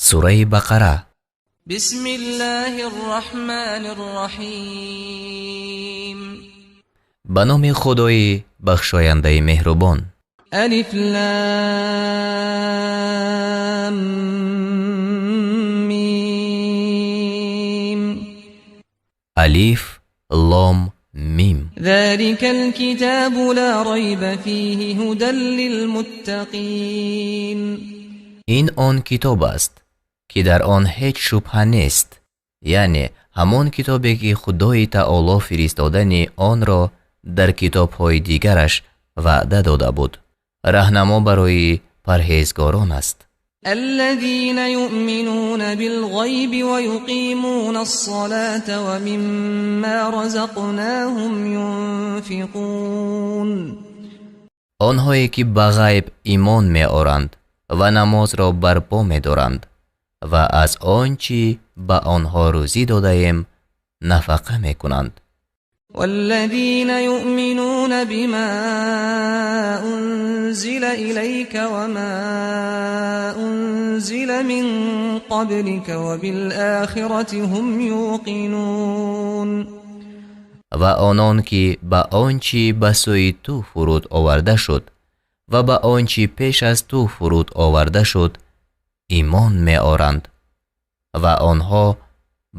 Сураи Бақара. بسم الله الرحمن الرحيم. Ба номи Худои бахшояндаи меҳрубон. ألف لام ميم. Алиф, Лом, Мим. ذلك الكتاب لا ريب فيه هدى للمتقين. Ин он китоб аст, ки дар он ҳеҷ шубҳа нест, яъне ҳамон китобе, ки Худои Таоло фиристодани онро дар китобҳои дигараш ваъда дода буд, раҳнамо барои парҳезгорон аст. الذين يؤمنون بالغيب ويقيمون الصلاة ومما رزقناهم ينفقون. Онҳое ки ба ғайб имон меоранд ва намозро барпо медоранд ва аз он чӣ ба онҳо рӯзӣ додаем нафақа мекунанд. والذين يؤمنون بما أنزل إليك وما أنزل من قبلك وبالآخرة هم يوقنون. Ва онон ки ба он чӣ ба сӯи ту фуруд оварда шуд ва ба он чӣ пеш аз ту фуруд оварда шуд имон меоранд ва онҳо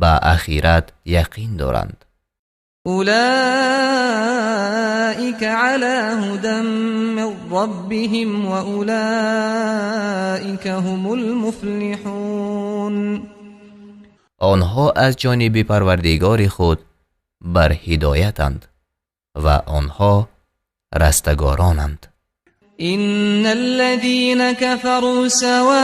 ба ахират яқин доранд. أولئك على هدى من ربهم وأولئك هم المفلحون. Онҳо аз ҷониби Парвардигори худ бар ҳидоятанд ва онҳо растагоронанд. إن الذين كفروا سواء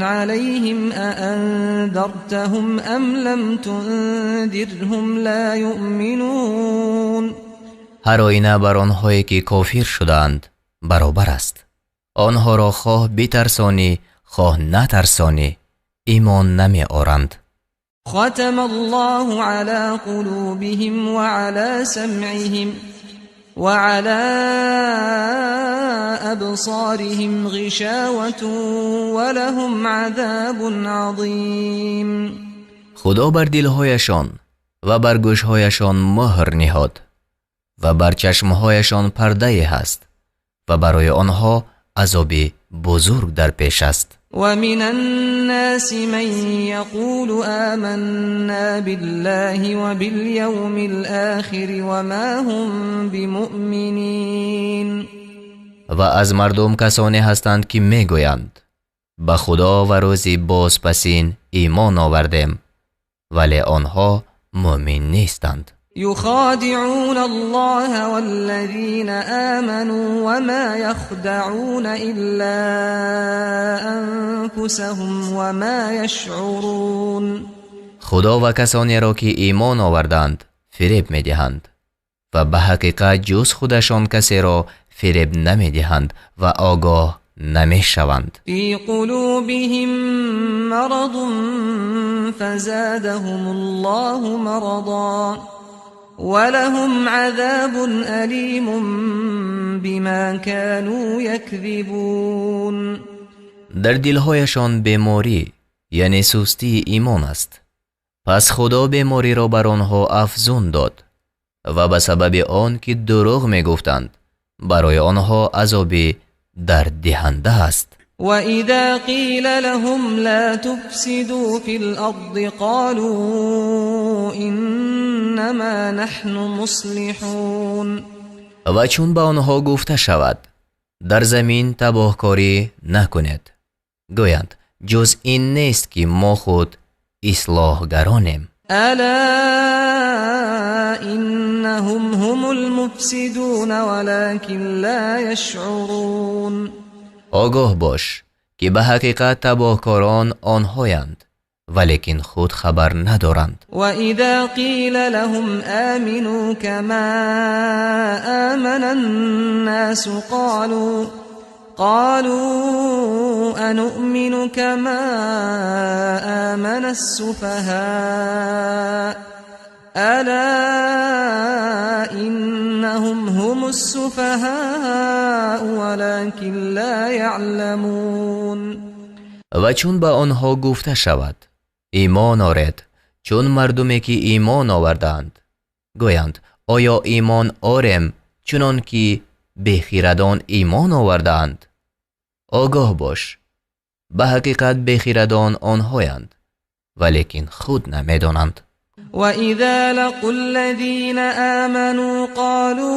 عليهم أأنذرتهم أم لم تنذرهم لا يؤمنون. Ҳар оина бар онҳое ки кофир шудаанд баробар аст, онҳоро хоҳ битарсонӣ, хоҳ натарсонӣ, имон намеоранд. ختم الله على قلوبهم وعلى سمعهم وعلى أبصارهم غشاوة ولهم عذاب عظيم. Худо бар дилҳояшон ва бар гӯшҳояшон муҳр ниҳод ва бар чашмҳояшон пардае ҳаст ва барои онҳо азоби бузург дар пеш аст. ومن الناس من يقول آمنا بالله وباليوم الآخر وما هم بمؤمنين. Ва аз мардум касоне ҳастанд, ки мегӯянд: «Ба Худо ва рӯзи бозпасин имон овардем», вале онҳо муъмин нестанд. يخادعون الله والذين آمنوا وما يخدعون إلا أنفسهم وما يشعرون. Худо ва касонеро, ки имон оварданд, фиреб медиҳанд ва ба ҳақиқат ҷуз худашон касеро фиреб намедиҳанд ва огоҳ намешаванд. في قلوبهم مرض فزادهم الله مرضا ولهم عذاب أليم بما كانوا يكذبون. Дар дилҳояшон беморӣ, яъне сустии имон аст, пас Худо бемориро бар онҳо афзун дод ва ба сабаби он ки дурӯғ мегуфтанд, барои онҳо азоби дарддиҳанда аст. وإذا قيل لهم لا تفسدوا في الأرض قالوا إنما نحن مصلحون. Ва чун ба онҳо гуфта шавад: «Дар замин табоҳкорӣ накунед», гӯянд: «Ҷуз ин нест, ки мо худ ислоҳгаронем». ألا إنهم هم المفسدون ولكن لا يشعرون. Огоҳ бош, ки ба ҳақиқат табоҳкорон онҳоянд, валекин худ хабар надоранд. وإذا قيل لهم آمنوا كما آمن الناس قالوا أنؤمن كما آمن السفهاء ألا إنهم هم السفهاء ولكن لا يعلمون. Ва чун ба онҳо гуфта шавад имон оред, чун мардуме ки имон овардаанд, гӯянд оё имон орем чунон ки бехирадон имон овардаанд? Огоҳ бош, ба ҳақиқат бехирадон онҳоянд, валекин худ намедонанд. Ва иза лақул-лазина аману қолу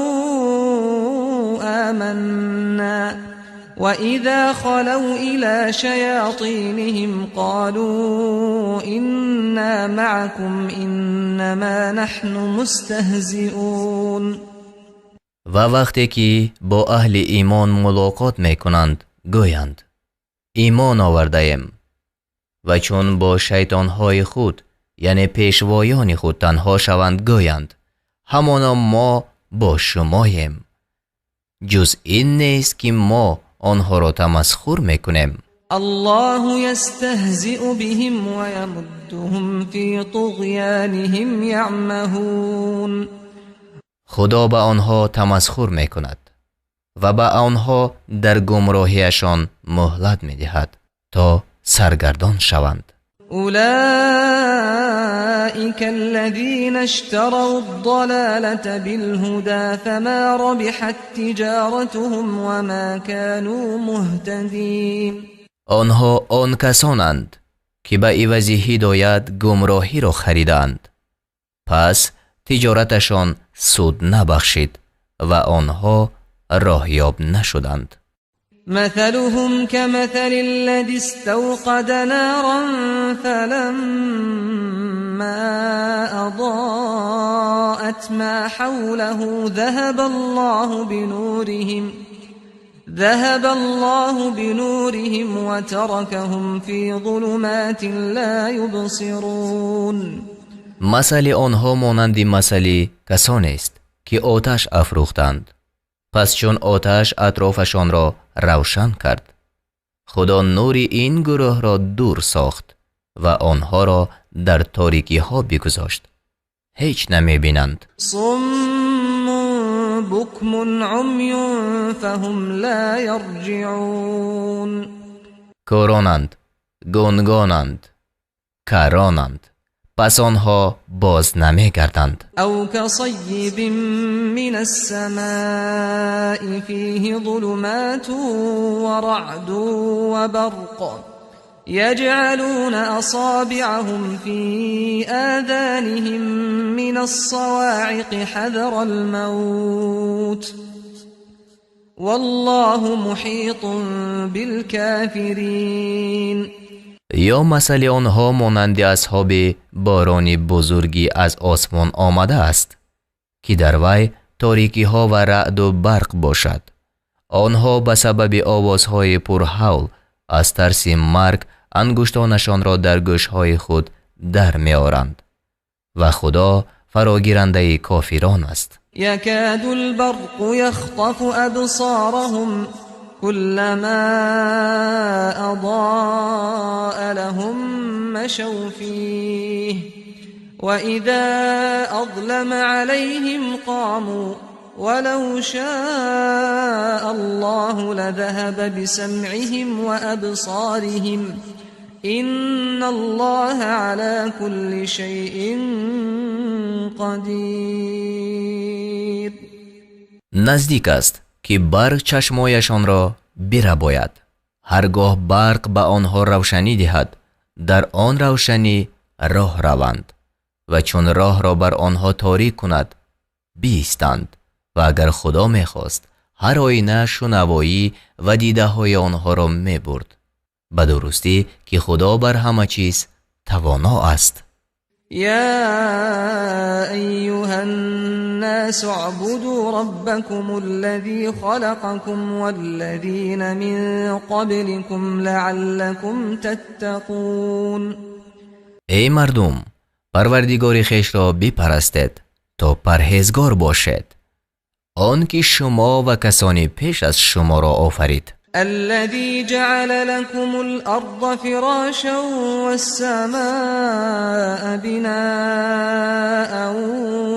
аманна ва иза халав ила шаятинихим қолу инна маакум иннама наҳну мустаҳзиун. Ва вақте ки бо аҳли имон мулоқот мекунанд, гӯянд имон овардаем, ва чун бо шайтонҳои худ, яъне пешвоёни худ танҳо шаванд, гӯянд ҳамоно мо бо шумоем, ҷуз ин нест ки мо онҳоро тамасхур мекунем. Аллоҳу ястаҳзиу биҳим ва ямуддуҳум фи туғёниҳим яъмаҳун. Худо ба онҳо тамасхур мекунад ва ба онҳо дар гумроҳиашон муҳлат медиҳад то саргардон шаванд. Улоика аллазина иштарав ад-далалата бил-ҳуда фама рабиҳат тиҷоратуҳум ва ма кану муҳтадин. Онҳо он касонанд ки ба ивази ҳидоят гумроҳиро харидаанд, пас тиҷораташон суд набахшид ва онҳо роҳёб нашуданд. مثلهم كمثل الذي استوقد نارا فلما أضاءت ما حوله ذهب الله بنورهم وتركهم في ظلمات لا يبصرون. масали онҳо монанди масали касонест ки оташ афрӯхтанд, пас чун оташ атрофашонро равшан кард, Худо нури ин гурӯҳро дур сохт ва онҳоро дар торикиҳо бигузошт, ҳеҷ намебинанд. Суммун букмун умюн фаҳум ла ярҷиун. Кӯронанд, гунгонанд, каронанд, пас онҳо боз намегарданд. Ав касаййибин минас-самаи фиҳи зулуматун ва раъдун ва барқун яҷъалуна асобиъаҳум фи оданиҳим минас-савоиқи ҳазарал-мавт валлоҳу муҳитун бил-кофирин. Ё масали онҳо монанди асҳоби борони бузургӣ аз осмон омадааст, ки дар вай торикиҳо ва раъду барқ бошад. Онҳо ба сабаби овозҳои пурҳавл аз тарси марг ангуштонашонро дар гӯшҳои худ дар меоранд ва Худо фарогирандаи кофирон аст. якаду лбарқу яхтафу абсораҳум كلما أضاء لهم مشوا فيه وإذا أظلم عليهم قاموا ولو شاء الله لذهب بسمعهم وأبصارهم إن الله على كل شيء قدير. نزدیک است ки барқ чашмояшонро бирабояд. Ҳаргоҳ барқ ба онҳо равшанӣ диҳад, дар он равшанӣ роҳ раванд ва чун роҳро бар онҳо торик кунад, биистанд. Ва агар Худо мехост, ҳар оина шунавоӣ ва дидаҳои онҳоро мебурд. Ба дурустӣ ки Худо бар ҳама чиз тавоно аст. يا أيها الناس اعبدوا ربكم الذي خلقكم والذين من قبلكم لعلكم تتقون. Эй мардум, Парвардигори хешро бипарастед то парҳезгор бошед, он ки шумо ва касони пеш аз шуморо офарид. الذي جعل لكم الأرض فراشا والسماء بناء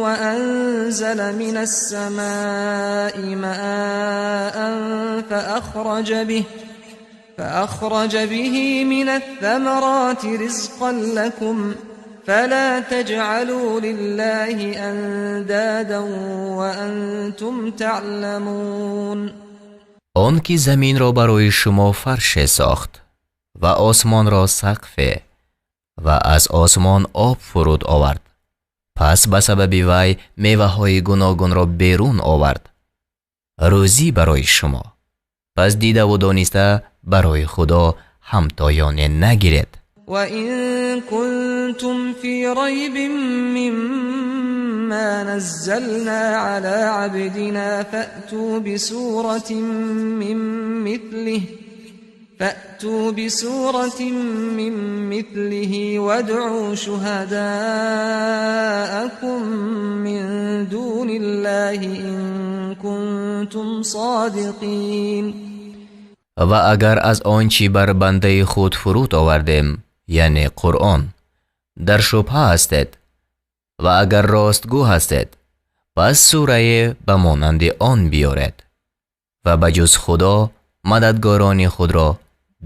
وأنزل من السماء ماء فأخرج به من الثمرات رزقا لكم فلا تجعلوا لله أندادا وأنتم تعلمون. Он ки заминро барои шумо фарше сохт ва осмонро сақфе ва аз осмон об фуруд овард, пас ба сабаби вай меваҳои гуногунро берун овард, рӯзӣ барои шумо. Пас дидаву дониста барои Худо ҳамтоёне нагиред. وإن كنتم في ريب مما نزلنا على عبدنا فأتوا بسورة من مثله وادعوا شهداءكم من دون الله إن كنتم صادقين. Ва агар аз он чӣ бар бандаи худ фуруд овардем, яъне Қуръон, дар шубҳа ҳастед ва агар ростгӯ ҳастед, пас сурае ба монанди он биёред ва ба ҷуз Худо мададгорони худро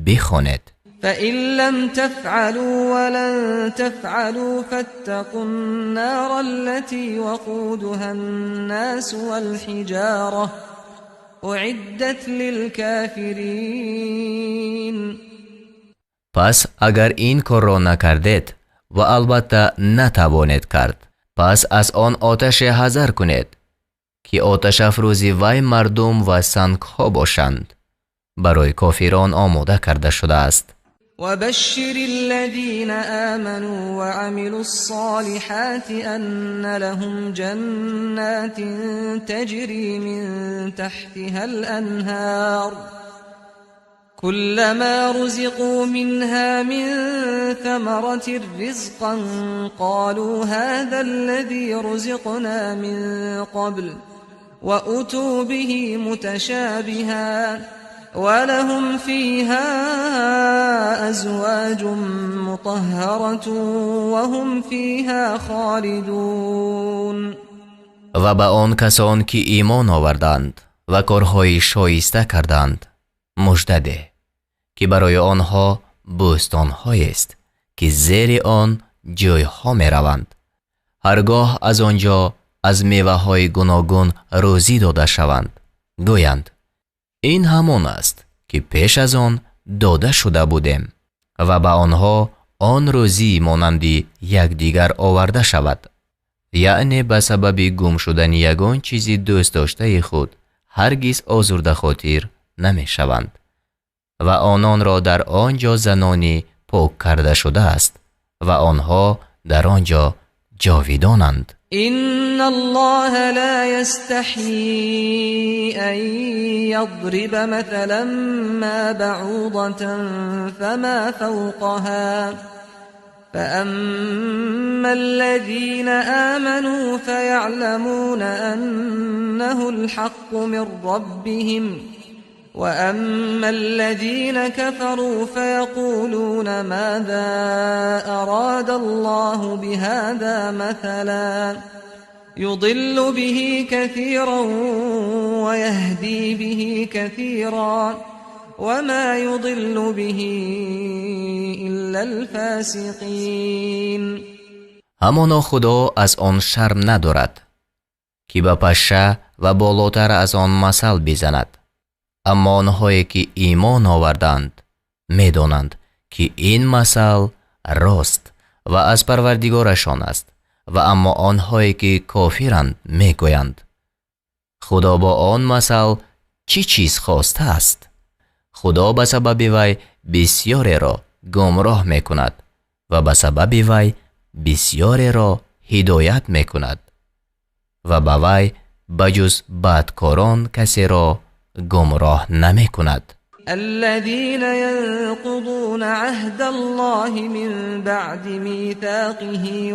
бихонед. فإن لم تفعلوا ولن تفعلوا فاتقوا النار التي وقودها الناس والحجارة أعدت للكافرين. Пас агар ин корро накардед ва албатта натавонед кард, пас аз он оташе ҳазар кунед, ки оташафрӯзи вай мардум ва сангҳо бошанд, барои кофирон омода карда шудааст. وبشر الذين آمنوا وعملوا الصالحات أن لهم جنات تجري من تحتها الأنهار كلما رزقوا منها من ثمرة رزقا قالوا هذا الذي رزقنا من قبل وأتوا به متشابها ولهم فيها أزواج مطهرة وهم فيها خالدون. Ва ба он касон ки имон оварданд ва корҳои шоиста карданд мужда деҳ, ки барои онҳо бӯстонҳоест, ки зери он ҷойҳо мераванд. Ҳаргоҳ аз он ҷо аз меваҳои гуногун рӯзӣ дода шаванд, гӯянд: ин ҳамон аст, ки пеш аз он дода шуда будем, ва ба онҳо он рӯзӣ монанди якдигар оварда шавад. Яъне ба сабаби гум шудани ягон чизи дӯстдоштаи худ ҳаргиз озурдахотир намешаванд ва ононро дар он ҷо занони пок карда шудааст ва онҳо дар он ҷо ҷовидонанд. إن الله لا يستحيي أن يضرب مثلا ما بعوضة فما فوقها فأما الذين آمنوا فيعلمون أنه الحق من ربهم وأما الذين كفروا فيقولون ماذا أراد الله بهذا مثلا يضل به كثيرا ويهدي به كثيرا وما يضل به إلا الفاسقين. Ҳамоно Худо аз он шарм надорад, ки ба пашша ва болотар аз он масал бизанад. Аммо онҳое ки имон оварданд медонанд, ки ин масал рост ва аз Парвардигорашон аст, ва аммо онҳое ки кофиранд мегӯянд: Худо бо он масал чӣ чиз хостааст? Худо ба сабаби вай бисёреро гумроҳ мекунад ва ба сабаби вай бисёреро ҳидоят мекунад ва ба вай ба ҷуз бадкорон касеро гумроҳ намекунад. الذين ينقضون عهد الله من بعد ميثاقه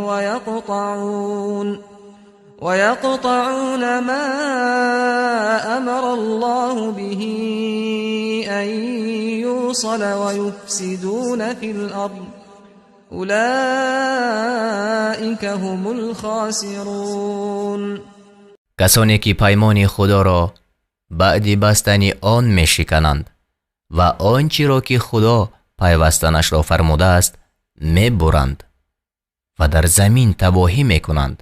ويقطعون ما أمر الله به أن يوصل ويفسدون في الأرض أولئك هم الخاسرون. Касоне ки паймони Худоро баъди бастани он мешикананд Ва он чиро ки Худо пайвастанашро фармудааст мебуранд ва дар замин табоҳӣ мекунанд,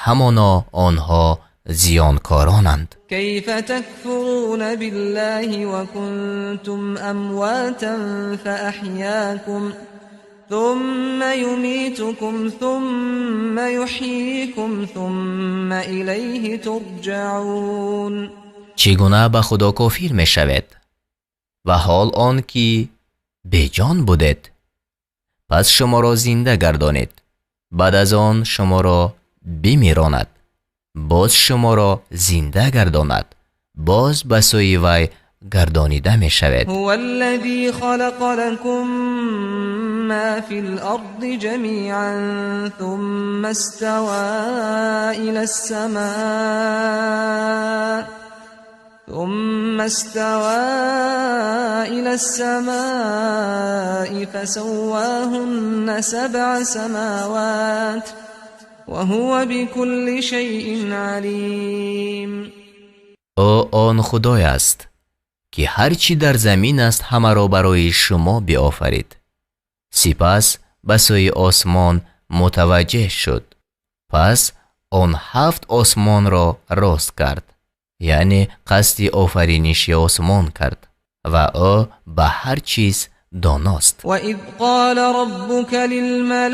ҳамоно онҳо зиёнкоронанд. كيف تكفرون بالله وكنتم أمواتا فأحياكم ثم يميتكم ثم يحييكم ثم إليه ترجعون. Чӣ гуна ба Худо кофир мешавед ва ҳол он ки беҷон будед, пас шуморо зинда гардонид, баъд аз он шуморо бимиронад, боз шуморо зинда гардонад, боз ба сӯи вай гардонида мешавед. هو الذي خلق لكم ما في الأرض جميعا ثم استوى إلى السماء ثم استوى إلى السماء فسواهن 7 سماوات وهو بكل شيء عليم. Ӯ он Худой аст, ки ҳар чӣ дар замин аст ҳамаро барои шумо биофарид, сипас ба сӯи осмон мутаваҷҷеҳ шуд, пас он 7 осмонро рост кард, яъне қасди офариниши осмон кард, ва ӯ ба ҳар чиз доност. وإذ قال ربك للملائكة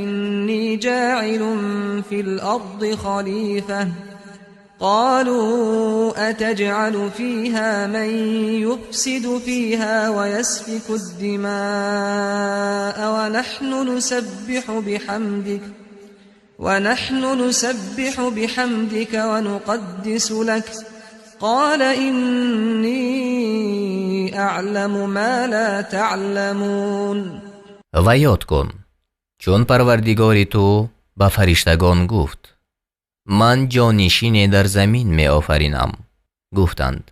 إني جاعل في الأرض خليفة قالوا أتجعل فيها من يفسد فيها ويسفك الدماء ونحن نسبح بحمدك ونقدس لك قال إني أعلم ما لا تعلمون. Ва ёд кун, чун Парвардигори ту ба фариштагон гуфт: ман ҷонишине дар замин меофаринам. Гуфтанд: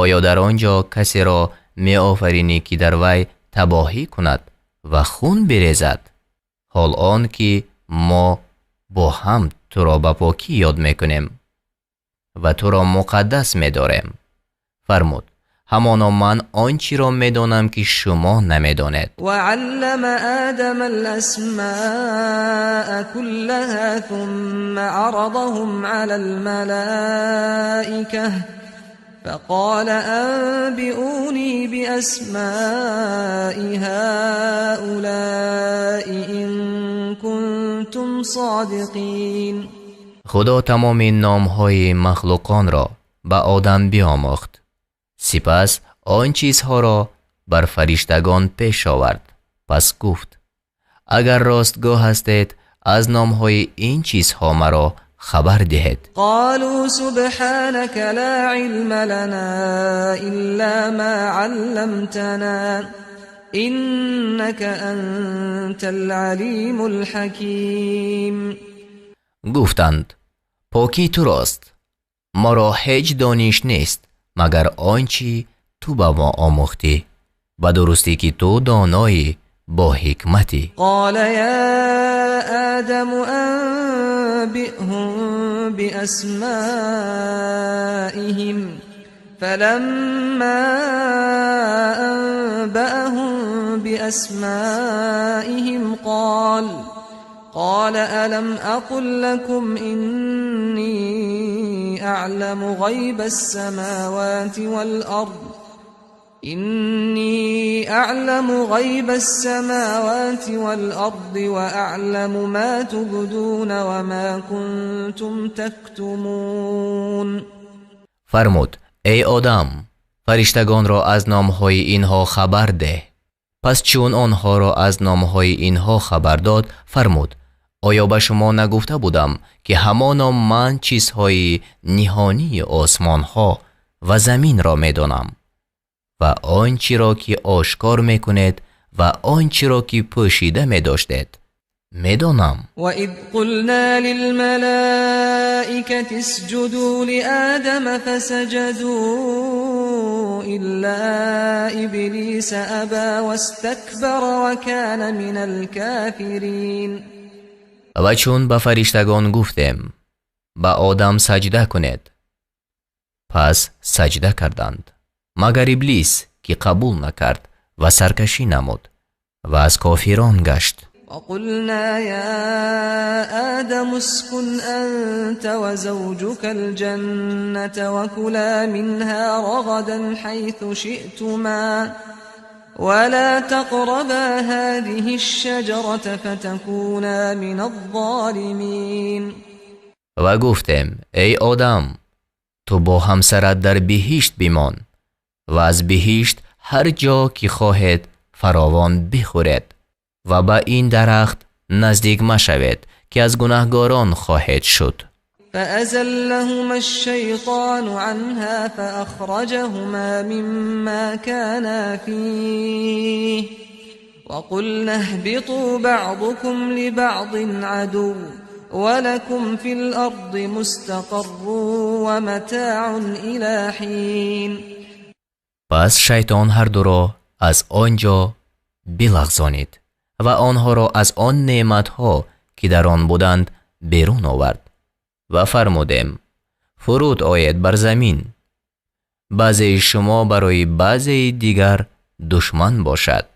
оё дар он ҷо касеро меофаринӣ, ки дар вай табоҳӣ кунад ва хун бирезад, ҳол он ки мо бо ҳамд туро ба покӣ ёд мекунем ва туро муқаддас медорем? Фармуд: ҳамоно ман он чиро медонам, ки шумо намедонед. وعلم آدم الأسماء كلها ثم عرضهم على الملائكة فقال أنبئوني بأسماء هؤلاء إن كنتم صادقين. Худо тамоми номҳои махлуқонро ба Одам биомӯхт, сипас он чизҳоро бар фариштагон пеш овард, пас гуфт: агар ростгӯ ҳастед, аз номҳои ин чизҳо маро хабар диҳед. قالوا سبحانك لا علم لنا إلا ما علمتنا إنك أنت العليم الحكيم. Гуфтанд: покӣ турост, моро ҳеҷ дониш нест, магар он чӣ ту ба мо омӯхтӣ, ба дурустӣ ки ту доноӣ бо ҳикматӣ. قال يا آدم أنبئهم بأسمائهم فلما أنبأهم بأسمائهم قال ألم أقل لكم إني أعلم غيب السماوات والأرض إني أعلم غيب السماوات والأرض وأعلم ما تبدون وما كنتم تكتمون. Фармуд: эй Одам, фариштагонро аз номҳои инҳо хабар деҳ. Пас чун онҳоро аз номҳои инҳо хабар дод, фармуд: оё ба шумо нагуфта будам, ки ҳамоно ман чизҳои ниҳонии осмонҳо ва заминро медонам ва он чиро ки ошкор мекунед ва он чиро ки пӯшида медоштед медонам. وإذ قلنا للملائكة اسجدوا لآدم فسجدوا إلا إبليس أبى واستكبر وكان من الكافرين. Ва чун ба фариштагон гуфтем: ба Одам саҷда кунед, Пас саҷда карданд, магар Иблис, ки қабул накард ва саркашӣ намуд ва аз кофирон гашт. وقلنا يا آدم اسكن أنت وزوجك الجنة وكلا منها رغدا حيث شئتما ولا تقربا هذه الشجرة فتكونا من الظالمين. Ва гуфтем: эй Одам, ту бо ҳамсарат дар биҳишт бимон ва аз биҳишт ҳар ҷо ки хоҳед фаровон бихӯред ва ба ин дарахт наздик машавед, ки аз гунаҳгорон хоҳед шуд. فأزلهما الشيطان عنها فأخرجهما مما كانا فيه وقلنا اهبطوا بعضكم لبعض عدو ولكم في الأرض مستقر ومتاع إلى حين. Пас шайтон ҳар дуро аз он ҷо билағзонид ва онҳоро аз он неъматҳо, ки дар он буданд, берун овард. Ва фармудем: фуруд оед бар замин, баъзеи шумо барои баъзеи дигар душман бошад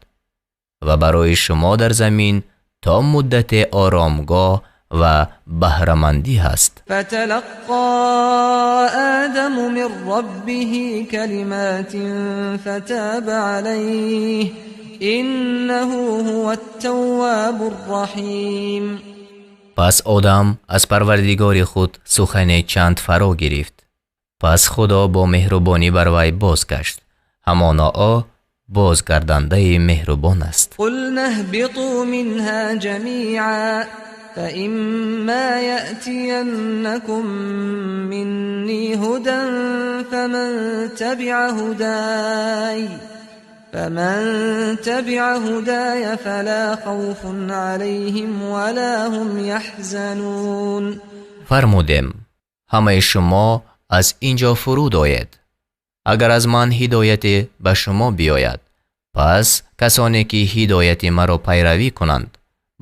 ва барои шумо дар замин то муддате оромгоҳ ва баҳрамандӣ ҳаст. فتلقى آدم من ربه كلمات فتاب عليه إنه هو التواب الرحيم. Пас Одам аз Парвардигори худ сухане чанд фаро гирифт. Пас Худо бо меҳрубонӣ бар вай бозгашт. Ҳамоно ӯ бозгардандаи меҳрубон аст. قلنا اهبطوا منها جميعا فإما يأتينكم مني هدى فمن تبع هداي فلا خوف عليهم ولا هم يحزنون. Фармудем: ҳамаи шумо аз ин ҷо фуруд оед. Агар аз ман ҳидояте ба шумо биёяд, пас касоне ки ҳидояти маро пайравӣ кунанд,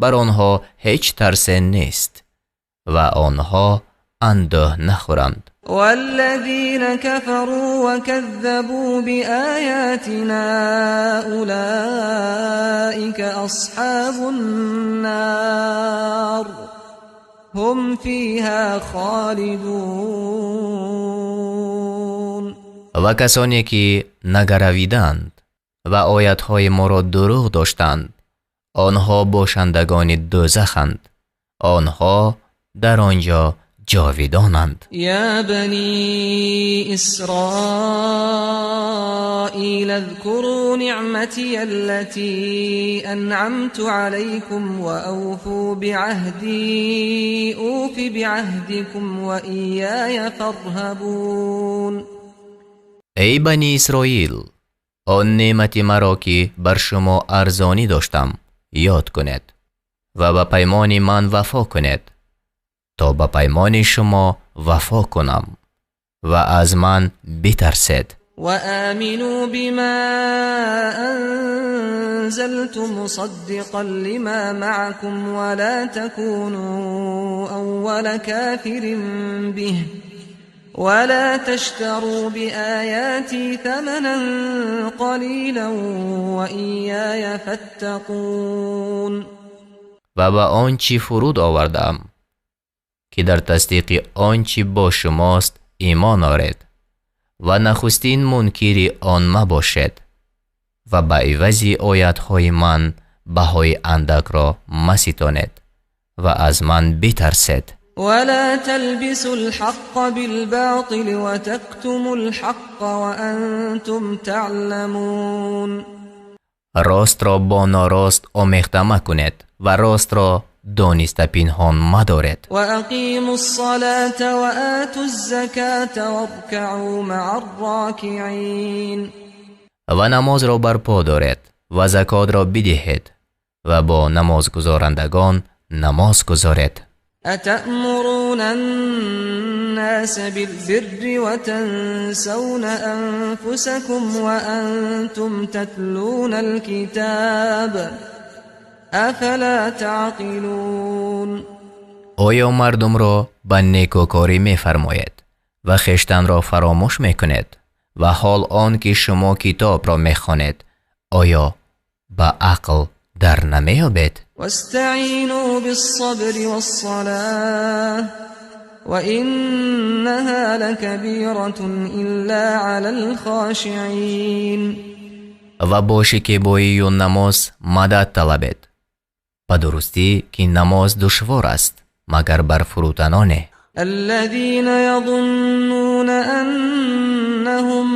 бар онҳо ҳеҷ тарсе нест ва онҳо андӯҳ нахӯранд. والذين كفروا وكذبوا بآياتنا أولئك أصحاب النار هم فيها خالدون. Ва касоне ки нагаравиданд ва оятҳои моро дурӯғ доштанд, онҳо бошандагони дӯзаханд, онҳо дар он ҷо ҷовидонанд. يا بني إسرائيل اذكروا نعمتي التي أنعمت عليكم وأوفوا بعهدي أوف بعهدكم وإياي فارهبون. Эй Бани Исроил, он неъмати маро, ки бар шумо арзонӣ доштам, ёд кунед ва ба паймони ман вафо кунед, то ба паймони шумо вафо кунам, ва аз ман битарсед. وآمنوا بما أنزلت مصدقا لما معكم ولا تكونوا أول كافر به ولا تشتروا بآياتي ثمنا قليلا وإياي فاتقون. Ва ба он чӣ фуруд овардаам, ки дар тасдиқи он чӣ бо шумост, имон оред ва нахустин мункири он мабошед ва ба ивази оятҳои ман баҳои андакро маситонед ва аз ман битарсед. ولا تلبسوا الحق بالباطل وتكتموا الحق وأنتم تعلمون. Ростро бо норост омехта макунед ва ростро дониста пинҳон мадоред. وأقيموا الصلاة وآتوا الزكاة واركعوا مع الراكعين. Ва намозро барпо доред ва закотро бидиҳед ва бо намозгузорандагон намоз гузоред. أتأمرون الناس بالبر وتنسون أنفسكم وأنتم تتلون الكتاب أفلا تعقلون. Оё мардумро ба некӯкорӣ мефармоед ва Ва хештанро фаромӯш мекунед, ва ҳол он ки шумо китобро мехонед, оё ба ақл дар намеёбед? واستعينوا بالصبر والصلاة وإنها لكبيرة إلا على الخاشعين. Ва бо шикебоию намоз мадад талабед. Ба дурустӣ, ки намоз душвор аст, магар бар фурӯтаноне. الذين يظنون أنهم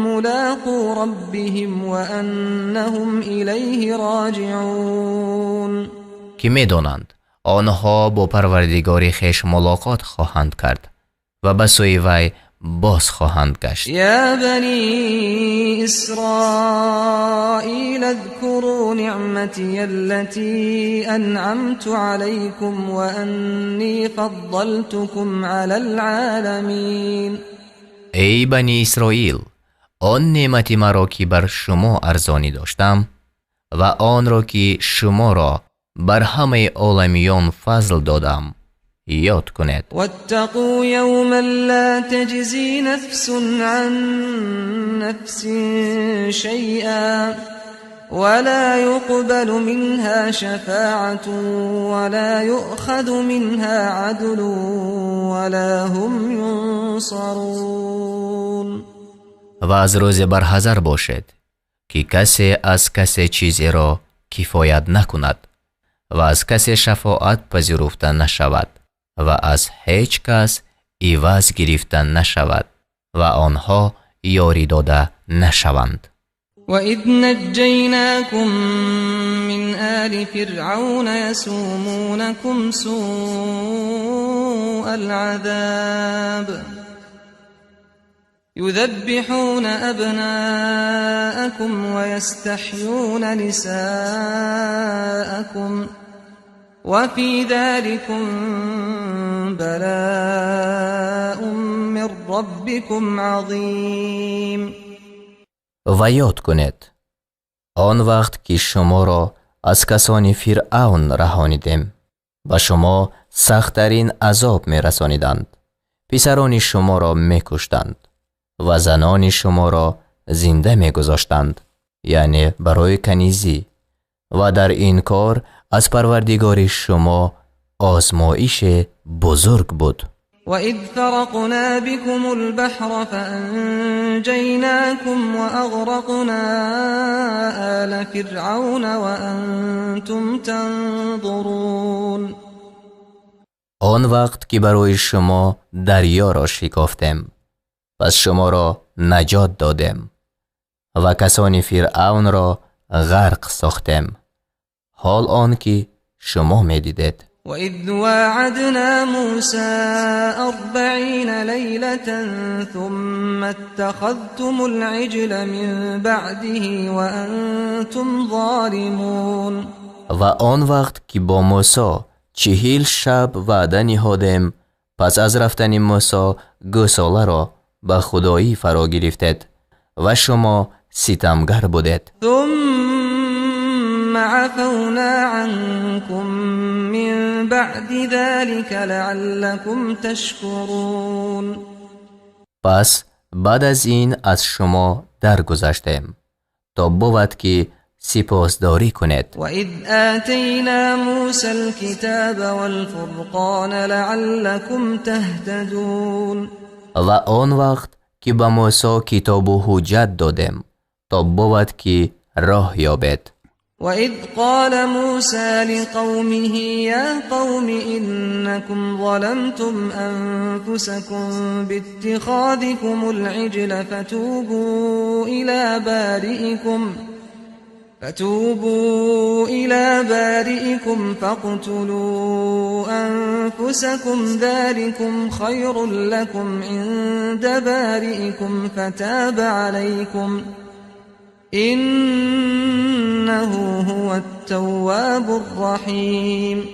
ملاقو ربهم وأنهم إليه راجعون. Ки медонанд, онҳо бо Парвардигори хеш мулоқот хоҳанд кард ва ба сӯи вай боз хоҳанд гашт. يا بني إسرائيل اذكروا نعمتي التي أنعمت عليكم وأني فضلتكم على العالمين. Эй Бани Исроил, он неъмати маро, ки бар шумо арзонӣ доштам, ва онро, ки шуморо бар ҳамаи оламиён фазл додам, ёд кунед. واتقوا يوما لا تجزي نفس عن نفس شيئا ولا يقبل منها شفاعة ولا يؤخذ منها عدل ولا هم ينصرون. Ва аз рӯзе барҳазар бошед, ки касе аз касе чизеро кифоят накунад ва аз касе шафоат пазируфта нашавад ва аз ҳеҷ кас иваз гирифта нашавад ва онҳо ёрӣ дода нашаванд. وإذ نجيناكم من آل فرعون يسومونكم سوء العذاب يذبحون أبناءكم ويستحيون نساءكم وفي ذلكم بلاء من ربكم عظيم. Ва ёд кунед он вақт, ки шуморо аз касони Фиръавн раҳонидем. Ба шумо сахттарин азоб мерасониданд, писарони шуморо мекуштанд ва занони шуморо зинда мегузоштанд, яъне барои канизӣ, ва дар ин кор аз Парвардигори шумо озмоише бузург буд. وإذ فرقنا بكم البحر فأنجيناكم وأغرقنا آل فرعون وأنتم تنظرون. Он вақт ки барои шумо дарёро шикофтем, пас шуморо наҷот додем ва касони Фиръавнро ғарқ сохтем, ҳол он ки шумо медидед. وإذ واعدنا موسى 40 ليلة ثم اتخذتم العجل من بعده وأنتم ظالمون. Ва он вақт ки бо Мусо 40 шаб ваъда ниҳодем, пас аз рафтани Мусо гӯсоларо ба худоӣ фаро гирифтед ва шумо ситамгар будед. ثم عفونا عنكم من بعد ذلك لعلكم تشكرون. Пас баъд аз ин аз шумо даргузаштем, то бувад, ки сипосдорӣ кунед. وإذ آتينا موسى الكتاب والفرقان لعلكم تهتدون. Ва он вақт ки ба Мусо китобу ҳуҷҷат додем, то бувад, ки роҳ ёбед. وإذ قال موسى لقومه يا قوم إنكم ظلمتم أنفسكم باتخاذكم العجل فتوبوا إلى بارئكم فاقتلوا أنفسكم ذلكم خير لكم عند بارئكم فتاب عليكم إنه هو التواب الرحيم.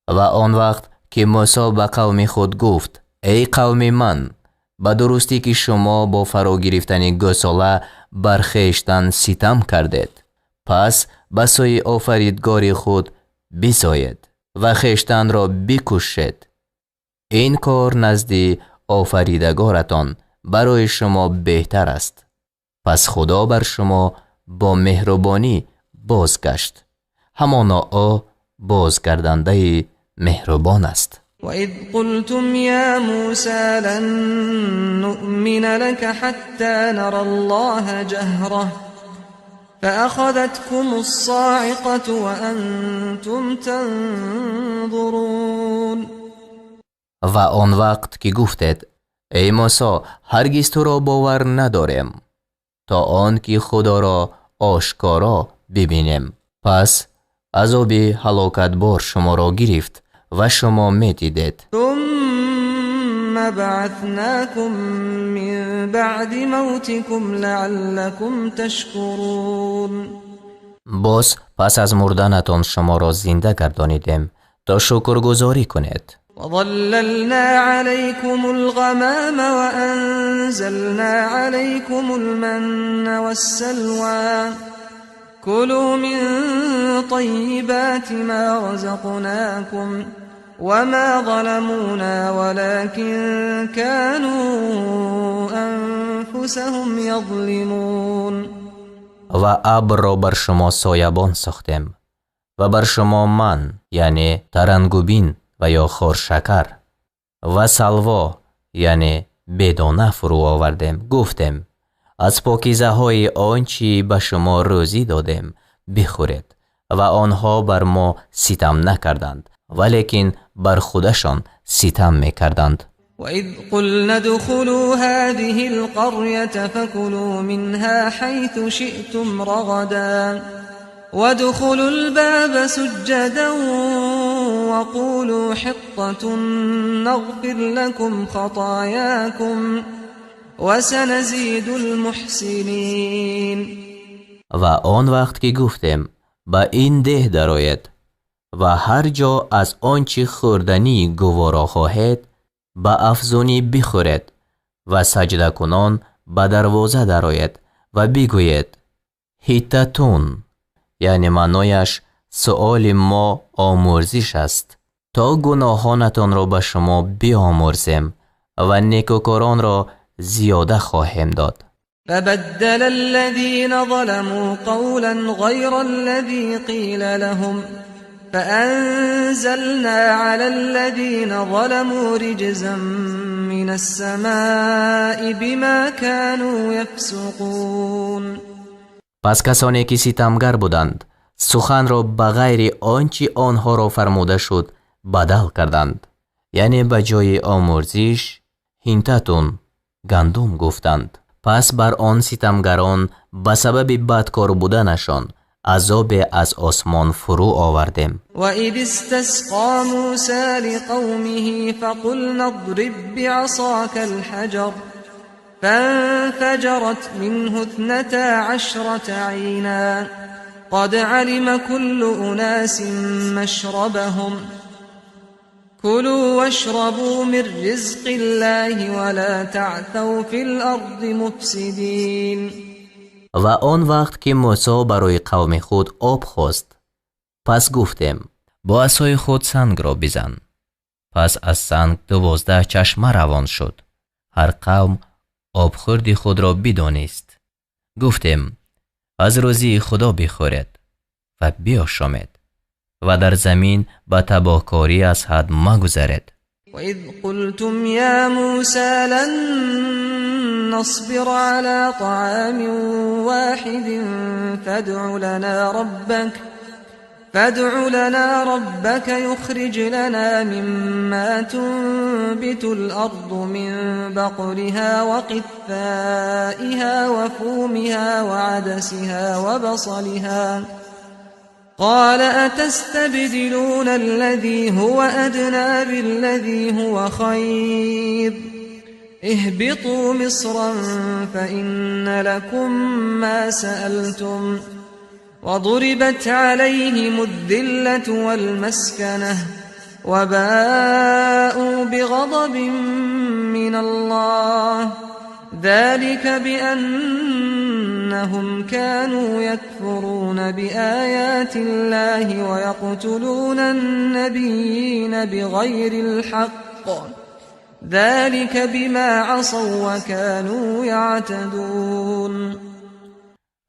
Ва он вақт ки Мусо ба қавми худ гуфт: эй қавми ман, ба дурустӣ, ки шумо бо фаро гирифтани гӯсола бар хештан ситам кардед, пас ба сӯи офаридгори худ бисоед ва хештанро бикушед, ин кор назди Офаридагоратон барои шумо беҳтар аст. Пас Худо бар шумо бо меҳрубонӣ бозгашт. Ҳамоно ӯ бозгардандаи меҳрубон аст. وإذ قلتم يا موسى لن نؤمن لك حتى نرى الله جهرة فأخذتكم الصاعقة وأنتم تنظرون. Ва он вақт ки гуфтед: эй Мусо, ҳаргиз туро бовар надорем то он ки Худоро ошкоро бибинем. Пас азоби ҳалокатбор шуморо гирифт ва шумо медидед. ثم بعثناكم من بعد موتكم لعلكم تشكرون. Боз пас аз мурданатон шуморо зинда гардонидем то шукргузорӣ кунед. وظللنا عليكم الغمام وأنزلنا عليكم المن والسلوى كلوا من طيبات ما رزقناكم وما ظلمونا ولكن كانوا أنفسهم يظلمون. Ва абрро бар шумо соябон сохтем ва бар шумо ман, яъне тарангубин ва ё хоршакар, ва салво, яъне бедона фурӯ овардем. Гуфтем: аз покизаҳои он чӣ ба шумо рӯзӣ додем бихӯред. Ва онҳо бар мо ситам накарданд, валекин бар худашон ситам мекарданд. وإذ قلنا ادخلوا هذه القرية فكلوا منها حيث شئتم رغدا وادخلوا الباب سجدا وقولوا حطة نغفر لكم خطاياكم وسنزيد المحسنين. Ва он вақт ки гуфтем: ба ин деҳ дароед ва ҳар ҷо аз он чӣ хӯрдании гуворо хоҳед ба афзунӣ бихӯред ва саҷдакунон ба дарвоза дароед ва бигӯед: ҳиттатун, яъне маънояш суоли мо омӯрзиш аст, то гуноҳонатонро ба шумо биомӯрзем ва некӯкоронро зиёда хоҳем дод. فبدل الذين ظلموا قولا غير الذي قيل لهم فأنزلنا على الذين ظلموا رجزا من السماء بما كانوا يفسقون. Пас касоне ки ситамгар буданд суханро ба ғайри он чӣ онҳоро фармуда шуд бадал карданд, яъне ба ҷои омӯрзиш ҳинтатун, гандум гуфтанд. Пас бар он ситамгарон ба сабаби бадкор буданашон азобе аз осмон фурӯ овардем. وإذ استسقى موسى لقومه فقلنا اضرب بعصاك الحجر فانفجرت منه 12 عينا قد علم كل أناس مشربهم كلوا واشربوا من رزق الله ولا تعثوا في الأرض مفسدين. Ва он вақт ки Мусо барои қавми худ об хост, пас гуфтем: бо асои худ сангро бизан. Пас аз санг 12 чашма равон шуд. Ҳар қавм обхӯрди худро бидонист. Гуфтем: аз рӯзии Худо бихӯред ва биошомед ва дар замин ба табоҳкорӣ аз ҳад магузаред. وإذ قلتم يا موسى لن نصبر على طعام واحد فادع لنا ربك يخرج لنا مما تنبت الأرض من بقلها وقثائها وفومها وعدسها وبصلها قال أتستبدلون الذي هو أدنى بالذي هو خير اهبطوا مصرا فإن لكم ما سألتم وضربت عليهم الذلة والمسكنة وباءوا بغضب من الله ذلك بأنهم كانوا يكفرون بآيات الله ويقتلون النبيين بغير الحق ذلك بما عصوا وكانوا يعتدون.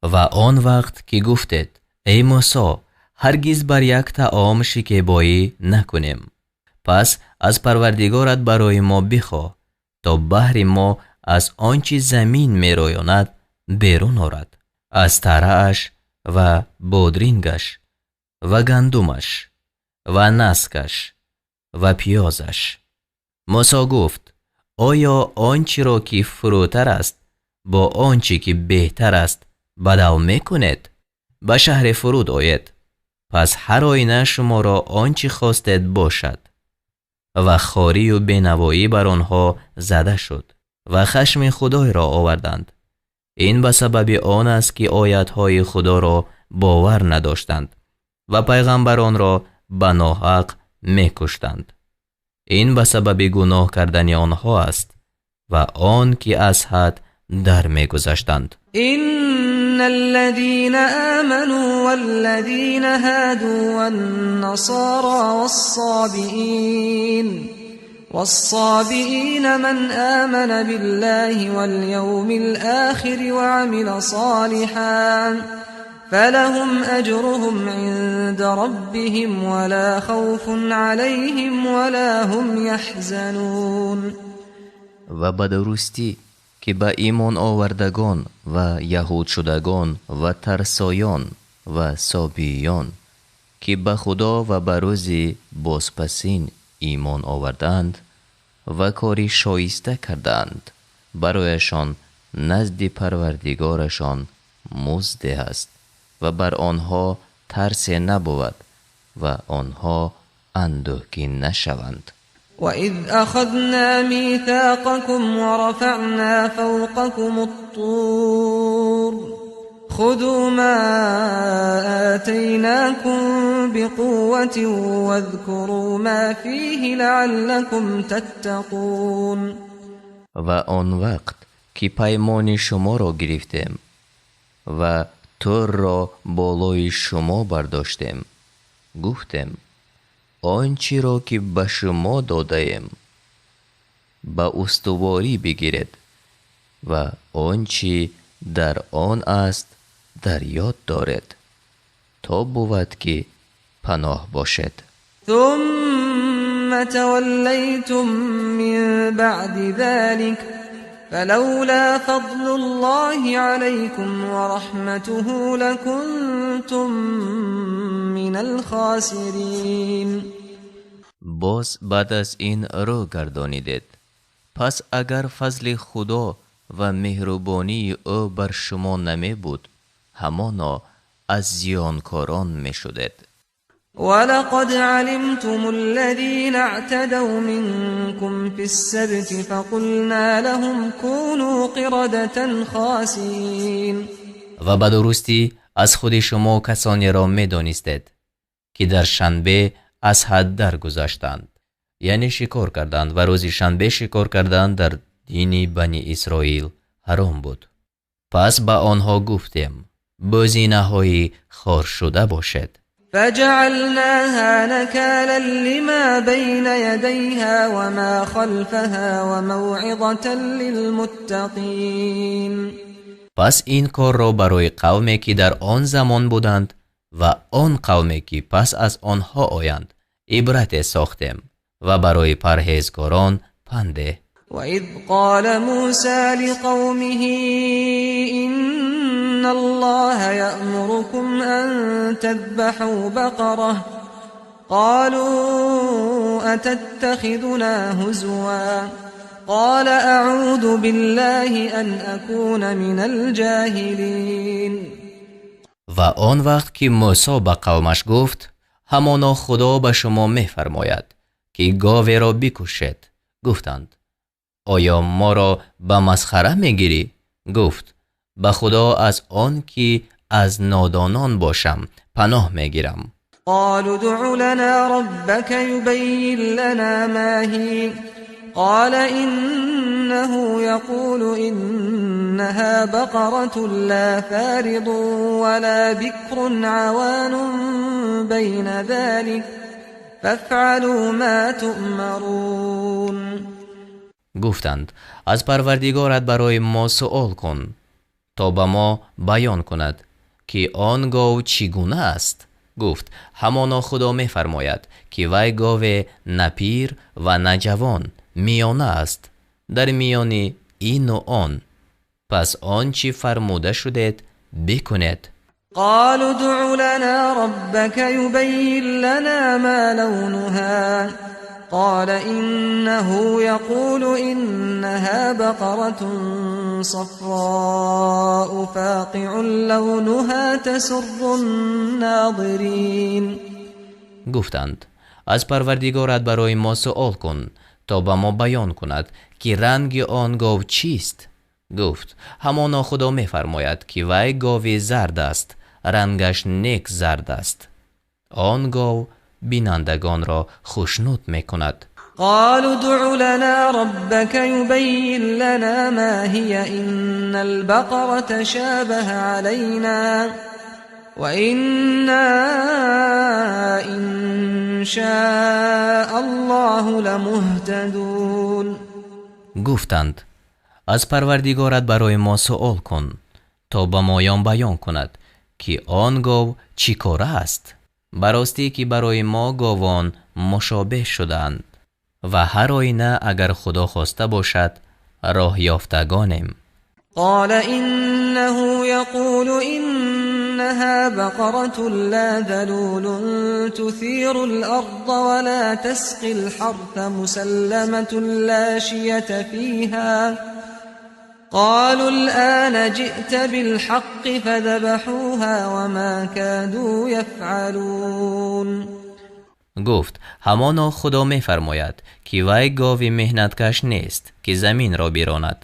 Ва он вақт ки гуфтед: эй Мусо, ҳаргиз бар як таом шикебоӣ накунем, пас аз Парвардигорат барои мо бихоҳ, то баҳри мо аз он чи замин мероёнад берун орад, аз тарааш ва бодрингаш ва гандумаш ва наскаш ва пиёзаш. Мусо гуфт: оё он чиро ки фурӯтар аст бо он чи ки беҳтар аст бадал мекунед? Ба шаҳре фуруд оед, пас ҳар оина шуморо он чи хостед бошад. Ва хорию бенавоӣ бар онҳо зада шуд ва хашми Худойро оварданд. Ин ба сабаби он аст ки оятҳои Худоро бовар надоштанд ва пайғамбаронро ба ноҳақ мекуштанд. Ин ба сабаби гуноҳ кардани онҳо аст ва он ки аз ҳад дар мегузаштанд. إن الذين آمنوا والذين هادوا والنصارى والصابئين من آمن بالله واليوم الآخر وعمل صالحا فلهم أجرهم عند ربهم ولا خوف عليهم ولا هم يحزنون. Ва ба дурустӣ ки ба имон овардагон ва яҳудшудагон ва тарсоён ва собиён ки ба Худо ва ба рӯзи бозпасин имон овардаанд ва кори шоиста кардаанд, барояшон назди Парвардигорашон музде ҳаст ва бар онҳо тарсе набувад ва онҳо андӯҳгин нашаванд. وإذ أخذنا ميثاقكم ورفعنا فوقكم الطور خذوا ما آتيناكم بقوة واذكروا ما فيه لعلكم تتقون. Ва он вақт ки паймони шуморо гирифтем ва Турро болои шумо бардоштем, гуфтем: он чиро ки ба шумо додаем ба устуворӣ бигиред ва он чи дар он аст дар ёд доред, то бувад ки паноҳ бошед. ثم توليتم من بعد ذلك فلولا فضل الله عليكم ورحمته لكنتم من الخاسرين. Боз баъд аз ин рӯ гардонидед, пас агар фазли Худо ва меҳрубонии ӯ бар шумо намебуд, ҳамоно аз зиёнкорон мешудед. ولقد علمتم الذين اعتدوا منكم في السبت فقلنا لهم كونوا قردة خاسئين. Ва ба дурустӣ аз худи шумо касонеро медонистед, ки дар шанбе аз ҳад даргузаштанд, яъне шикор карданд, ва рӯзи шанбе шикор кардан дар дини Бани Исроил ҳаром буд. Пас ба онҳо гуфтем: бӯзинаҳои хоршуда бошед. فجعلناها نكالا لما بين يديها وما خلفها وموعظة للمتقين. Пас ин корро барои қавме ки дар он замон буданд ва он қавме ки пас аз онҳо оянд ибрате сохтем ва барои парҳезгорон панде. وإذ قال موسى لقومه إن الله يأمركم أن تذبحوا بقرة قالوا أتتخذنا هزوا قال أعوذ بالله أن أكون من الجاهلين. Ва он вақт ки Мусо ба қавмаш гуфт: ҳамоно Худо ба шумо мефармояд ки говеро бикушед. Гуфтанд: оё моро ба масхара мегирӣ? Гуфт: ба Худо аз он ки аз нодонон бошам паноҳ мегирам. قالوا ادع لنا ربك يبين لنا ما هي قال إنه يقول إنها بقرة لا فارض ولا بكر عوان بين ذلك فافعلوا ما تؤمرون. Гуфтанд: аз Парвардигорат барои мо суол кун, то ба мо баён кунад, ки он гов чӣ гуна аст. Гуфт: ҳамоно Худо мефармояд, ки вай гове на пир ва на ҷавон, миёна аст, дар миёни ин ва он. Пас он чӣ фармуда шудед бикунед. قالوا ادع لنا ربك يبين لنا ما لونها قال إنه يقول إنها بقرة صفراء فاقع لونها تسر الناظرين. Гуфтанд: аз Парвардигорат барои мо суол кун, то ба мо баён кунад, ки ранги он гов чист. Гуфт: ҳамоно Худо мефармояд, ки вай гови зард аст, рангаш нек зард аст. Он гов бинандагонро хушнуд мекунад. قالوا ادع لنا ربك يبين لنا ما هي إن البقرة تشابه علينا وإنا إن شاء الله لمهتدون. Гуфтанд: аз Парвардигорат барои мо суол кун, то ба моён баён кунад, ки он гов чӣ кора аст. Ба ростӣ ки барои мо говон мушобеҳ шудаанд ва ҳар оина агар Худо хоста бошад роҳ ёфтагонем. قال إنه يقول إنها بقرة لا ذلول تثير الأرض ولا تسقي الحرث مسلمة لا شية فيها. قالوا الآن جئت بالحق فذبحوها وما كادوا يفعلون. Гуфт: ҳамоно Худо мефармояд, ки вай гови меҳнаткаш нест, ки заминро биронад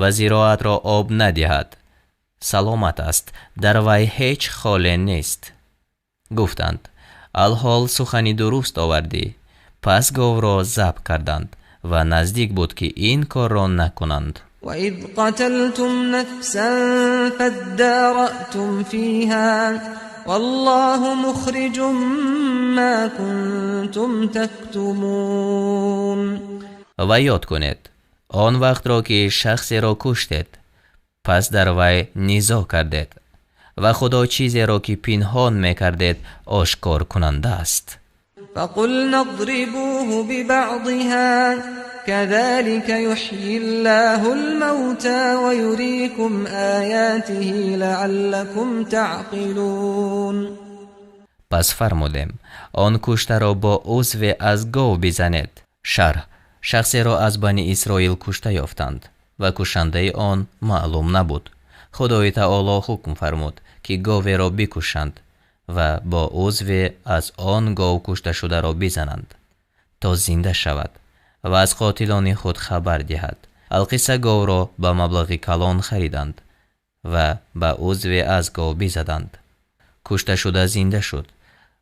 ва зироатро об надиҳад. Саломат аст, дар вай ҳеҷ холе нест. Гуфтанд: алҳол сухани дуруст овардӣ. Пас говро забҳ карданд ва наздик буд, ки ин корро накунанд. وإذ قتلتم نفسا فادارأتم فيها والله مخرج ما كنتم تكتمون. Ва ёд кунед он вақтро, ки шахсеро куштед, пас дар вай низоъ кардед ва Худо чизеро, ки пинҳон мекардед, ошкор кунанда аст. فقلنا اضربوه ببعضها كذلك يحيي الله الموتى ويريكم آياته لعلكم تعقلون. Пас фармудем: он куштаро бо узве аз гов бизанед. Шарҳ: шахсеро аз Бани Исроил кушта ёфтанд ва кушандаи он маълум набуд. Худои Таоло ҳукм фармуд, ки говеро бикушанд ва бо узве аз он гов кушташударо бизананд, то зинда шавад ва аз қотилони худ хабар диҳад. Алқисса, говро ба маблағи калон хариданд ва ба узве аз гов бизаданд. Кушташуда зинда шуд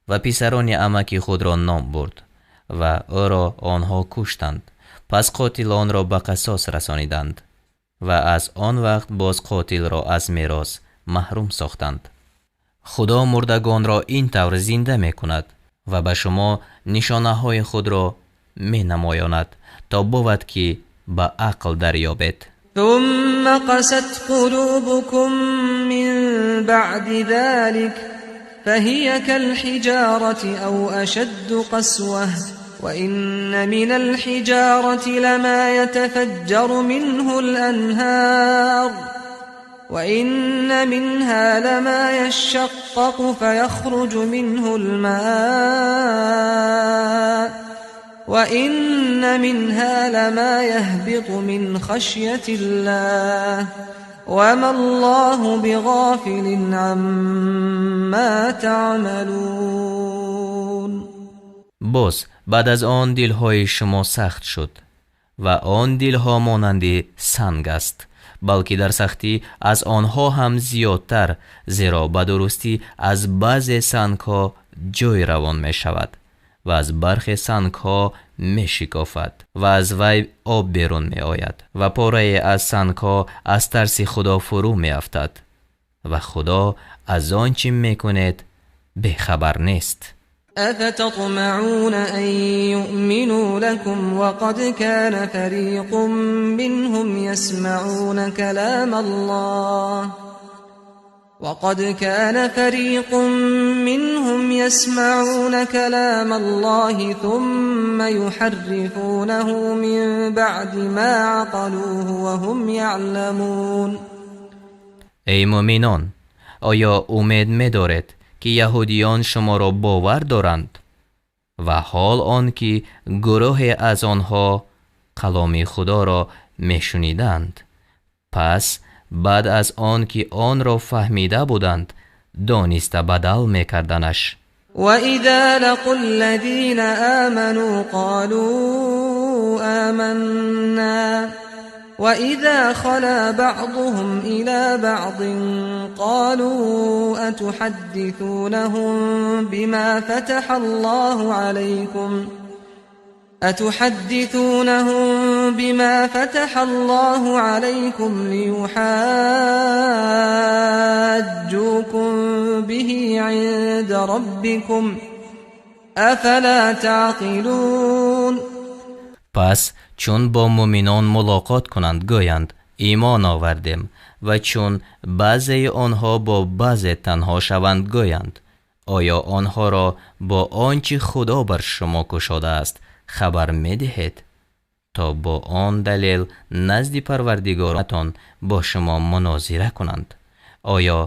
ва писарони амаки худро ном бурд ва ӯро онҳо куштанд. Пас қотилонро ба қасос расониданд ва аз он вақт боз қотилро аз мерос маҳрум сохтанд. Худо мурдагонро ин тавр зинда мекунад ва ба шумо нишонаҳои худро менамоёнад, то бувад, ки ба ақл дарёбед. ثم قست قلوبكم من بعد ذلك فهي كالحجارة أو أشد قسوة وإن من الحجارة لما يتفجر منه الأنهار وإن منها لما يشقق فيخرج منه الماء وإن منها لما يهبط من خشية الله وما الله بغافل عما تعملون. Боз баъд аз он дилҳои шумо сахт шуд ва он дилҳо монанди санг аст, балки дар сахтӣ аз онҳо ҳам зиёдтар, зеро ба дурустӣ аз баъзе сангҳо ҷой равон мешавад ва аз бархе сангҳо мешикофад ва аз вай об берун меояд ва порае аз сангҳо аз тарси Худо фурӯ меафтад ва Худо аз он чӣ мекунед бехабар нест. أفتطمعون أن يؤمنوا لكم وقد كان فريق منهم يسمعون كلام الله وقد كان فريق منهم يسمعون كلام الله ثم يحرفونه من بعد ما عقلوه وهم يعلمون. Эй муъминон, оё умед медоред, ки яҳудиён шуморо бовар доранд? Ва ҳол он ки гурӯҳе аз онҳо каломи Худоро мешуниданд, пас баъд аз он ки онро фаҳмида буданд, дониста бадал мекарданаш. وإذا لقوا الذين آمنوا قالوا آمنا وإذا خلا بعضهم إلى بعض قالوا أتحدثونهم بما فتح الله عليكم أتحدثونهم بما فتح الله عليكم ليحاجوكم به عند ربكم أفلا تعقلون. Пас чун бо муъминон мулоқот кунанд, гӯянд: имон овардем, ва чун баъзеи онҳо бо баъзе танҳо шаванд, гӯянд: оё онҳоро бо он чӣ Худо бар шумо кушодааст хабар медиҳед, то бо он далел назди Парвардигоратон бо шумо мунозира кунанд? Оё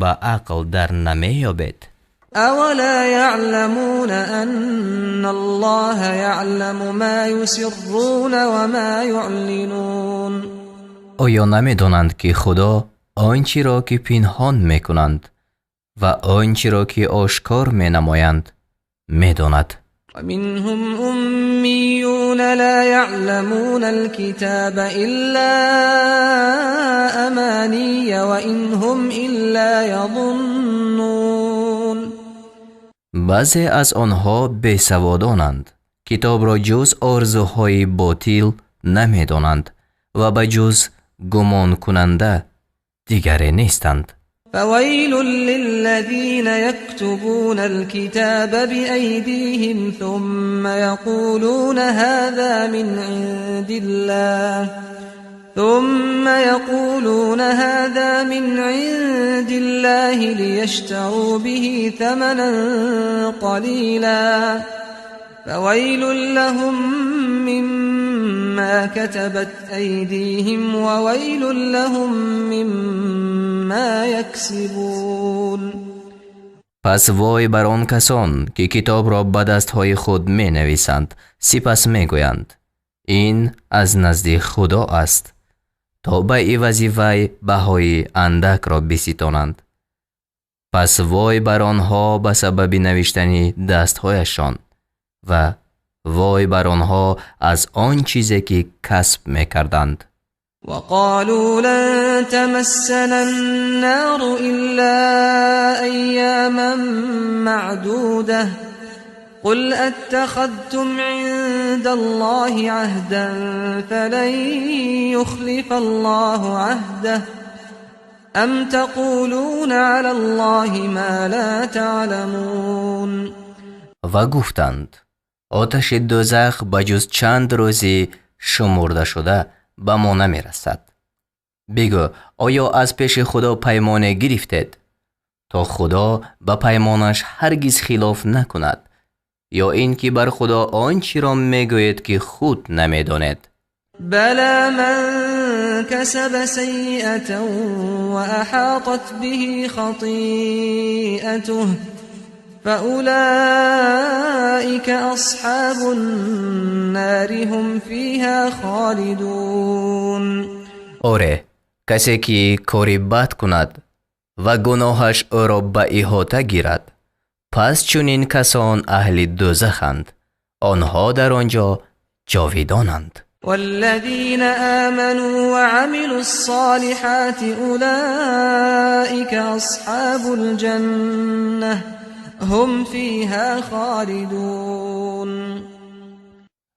ба ақл дар намеёбед? أولا يعلمون أن الله يعلم ما يسرون وما يعلنون. Оё намедонанд, ки Худо он чиро ки пинҳон мекунанд ва он чиро ки ошкор менамоянд, медонад? ومنهم أميون لا يعلمون الكتاب إلا أماني وإن هم إلا يظنون. Баъзе аз онҳо бесаводонанд, китобро ҷуз орзуҳои ботил намедонанд ва ба ҷуз гумонкунанда дигаре нестанд. فويل للذين يكتبون الكتاب بأيديهم ثم يقولون هذا من عند الله ثم يقولون هذا من عند الله ليشتروا به ثمنا قليلا فويل لهم مما كتبت أيديهم وويل لهم مما يكسبون. Пас вой бар он касон, ки китобро ба дастҳои худ менависанд, сипас мегӯянд: ин аз назди Худо аст, то ба ивази вай баҳои андакро биситонанд. Пас вой бар онҳо ба сабаби навиштани дастҳояшон ва вой бар онҳо аз он чизе ки касб мекарданд. وقالوا لن تمسنا النار إلا أياما معدودة قل أتخذتم عند الله عهدا فلن يخلف الله عهده أم تقولون على الله ما لا تعلمون. Ва гуфтанд: оташи дӯзах ба ҷуз чанд рӯзи шумурдашуда ба мо намерасад. Бигӯ: оё аз пеши Худо паймоне гирифтед, то Худо ба паймонаш ҳаргиз хилоф накунад, ё ин ки бар Худо он чиро мегӯед, ки худ намедонед? بلى من كسب سيئة وأحاطت به خطيئته فأولئك أصحاب النار هم فيها خالدون. Оре, касе ки кори бад кунад ва гуноҳаш ӯро ба иҳота гирад, пас чунин касон аҳли дӯзаханд, онҳо дар он ҷо ҷовидонанд. والذين آمنوا وعملوا الصالحات أولئك أصحاب الجنة هم فيها خالدون.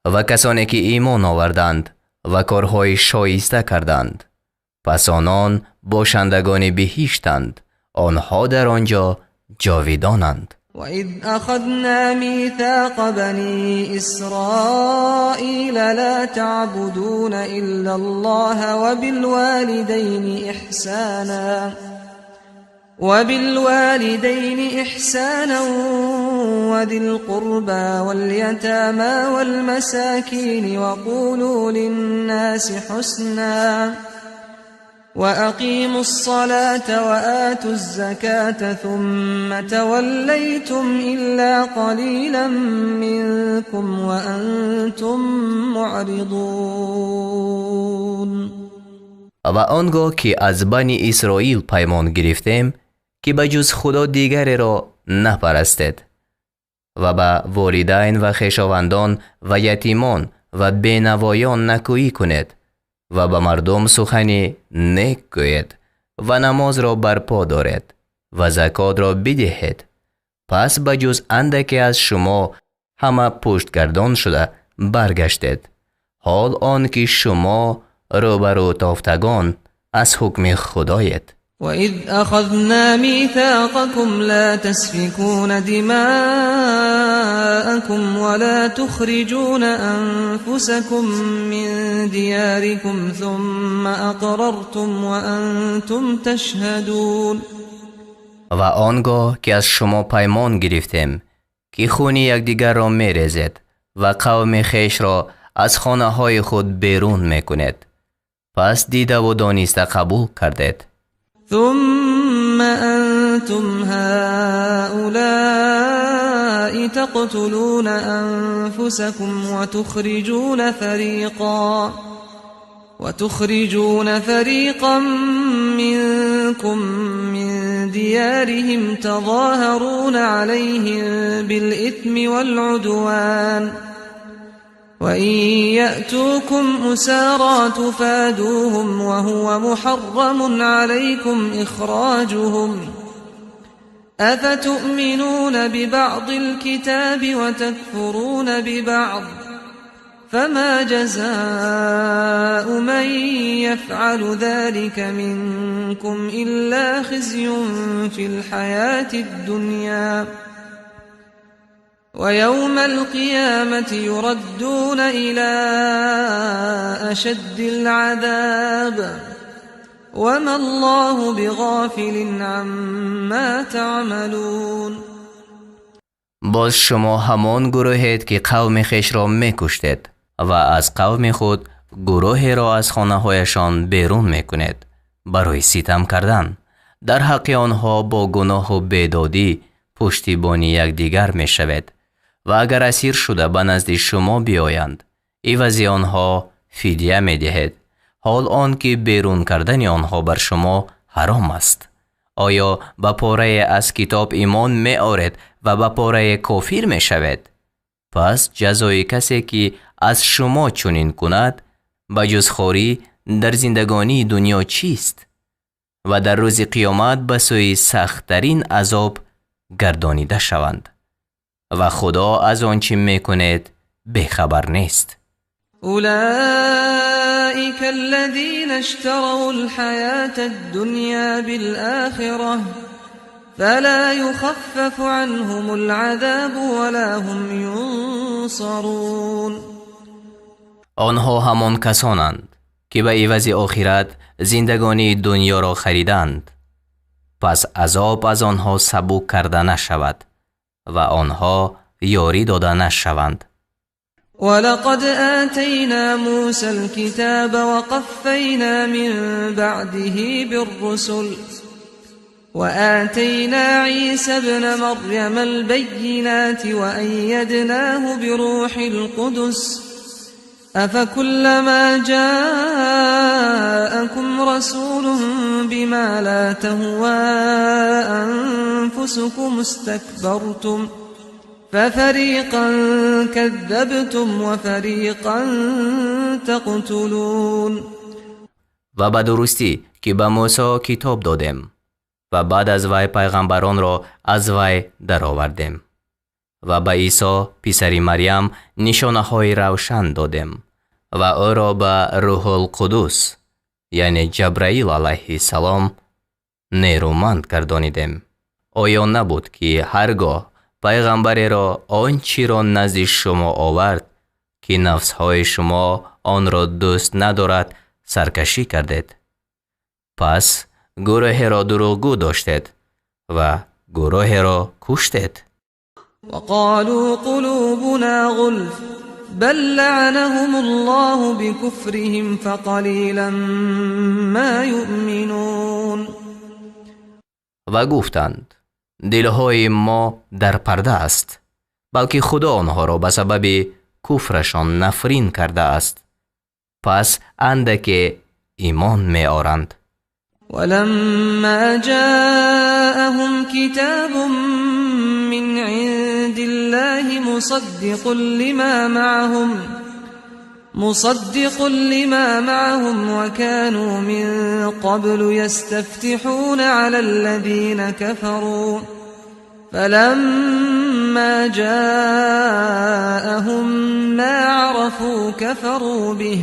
Ва касоне ки имон оварданд ва корҳои шоиста карданд, пас онон бошандагони биҳиштанд, онҳо дар он ҷо ҷовидонанд. وإذ أخذنا ميثاق بني إسرائيل لا تعبدون إلا الله وبالوالدين إحسانا وذي القربى واليتامى والمساكين وقولوا للناس حسنا وأقيموا الصلاة وآتوا الزكاة ثم توليتم إلا قليلا منكم وأنتم معرضون. Ва он гоҳ ки аз Бани Исроил паймон гирифтем, ки ба ҷуз Худо дигареро напарастед ва ба волидайн ва хешовандон ва ятимон ва бенавоён накӯӣ кунед ва ба мардум сухани нек гӯед ва намозро барпо доред ва закотро бидиҳед, пас ба ҷуз андаке аз шумо ҳама пуштгардон шуда баргаштед, ҳол он ки шумо рӯбарӯ тофтагон аз ҳукми Худоед. وإذ أخذنا ميثاقكم لا تسفكون دماءكم ولا تخرجون أنفسكم من دياركم ثم أقررتم وأنتم تشهدون. Ва он гоҳ ки аз шумо паймон гирифтем, ки хуни якдигарро мерезед ва қавми хешро аз хонаҳои худ берун мекунед, пас дидаву дониста қабул кардед. ثم أنتم هؤلاء تقتلون أنفسكم وتخرجون فريقا منكم من ديارهم تظاهرون عليهم بالإثم والعدوان وإن يأتوكم أسارى تفادوهم وهو محرم عليكم إخراجهم أفتؤمنون ببعض الكتاب وتكفرون ببعض فما جزاء من يفعل ذلك منكم إلا خزي في الحياة الدنيا ويوم القيامة يردون إلى أشد العذاب وما الله بغافل عما تعملون. Боз шумо ҳамон гурӯҳед, ки қавми хешро мекуштед ва аз қавми худ гурӯҳеро аз хонаҳояшон берун мекунед барои ситам кардан дар ҳаққи онҳо бо гуноҳу бедодӣ пуштибони якдигар мешавед ва агар асир шуда ба назди шумо биёянд, ивази онҳо фидя медиҳед, ҳол он ки берун кардани онҳо бар шумо ҳаром аст. Оё ба порае аз китоб имон меоред ва ба порае кофир мешавед? Пас ҷазои касе, ки аз шумо чунин кунад, ба ҷуз хорӣ дар зиндагонии дунё чист? Ва дар рӯзи қиёмат ба сӯи сахттарин азоб гардонида шаванд. Ва Худо аз он чӣ мекунед бехабар нест. أولئك الذين اشتروا الحياة الدنيا بالآخرة فلا يخفف عنهم العذاب ولا هم ينصرون. Онҳо ҳамон касонанд, ки ба ивази охират зиндагонии дунёро хариданд, пас азоб аз онҳо сабук карда нашавад ва онҳо ёрӣ дода нашаванд. ولقد آتينا موسى الكتاب وقفينا من بعده بالرسل وآتينا عيسى ابن مريم البينات وأيدناه بروح القدس أفكلما جاءكم رسول بما لا تهوى أنفسكم استكبرتم ففريقا كذبتم وفريقا تقتلون. Ва ба дурустӣ, ки ба Мусо китоб додем ва баъд аз вай пайғамбаронро аз вай даровардем ва ба Исо писари Марьям нишонаҳои равшан додем ва ӯро ба Рӯҳулқудус, яъне Ҷабраил алайҳиссалом, нерӯманд гардонидем. Оё набуд, ки ҳар гоҳ пайғамбареро он чиро назди шумо овард, ки нафсҳои шумо онро дӯст надорад, саркашӣ кардед. Пас гурӯҳеро дурӯғгӯ доштед ва гурӯҳеро куштед. وقالوا قلوبنا غلف بل لعنهم الله بكفرهم فقليلا ما يؤمنون. Ва гуфтанд: дилҳои мо дар парда аст, балки Худо онҳоро ба сабаби куфрашон нафрин кардааст, пас андаке имон меоранд. ولما جاءهم كتاب من عند الله مصدق لما معهم وكانوا من قبل يستفتحون على الذين كفروا فلما جاءهم ما عرفوا كفروا به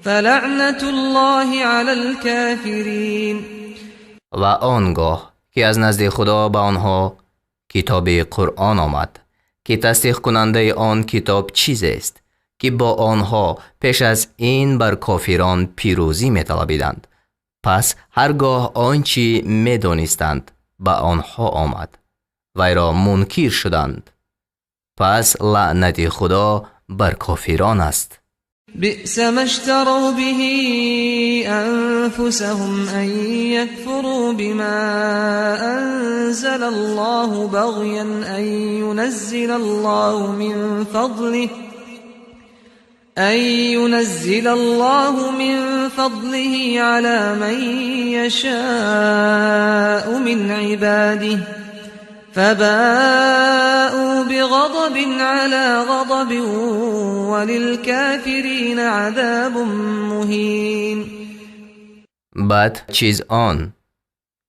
فلعنة الله على الكافرين. Ва он гоҳ ки аз назди Худо ба онҳо китоби Қуръон омад, ки тасдиқкунандаи он китоб чизест, ки бо онҳо пеш аз ин бар кофирон пирӯзӣ металабиданд, пас ҳар гоҳ он чӣ медонистанд ба онҳо омад, вайро мункир шуданд. Пас лаънати Худо бар кофирон аст. بئس ما اشتروا به أنفسهم أن يكفروا بما أنزل الله بغيا أن ينزل الله من فضله على من يشاء من عباده فباءوا بغضب على غضب وللكافرين عذاب مهين. Бад чиз он,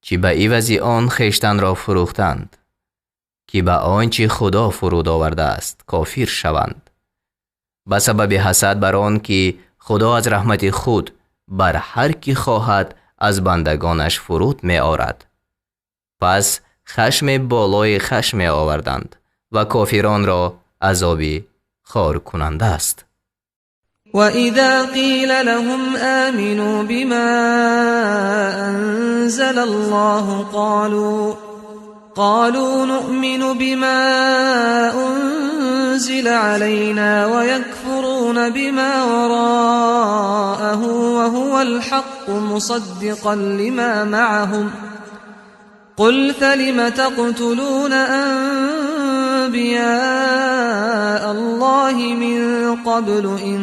ки ба ивази он хештанро фурӯхтанд, ки ба он чи Худо фуруд овардааст кофир шаванд, ба сабаби ҳасад бар он ки Худо аз раҳмати худ бар ҳар ки хоҳад аз бандагонаш фуруд меорад. Пас хашме болои хашме оварданд ва кофиронро азоби хоркунанда аст. وإذا قيل لهم آمنوا بما أنزل الله قالوا نؤمن بما أنزل علينا ويكفرون بما وراءه وهو الحق مصدقا لما معهم قل فلم تقتلون أنبياء الله من قبل إن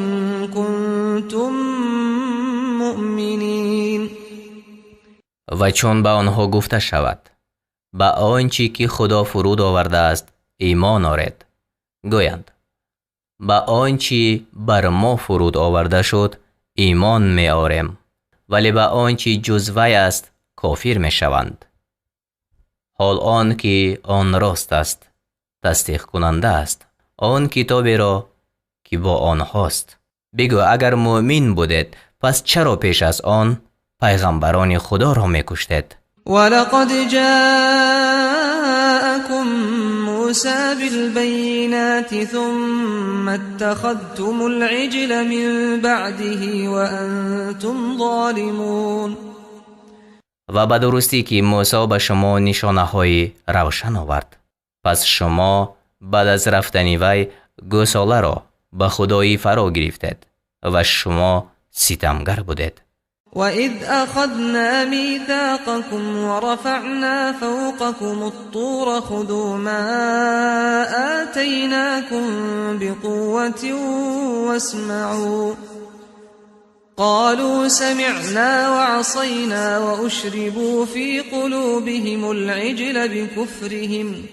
كنتم مؤمنين. Ва чун ба онҳо гуфта шавад: ба он чӣ ки Худо фуруд овардааст имон оред, гӯянд: ба он чӣ бар мо фуруд оварда шуд имон меорем, вале ба он чӣ ҷуз вай аст кофир мешаванд. Ҳол он ки он рост аст, тасдиқкунанда аст он китоберо ки бо онҳост. Бигӯ: агар муъмин будед, пас чаро пеш аз он пайғамбарони Худоро мекуштед? ولقد جاءكم موسى بالبينات ثم اتخذتم العجل من بعده وأنتم ظالمون. Ва ба дурустӣ ки Мусо ба шумо нишонаҳои равшан овард, пас шумо баъд аз рафтани вай гӯсоларо ба худоӣ фаро гирифтед ва шумо ситамгар будед. وإذ أخذنا ميثاقكم ورفعنا فوقكم الطور خذوا ما آتيناكم بقوة واسمعوا قالوا سمعنا وعصينا وأشربوا في قلوبهم العجل بكفرهم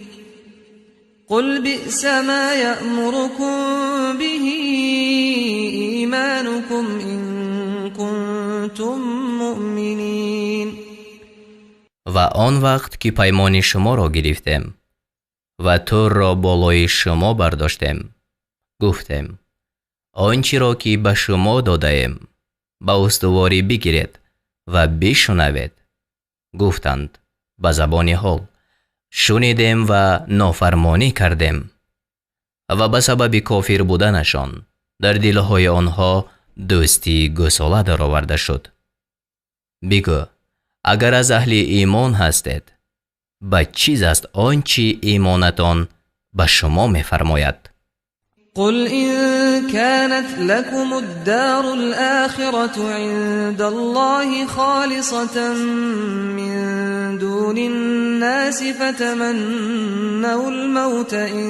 قل بئس ما يأمركم به إيمانكم إن كنتم مؤمنين. Ва он вақт ки паймони шуморо гирифтем ва Турро болои шумо бардоштем, гуфтем: он чиро ки ба шумо додаем ба устуворӣ бигиред ва бишунавед. Гуфтанд ба забони ҳол: Шунидем ва нофармонӣ кардем. Ва ба сабаби кофир буданашон дар дилҳои онҳо дӯстии гӯсола дароварда шуд. Бигӯ, агар аз аҳли имон ҳастед, бад чиз аст он чи имонатон ба шумо мефармояд. قل إن كانت لكم الدار الآخرة عند الله خالصة من دون الناس فتمنوا الموت إن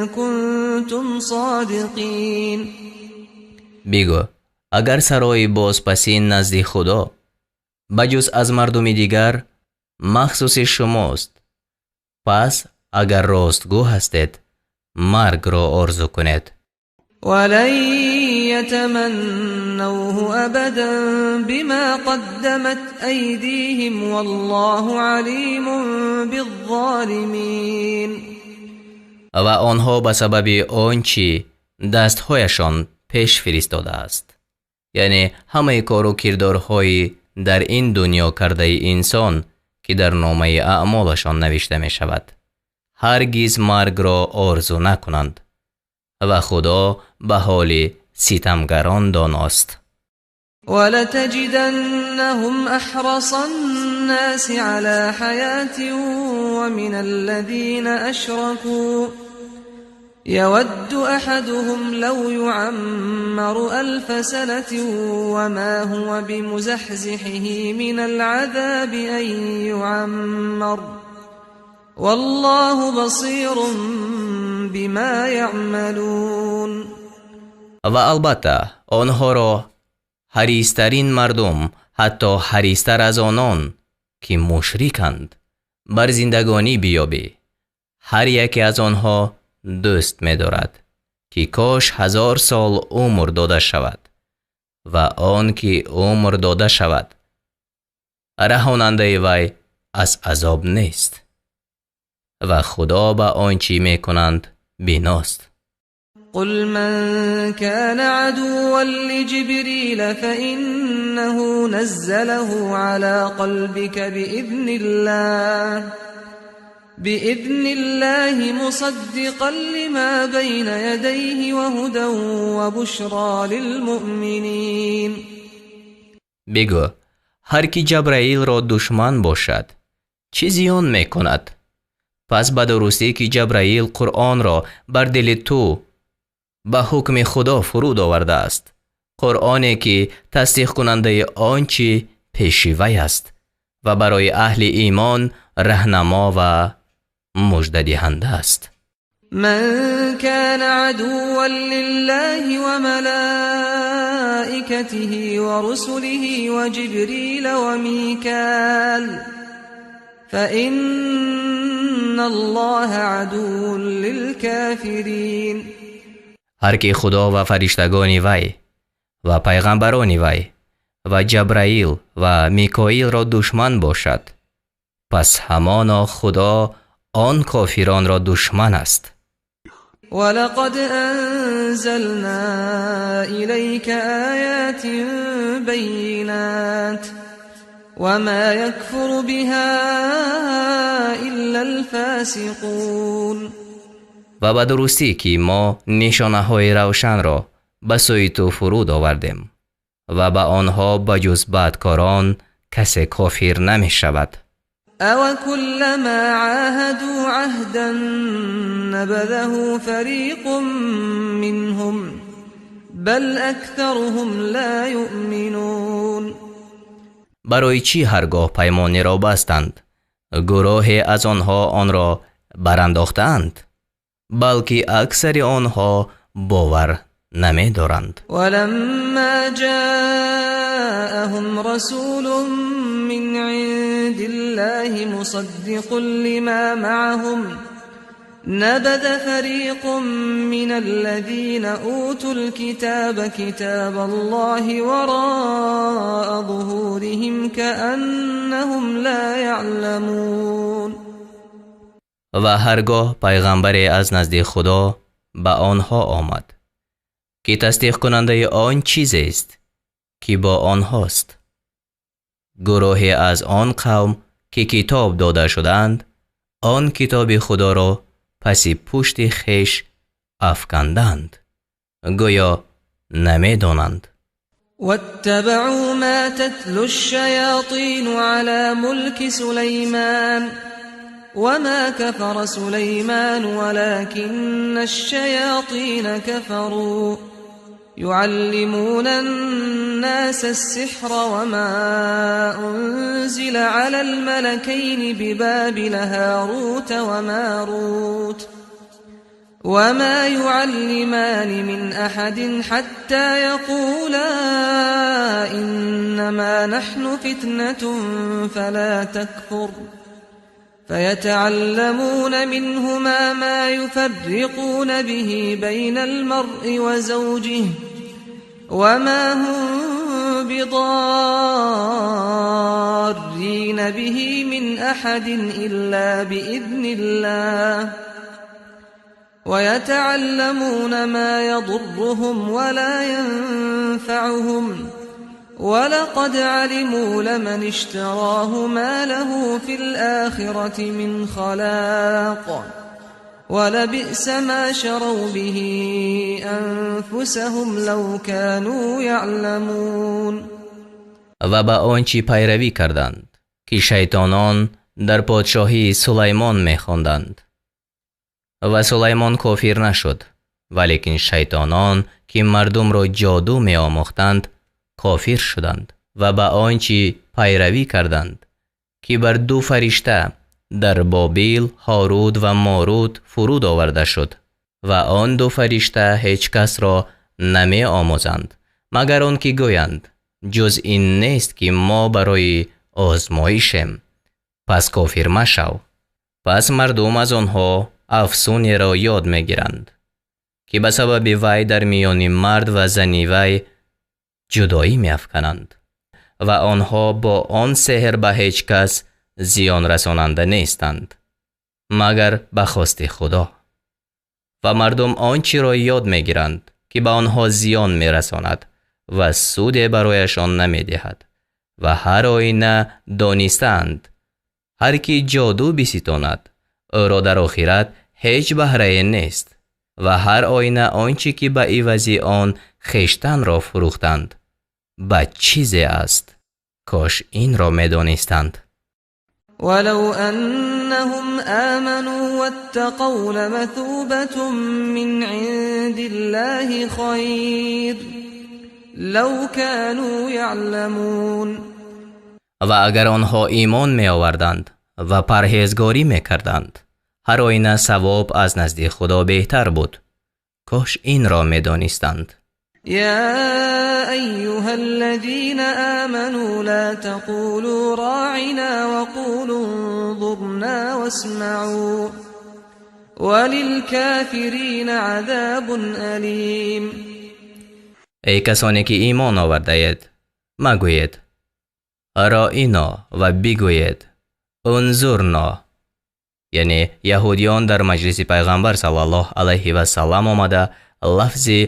كنتم صادقين. Бигӯ, агар сарои бозпасин назди Худо ба ҷуз аз мардуми дигар махсуси шумост, пас агар ростгӯ ҳастед, маргро орзу кунед. ولن يتمنوه أبدا بما قدمت أيديهم والله عليم بالظالمين. Ва онҳо ба сабаби он чӣ дастҳояшон пеш фиристодааст, яъне ҳамаи кору кирдорҳои дар ин дунё кардаи инсон, ки дар номаи аъмолашон навишта мешавад, ҳаргиз маргро орзу накунанд, ва Худо ба ҳоли ситамгарон доност. ولتجدنهم أحرص الناس على حياة ومن الذين أشركوا يود أحدهم لو يعمر 1000 سنة وما هو بمزحزحه من العذاب أن يعمر والله بصير بما يعملون. Ва албатта онҳоро ҳаристарин мардум, ҳатто ҳаристар аз онон ки мушриканд, бар зиндагонӣ биёбӣ. Ҳар яке аз онҳо дӯст медорад ки кош 1000 сол умр дода шавад, ва он ки умр дода шавад, раҳонандаи вай аз азоб нест, ва Худо ба он чӣ мекунанд биност. قل من كان عدوا لجبريل فإنه نزله على قلبك بإذن الله مصدقا لما بين يديه وهدى وبشرى للمؤمنين. بگو ҳар ки Ҷабраилро душман бошад, чӣ зиён мекунад? Пас ба дурустӣ ки Ҷабраил Қуръонро бар дили ту ба ҳукми Худо фуруд овардааст, Қуръоне ки тасдиқкунандаи он чӣ пеши вай аст ва барои аҳли имон раҳнамо ва муждадиҳанда аст. من كان عدوا لله وملائكته ورسله وجبريل وميكال فإن الله عدو للكافرين. Ҳар ки Худо ва фариштагони вай ва пайғамбарони вай ва Ҷабраил ва Микоилро душман бошад, пас ҳамоно Худо он кофиронро душман аст. ولقد أنزلنا إليك آيات بينات وما يكفر بها إلا الفاسقون. Ва ба дурустӣ ки мо нишонаҳои равшанро ба сӯи ту фуруд овардем ва ба онҳо ба ҷуз бадкорон касе кофир намешавад. أوكلما عاهدوا عهدا نبذه فريق منهم بل أكثرهم لا يؤمنون. Барои чӣ ҳаргоҳ паймонеро бастанд, гурӯҳе аз онҳо онро барандохтаанд, балки аксари онҳо бовар намедоранд. ولما جاءهم رسول من عند الله مصدق لما معهم نبذ فريق من الذين أوتوا الكتاب كتاب الله وراء ظهورهم كأنهم لا يعلمون. Ва ҳаргоҳ пайғамбаре аз назди Худо ба онҳо омад, ки тасдиқкунандаи он чизест ки бо онҳост, гурӯҳе аз он қавм ки китоб дода шудаанд, Он китоби Худоро паси пушти хеш афканданд, гӯё намедонанд. واتبعوا ما تتلو الشياطين على ملك سليمان وما كفر سليمان ولكن الشياطين كفروا يعلمون الناس السحر وما أنزل على الملكين ببابل هاروت وماروت وما يعلمان من أحد حتى يقولا إنما نحن فتنة فلا تكفر فيتعلمون منهما ما يفرقون به بين المرء وزوجه وما هم بضارين به من أحد إلا بإذن الله ويتعلمون ما يضرهم ولا ينفعهم ولقد علموا لمن اشتراه ما له في الآخرة من خلاق ولبئس ما شروا به أنفسهم لو كانوا يعلمون. Ва ба он чӣ пайравӣ карданд, ки шайтонон дар подшоҳии Сулаймон мехонданд. Ва Сулаймон кофир нашуд, валекин шайтонон, ки мардумро ҷоду меомӯхтанд, кофир шуданд ва ба он чӣ пайравӣ карданд, ки бар ду фаришта дар Бобил, Ҳорут ва Морут фуруд оварда шуд. Ва он ду фаришта ҳеҷ касро намеомӯзанд, магар он ки гӯянд: ҷуз ин нест, ки мо барои озмоишем, пас кофир машав. Пас мардум аз онҳо афсунеро ёд мегиранд, ки ба сабаби вай дар миёни мард ва зани вай ҷудоӣ меафкананд ва онҳо бо он сеҳр ба ҳеҷ кас зиён расонанда нестанд, магар ба хости Худо. Ва мардум он чиро ёд мегиранд, ки ба онҳо зиён мерасонад ва суде барояшон намедиҳад. Ва ҳар оина донистаанд, ҳар ки ҷоду биситонад, ӯро дар охират ҳеҷ баҳрае нест. Ва ҳар оина он чӣ ки ба ивази он хештанро фурӯхтанд, бад чизе аст. Кош инро медонистанд. ولو أنهم آمنوا واتقوا لمثوبة من عند الله خير لو كانوا يعلمون. Ва агар онҳо имон меоварданд ва парҳезгорӣ мекарданд, ҳар оина савоб аз назди Худо беҳтар буд. Кош инро медонистанд. يا أيها الذين آمنوا لا تقولوا راعنا وقولوا انظرنا واسمعوا وللكافرين عذاب أليم. Эй касоне ки имон овардаед, магӯед роино ва бигӯед унзурно. Яъне яҳудиён дар маҷлиси пайғамбар саллаллоҳ алайҳи васаллам омада лафзи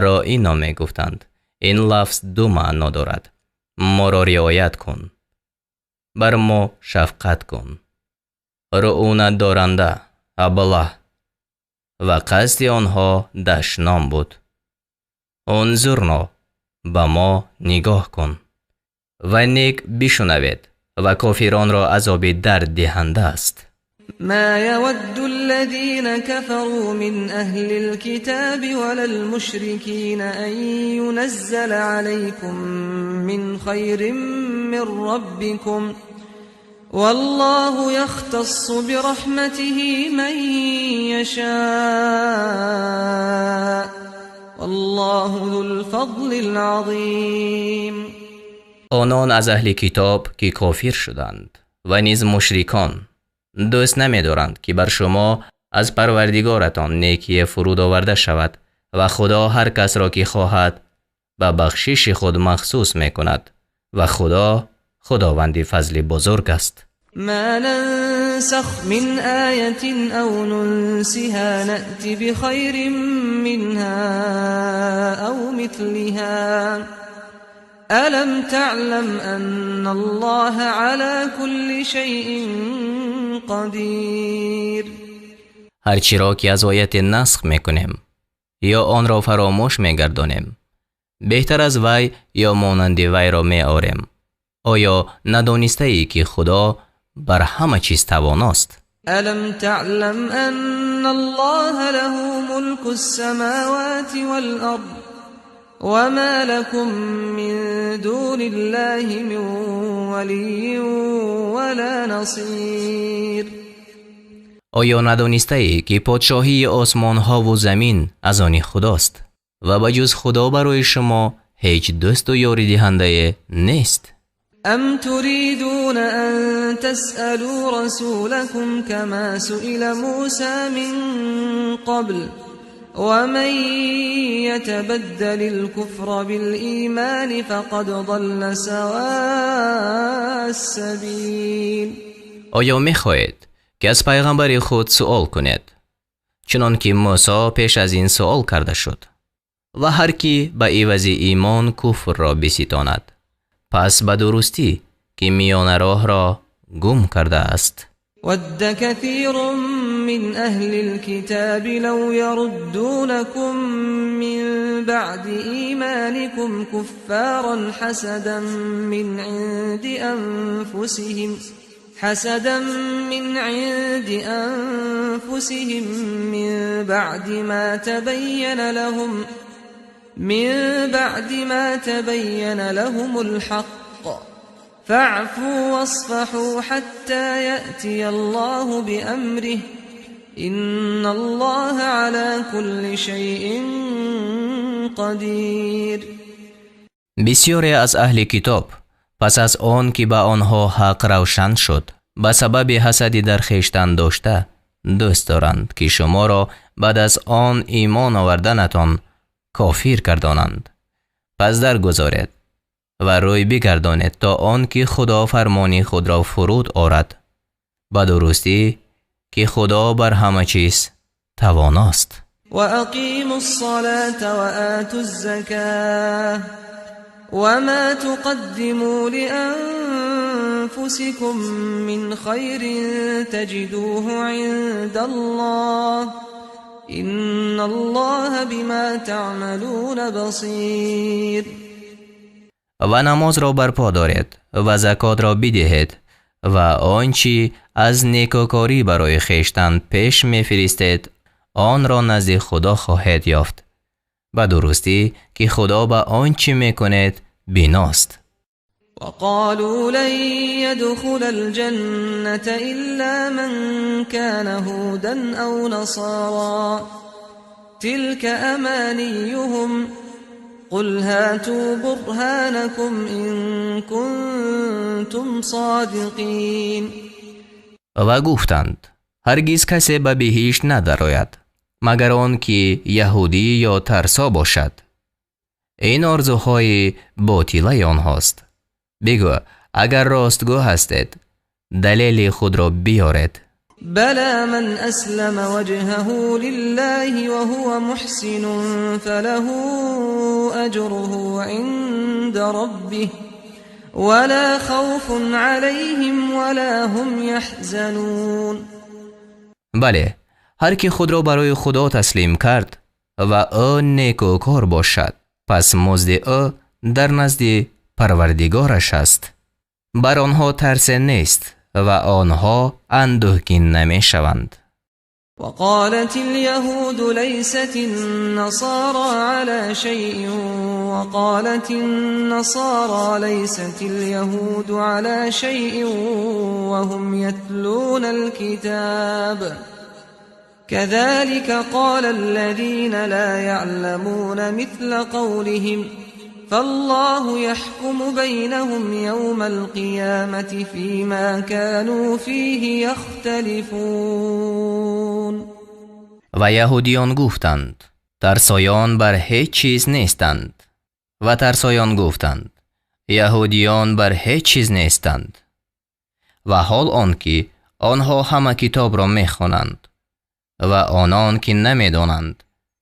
роино мегуфтанд. Ин лафз ду маъно дорад: моро риоят кун, бар мо шафқат кун, руъунатдоранда, аблаҳ. Ва қасди онҳо дашном буд. Унзурно, ба мо нигоҳ кун ва нек бишунавед, ва кофиронро азоби дарддиҳанда аст. ما يود الذين كفروا من أهل الكتاب ولا المشركين أن ينزل عليكم من خير من ربكم والله يختص برحمته من يشاء والله ذو الفضل العظيم. Онон аз аҳли китоб, ки кофир шуданд, ва низ мушрикон дӯст намедоранд, ки бар шумо аз Парвардигоратон некие фуруд оварда шавад, ва Худо ҳар касро ки хоҳад ба бахшиши худ махсус мекунад, ва Худо худованди фазли бузург аст. ما ننسخ من آية أو ننسها نأت بخير منها أو مثلها. ألم تعلم أن الله على كل شيء قدير. Ҳар чиро ки аз ояте насх мекунем ё онро фаромӯш мегардонем, беҳтар аз вай ё монанди вайро меорем. Оё надонистаӣ ки Худо бар ҳама чиз тавоност? ألم تعلم أن الله له ملك السماوات والأرض وما لكم من دون الله من ولي ولا نصير. Оё надонистаӣ ки подшоҳии осмонҳову замин аз они Худост ва ба ҷуз Худо барои шумо ҳеҷ дӯсту ёридиҳандае нест? أم تريدون أن تسألوا رسولكم كما سئل موسى من قبل ومن يتبدل الكفر بالإيمان فقد ضل سواء السبيل. Оё мехоҳед ки аз пайғамбари худ суол кунед, чунон ки Мусо пеш аз ин суол карда шуд? Ва ҳар кӣ ба ивази имон куфрро биситонад, пас ба дурустӣ ки миёнароҳро гум кардааст. ود كثير من أهل الكتاب لو يردونكم من بعد إيمانكم كفارا حسدا من عند أنفسهم من بعد ما تبين لهم الحق فاعفوا واصفحوا حتى يأتي الله بأمره إن الله على كل شيء قدير. Бисёре аз аҳли китоб пас аз он ки ба онҳо ҳақ равшан шуд, ба сабаби ҳасади дар хештан дошта дӯст доранд ки шуморо баъд аз он имон оварданатон кофир гардонанд. Пас даргузоред ва рӯй бигардонед то он ки Худо фармони худро фуруд орад. Ба дурустӣ ки Худо бар ҳама чиз тавоност. وأقيموا الصلاة وآتوا الزكاة وما تقدموا لأنفسكم من خير تجدوه عند الله إن الله بما تعملون بصير. Ва намозро барпо доред ва закотро бидиҳед ва он чӣ аз некӯкорӣ барои хештан пеш мефиристед, онро назди Худо хоҳед ёфт. Ба дурустӣ ки Худо ба он чӣ мекунед биност. وقالوا لن يدخل الجنة إلا من كان هودا أو نصارى تلك أمانيهم قل هاتوا برهانكم إن كنتم صادقين. Ва гуфтанд: ҳаргиз касе ба биҳишт надарояд, магар он ки яҳудӣ ё тарсо бошад. Ин орзуҳои ботилаи онҳост. Бигӯ: агар ростгӯ ҳастед, далели худро биёред. بلى من أسلم وجهه لله وهو محسن فله أجره عند ربه ولا خوف عليهم ولا هم يحزنون. Бале, ҳар ки худро барои Худо таслим кард ва ӯ некӯкор бошад, пас музди ӯ дар назди Парвардигораш аст. Бар онҳо тарсе нест ва онҳо андӯҳгин намешаванд. وقالت اليهود ليست النصارى على شيء وقالت النصارى ليست اليهود على شيء وهم يتلون الكتاب كذلك قال الذين لا يعلمون مثل قولهم فالله يحكم بينهم يوم القيامة فيما كانوا فيه يختلفون. Ва яҳудиён гуфтанд: тарсоён бар ҳеҷ чиз нестанд. Ва тарсоён гуфтанд: яҳудиён бар ҳеҷ чиз нестанд. Ва ҳол он ки онҳо ҳама китобро мехонанд ва онон ки намедонанд,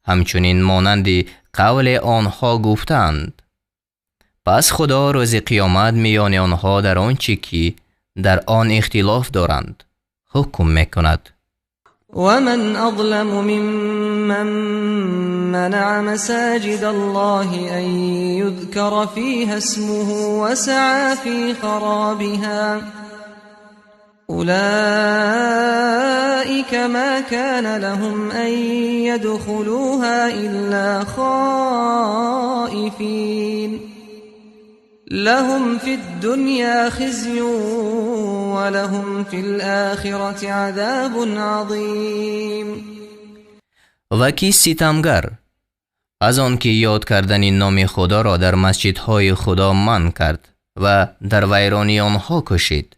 ҳамчунин монанди қавле онҳо гуфтаанд. Пас Худо рӯзи қиёмат миёни онҳо дар он чӣ ки дар он ихтилоф доранд ҳукм мекунад. ومن أظلم ممن منع مساجد الله أن يذكر فيها اسمه وسعى في خرابها أولئك ما كان لهم أن يدخلوها إلا خائفين لهم في الدنيا خزي ولهم في الآخرة عذاب عظيم. Ва кӣ ситамгар аз он ки ёд кардани номи Худоро дар масҷидҳои Худо манъ кард ва дар вайронии онҳо кӯшид?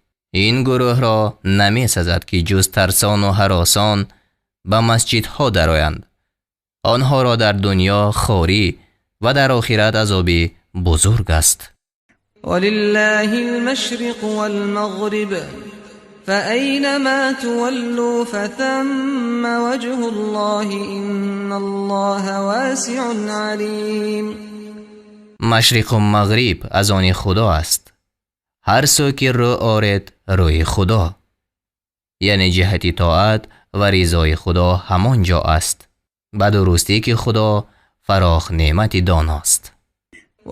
Ин гурӯҳро намесазад, ки ҷуз тарсону ҳаросон ба масҷидҳо дароянд. Онҳоро дар дунё хорӣ ва дар охират азоби бузург аст. ولله المشرق والمغرب فأينما تولوا فثم وجه الله إن الله واسع عليم. Машриқу мағриб аз они Худо аст. Ҳар сӯ ки рӯ оред, рӯи Худо, яъне ҷиҳати тоат ва ризои Худо ҳамон ҷо аст. Ба дурустӣ ки Худо фарох неъмати доност.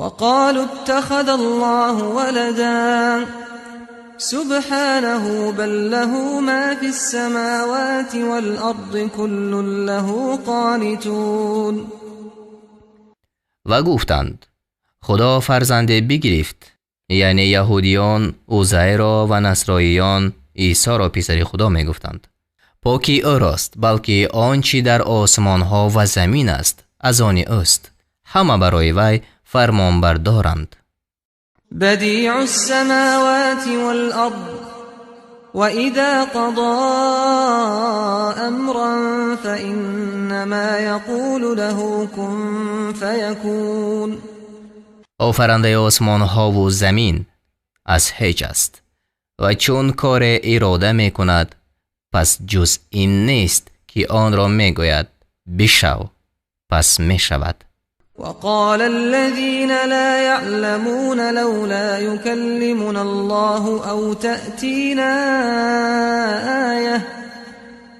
وقالوا اتخذ الله ولدا سبحانه بل له ما في السماوات والأرض كل له قانتون. Ва гуфтанд: Худо фарзанде бигирифт. Яъне яҳудиён Узайро ва насроиён Исоро писари Худо мегуфтанд. Покӣ ӯрост, балки он чӣ дар осмонҳо ва замин аст, аз они ӯст, ҳама барои вай фармонбардоранд. بديع السماوات والأرض وإذا قضى أمرا فإنما يقول له كن فيكون. Офарандаи осмонҳову замин аз ҳеҷ аст ва чун коре ирода мекунад, пас ҷуз ин нест, ки онро мегӯяд: бишав, пас мешавад. وقال الذين لا يعلمون لولا يكلمنا الله أو تأتينا آية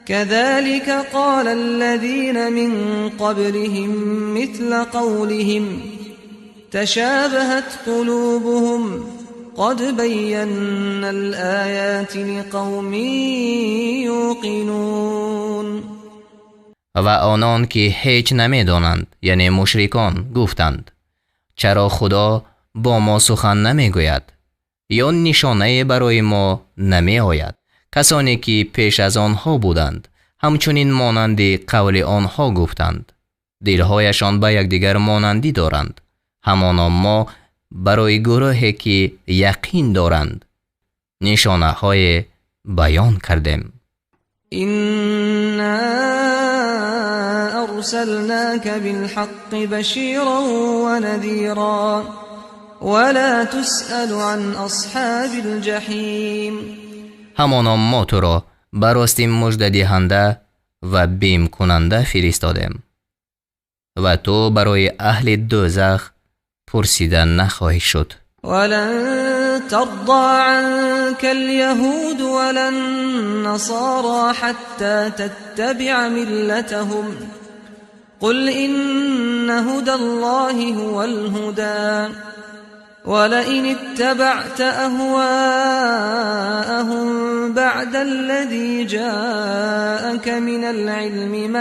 كذلك قال الذين من قبلهم مثل قولهم تشابهت قلوبهم قد بينا الآيات لقوم يوقنون. Ва онон ки ҳеҷ намедонанд, яъне мушрикон, гуфтанд: чаро Худо бо мо сухан намегӯяд ё нишонае барои мо намеояд? Касоне ки пеш аз онҳо буданд, ҳамчунин монанди қавли онҳо гуфтанд. Дилҳояшон ба якдигар монандӣ доранд. Ҳамоно мо барои гурӯҳе ки яқин доранд, нишонаҳое баён кардем. إنا أرسلناك بالحق بشيرا ونذيرا ولا تسأل عن أصحاب الجحيم. Ҳамоно мо туро ба рости муждадиҳанда ва бимкунанда фиристодем ва ту барои аҳли дӯзах пурсида нахоҳӣ шуд. ولن ترضى عنك اليهود ولا النصارى حتى تتبع ملتهم قل إن هدى الله هو الهدى ولئن اتبعت أهواءهم بعد الذي جاءك من العلم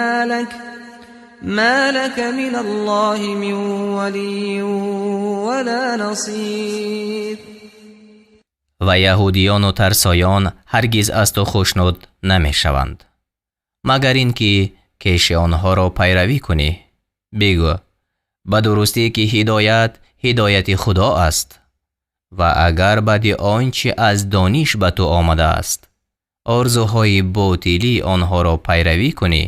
ما لك من الله من ولي ولا نصير. Ва яҳудиёну тарсоён ҳаргиз аз ту хушнуд намешаванд, магар ин ки кеши онҳоро пайравӣ кунӣ. Бигӯ: ба дурустӣ ки ҳидоят ҳидояти Худо аст ва агар баъди он чӣ аз дониш ба ту омадааст, орзуҳои ботилии онҳоро пайравӣ кунӣ,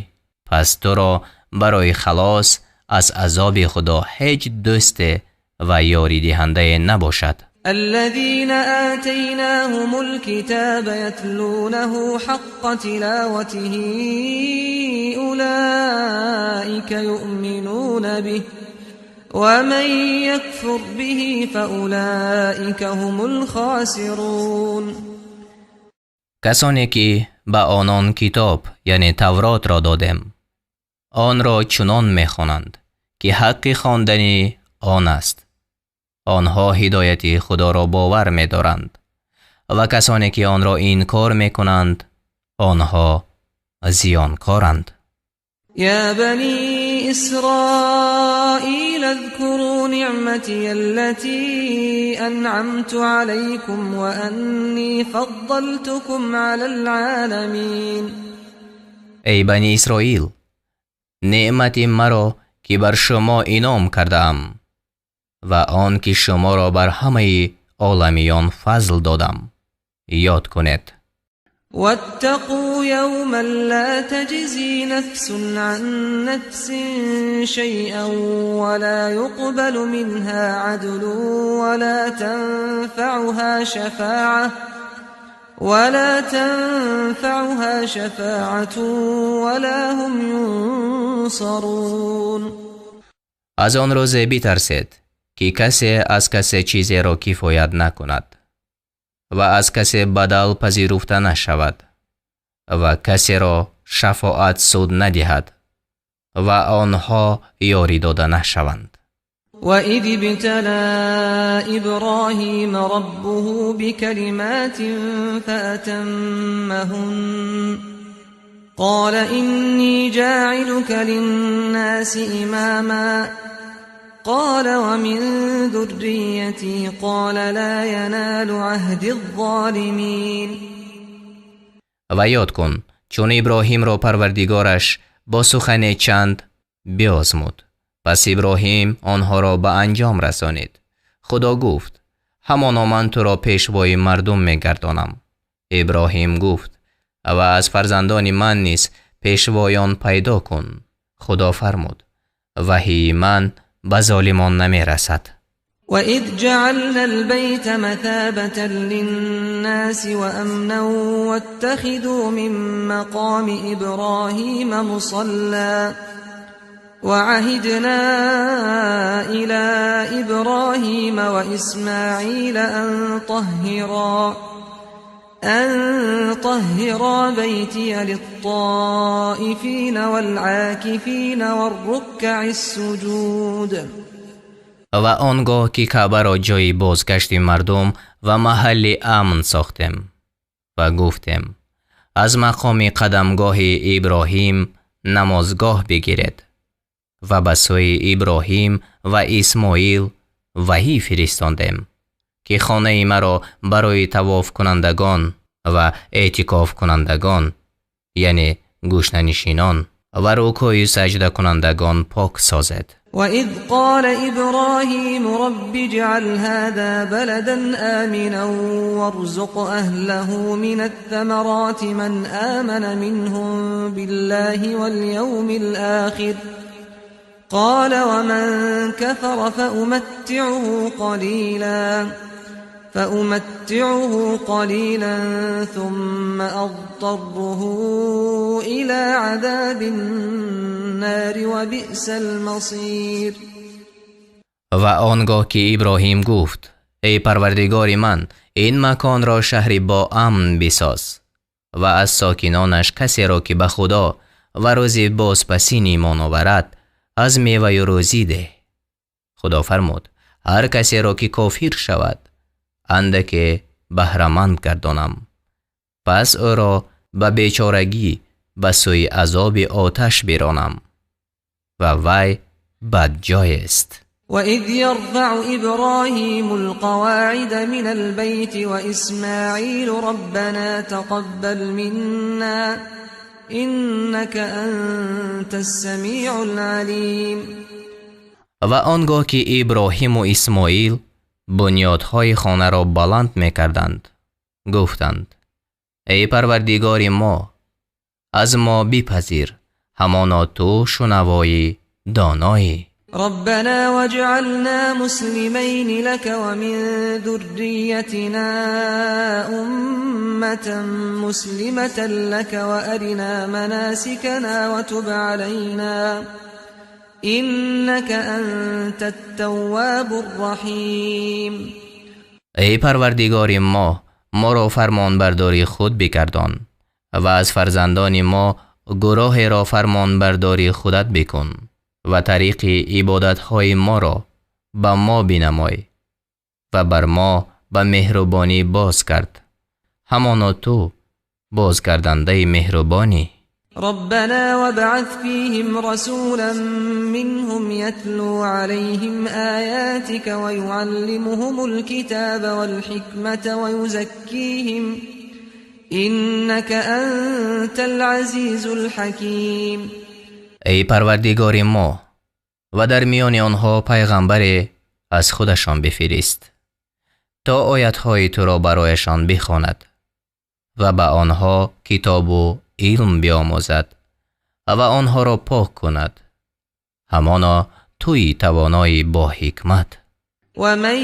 пас туро барои халос аз азоби Худо ҳеҷ дӯсте ва ёридиҳандае набошад. الذين آتيناهم الكتاب يتلونه حق تلاوته أولئك يؤمنون به ومن يكفر به فأولئك هم الخاسرون. Касоне ки ба онон китоб, яъне Тавротро додем, онро чунон мехонанд, ки ҳаққи хондани он аст. Онҳо ҳидояти Худоро бовар медоранд ва касоне ки онро инкор мекунанд, онҳо зиёнкоранд. يا بني إسرائيل اذكروا نعمتي التي أنعمت عليكم وأني فضلتكم على العالمين. Эй Бани Исроил, неъмати маро, ки бар шумо инъом кардаам, ва он ки шуморо бар ҳамаи оламиён фазл додам, ёд кунед. واتقوا يوما لا تجزي نفس عن نفس شيئا ولا يقبل منها عدل ولا تنفعها شفاعة ولا هم ينصرون. Аз он рӯзе битарсед, ки касе аз касе чизеро кифоят накунад ва аз касе бадал пазируфта нашавад ва касеро шафоат суд надиҳад ва онҳо ёрӣ дода нашаванд. وإذ ابتلى إبراهيم ربه بكلمات فأتمهن قال إني جاعلك للناس إماما قال ومن ذريتي قال لا ينال عهدي الظالمين. Ва ёд кун, чун Иброҳимро Парвардигораш бо сухане чанд биозмуд, пас Иброҳим онҳоро ба анҷом расонид. Худо гуфт: «Ҳамоно ман туро пешвои мардум мегардонам». Иброҳим гуфт: «Ва аз фарзандони ман низ пешвоён пайдо кун». Худо фармуд: «Ваҳии ман ба золимон намерасад». وإذ جعلنا البيت مثابة للناس وأمنا واتخذوا من مقام إبراهيم مصلى وعهدنا إلى إبراهيم وإسماعيل أن طهرا بيتي للطائفين والعاكفين والركع السجود. Ва он гоҳ ки Каъбаро ҷойи бозгашти мардум ва маҳалли амн сохтем ва гуфтем: «Аз мақоми қадамгоҳи Иброҳим намозгоҳ бигиред», ва ба сӯи Иброҳим ва Исмоил ваҳӣ фиристондем, ки хонаи маро барои тавофкунандагон ва эътикофкунандагон, яъне гӯшанишинон, ва рукӯю саҷдакунандагон пок созед. وإذ قال إبراهيم رب اجعل هذا بلدا آمنا وارزق أهله من الثمرات من آمن منهم بالله واليوم الآخر قال ومن كفر فأمتعه قليلا ثم أضطره إلى عذاب النار وبئس المصير. Ва он гоҳ ки Иброҳим гуфт: «Эй Парвардигори ман, ин маконро шаҳри боамн бисоз ва аз сокинонаш касеро, ки ба Худо ва рӯзи бозпасин имон оварад, аз меваю рӯзӣ деҳ». Худо фармуд: «Ҳар касеро ки кофир шавад, андаке баҳраманд гардонам, пас ӯро ба бечорагӣ ба сӯи азоби оташ биронам, ва вай бадҷоест». وإذ يرفع إبراهيم القواعد من البيت وإسماعيل ربنا تقبل منا إنك أنت السميع العليم. Ва он гоҳ ки Иброҳиму Исмоил бунёдҳои хонаро баланд мекарданд, гуфтанд: «Эй Парвардигори мо, аз мо бипазир, ҳамоно ту шунавои доноӣ». ربنا واجعلنا مسلمين لك ومن ذريتنا أمة مسلمة لك وأرنا مناسكنا وتب علينا إنك أنت التواب الرحيم. Эй Парвардигори мо, моро фармонбардори худ бигардон ва аз фарзандони мо гурӯҳеро фармонбардори худат бикун ва тариқи ибодатҳои моро ба мо бинамой ва бар мо ба меҳрубонӣ боз кард, ҳамоно ту бозгардонандаи меҳрубонӣ. ربنا وابعث فيهم رسولا منهم يتلو عليهم آياتك ويعلمهم الكتاب والحكمة ويزكيهم إنك أنت العزيز الحكيم. Эй Парвардигори мо, ва дар миёни онҳо пайғамбаре аз худашон бифирист, то оятҳои туро барояшон бихонад ва ба онҳо китобу илм биомӯзад ва онҳоро пок кунад. Ҳамоно туи тавонои бо ҳикмат. ومن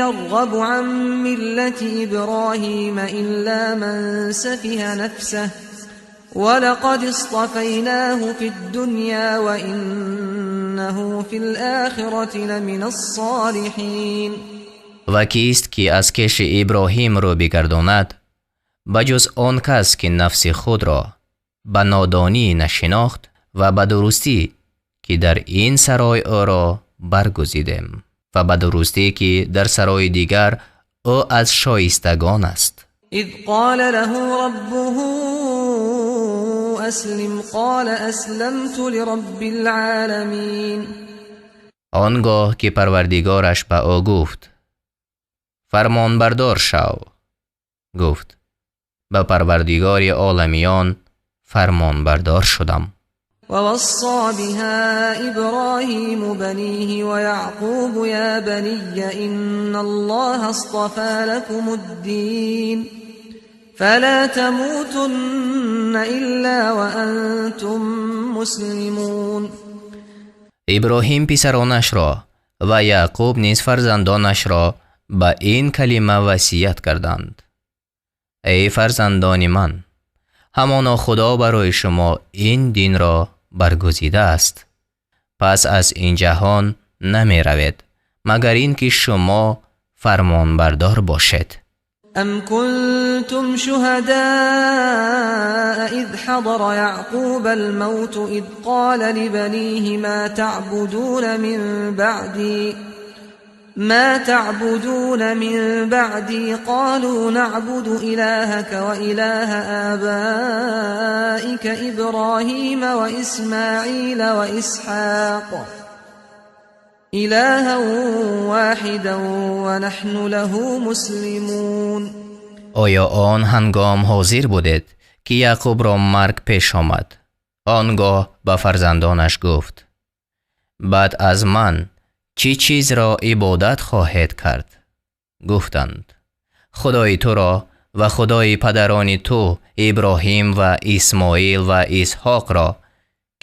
يرغب عن ملة إبراهيم إلا من سفه نفسه ولقد اصطفيناه في الدنيا وإنه في الآخرة لمن الصالحين. Ва кист ки аз кеши Иброҳим рӯ бигардонад, ба ҷуз он кас ки нафси худро ба нодонӣ нашинохт, ва ба дурустӣ ки дар ин сарой ӯро баргузидем ва ба дурустӣ ки дар сарои дигар ӯ аз шоистагон аст. إذ قال له ربه أسلم قال أسلمت لرب العالمين. Он гоҳ ки Парвардигораш ба ӯ гуфт: фармонбардор шав, гуфт: ба Парвардигори оламиён фармонбардор шудам. ووصى بها إبراهيم بنيه ويعقوب يا بني إن الله اصطفى لكم الدين فلا تموتن إلا وأنتم مسلمون. Иброҳим писаронашро ва Яъқуб низ фарзандонашро ба ин калима васият карданд: эй фарзандони ман, ҳамоно Худо барои шумо ин динро баргузидааст, пас аз ин ҷаҳон намеравед, магар ин ки шумо фармонбардор бошед. أم كنتم شهداء إذ حضر يعقوب الموت إذ قال لبنيه ما تعبدون من بعدي قالوا نعبد إلهك وإله آبائك إبراهيم وإسماعيل وإسحاق إلها واحدا ونحن له مسلمون. Оё он ҳангом ҳозир будед ки Яъқубро марг пеш омад? Он гоҳ ба фарзандонаш гуфт: баъд аз ман чӣ чизро ибодат хоҳед кард? Гуфтанд: Худои туро ва Худои падарони ту Иброҳим ва Исмоил ва Исҳоқро,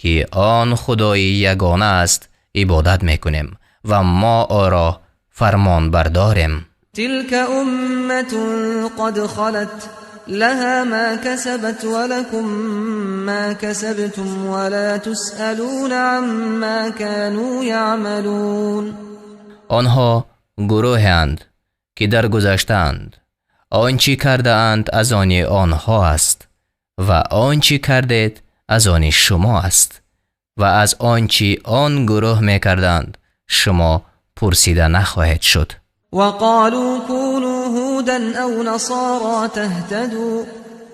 ки он Худои ягона аст, ибодат мекунем ва мо ӯро фармонбардорем. تلك أمة قد خلت لها ما كسبت ولكم ما كسبتم ولا تسألون عما كانوا يعملون. Онҳо гурӯҳеанд ки даргузаштаанд. Он чӣ кардаанд аз они онҳо аст ва он чӣ кардед аз они шумо аст ва аз он чӣ он гурӯҳ мекарданд шумо пурсида нахоҳед шуд. وقالوا كونوا هودا أو نصارى تهتدوا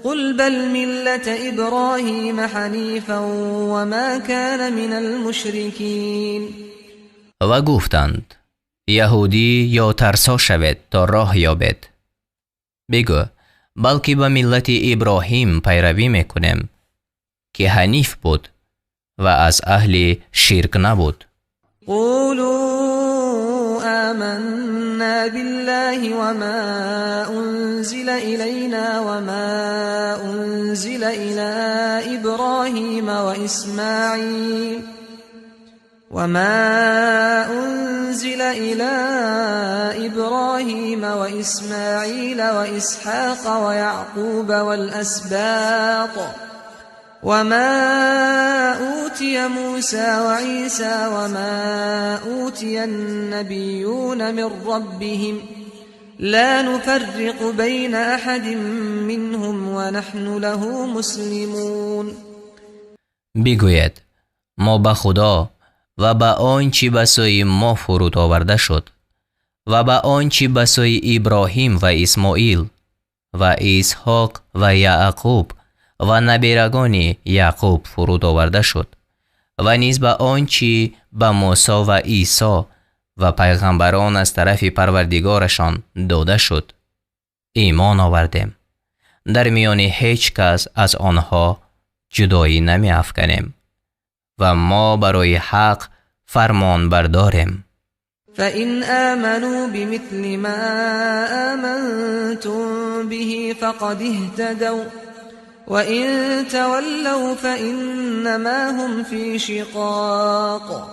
قل بل ملة إبراهيم حنيفا وما كان من المشركين. Ва гуфтанд: яҳудӣ ё тарсо шавед то роҳ ёбед. Бигӯ: балки ба миллати Иброҳим пайравӣ мекунем, ки ҳаниф буд ва аз аҳли ширк набуд. قولوا آمنا بالله وما أنزل إلينا وما أنزل إلى إبراهيم وإسماعيل وما أنزل إلى إبراهيم وإسماعيل وإسحاق ويعقوب والأسباط وما أوتي أوتي موسى وعيسى وما أوتي النبيون من ربهم لا نفرق بين أحد منهم ونحن له مسلمون. بگوید ما به خدا و به آنچه به سوی ما فرود آورده شد و به آنچه به سوی ابراهیم و اسماعیل و اسحاق و یعقوب و نبیرگان یعقوب فرود آورده شد و نیز به آنچه به موسی و عیسی و پیغمبران از طرف پروردگارشان داده شد ایمان آوردیم. در میان هیچ کس از آنها جدایی نمی افکنیم و ما برای حق فرمان برداریم. فإن آمنوا بمثل ما آمنتم به فقد اهتدوا وإن تولوا فإنما هم في شقاق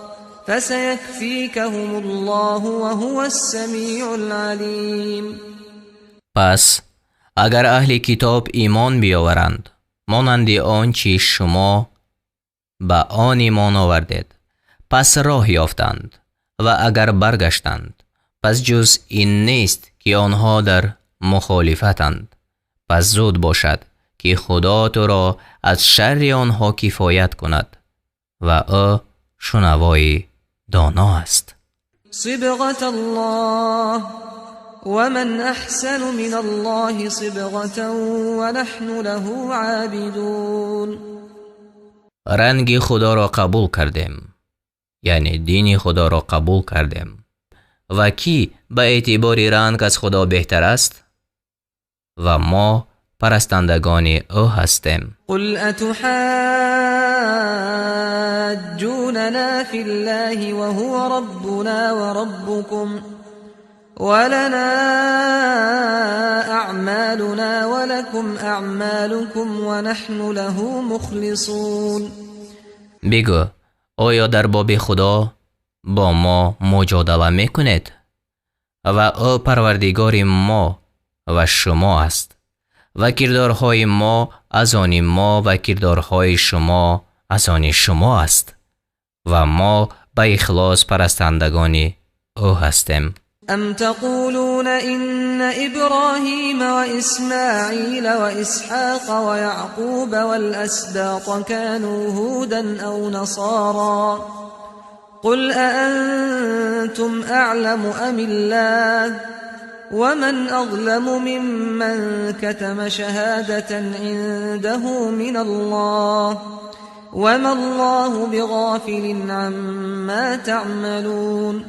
فسيكفيكهم الله وهو السميع العليم. پس اگر اهل کتاب ایمان بیاورند مانند آنچه شما به آن ایمان آوردید پس راه یافتند، و اگر برگشتند پس جز این نیست که آنها در مخالفتند. پس زود باشد که خدا تو را از شر آنها کفایت کند و او شنوای دانا است. صبغة الله ومن احسن من الله صبغة ونحن له عابدون. رنگ خدا را قبول کردیم، یعنی دین خدا را قبول کردیم. و کی به اعتبار رنگ از خدا بهتر است؟ و ما پرستندگان او هستیم. قل اتحاجوننا فی الله وهو ربنا وربكم ولنا اعمالنا ولكم اعمالكم ونحن له مخلصون. بگو آیا در باب خدا با ما مجادله میکنید؟ و او پروردگار ما و شما است و کردارهای ما از آن ما و کردارهای شما از آن شما است و ما به اخلاص پرستندگان او هستیم. ام تقولون ان ابراهیم و اسماعیل و اسحاق و یعقوب والاسباط كانوا هودا او نصارا قل اانتم اعلم ام الله ومن اظلم ممن كتم شهادة عنده من الله وما الله بغافل عما تعملون.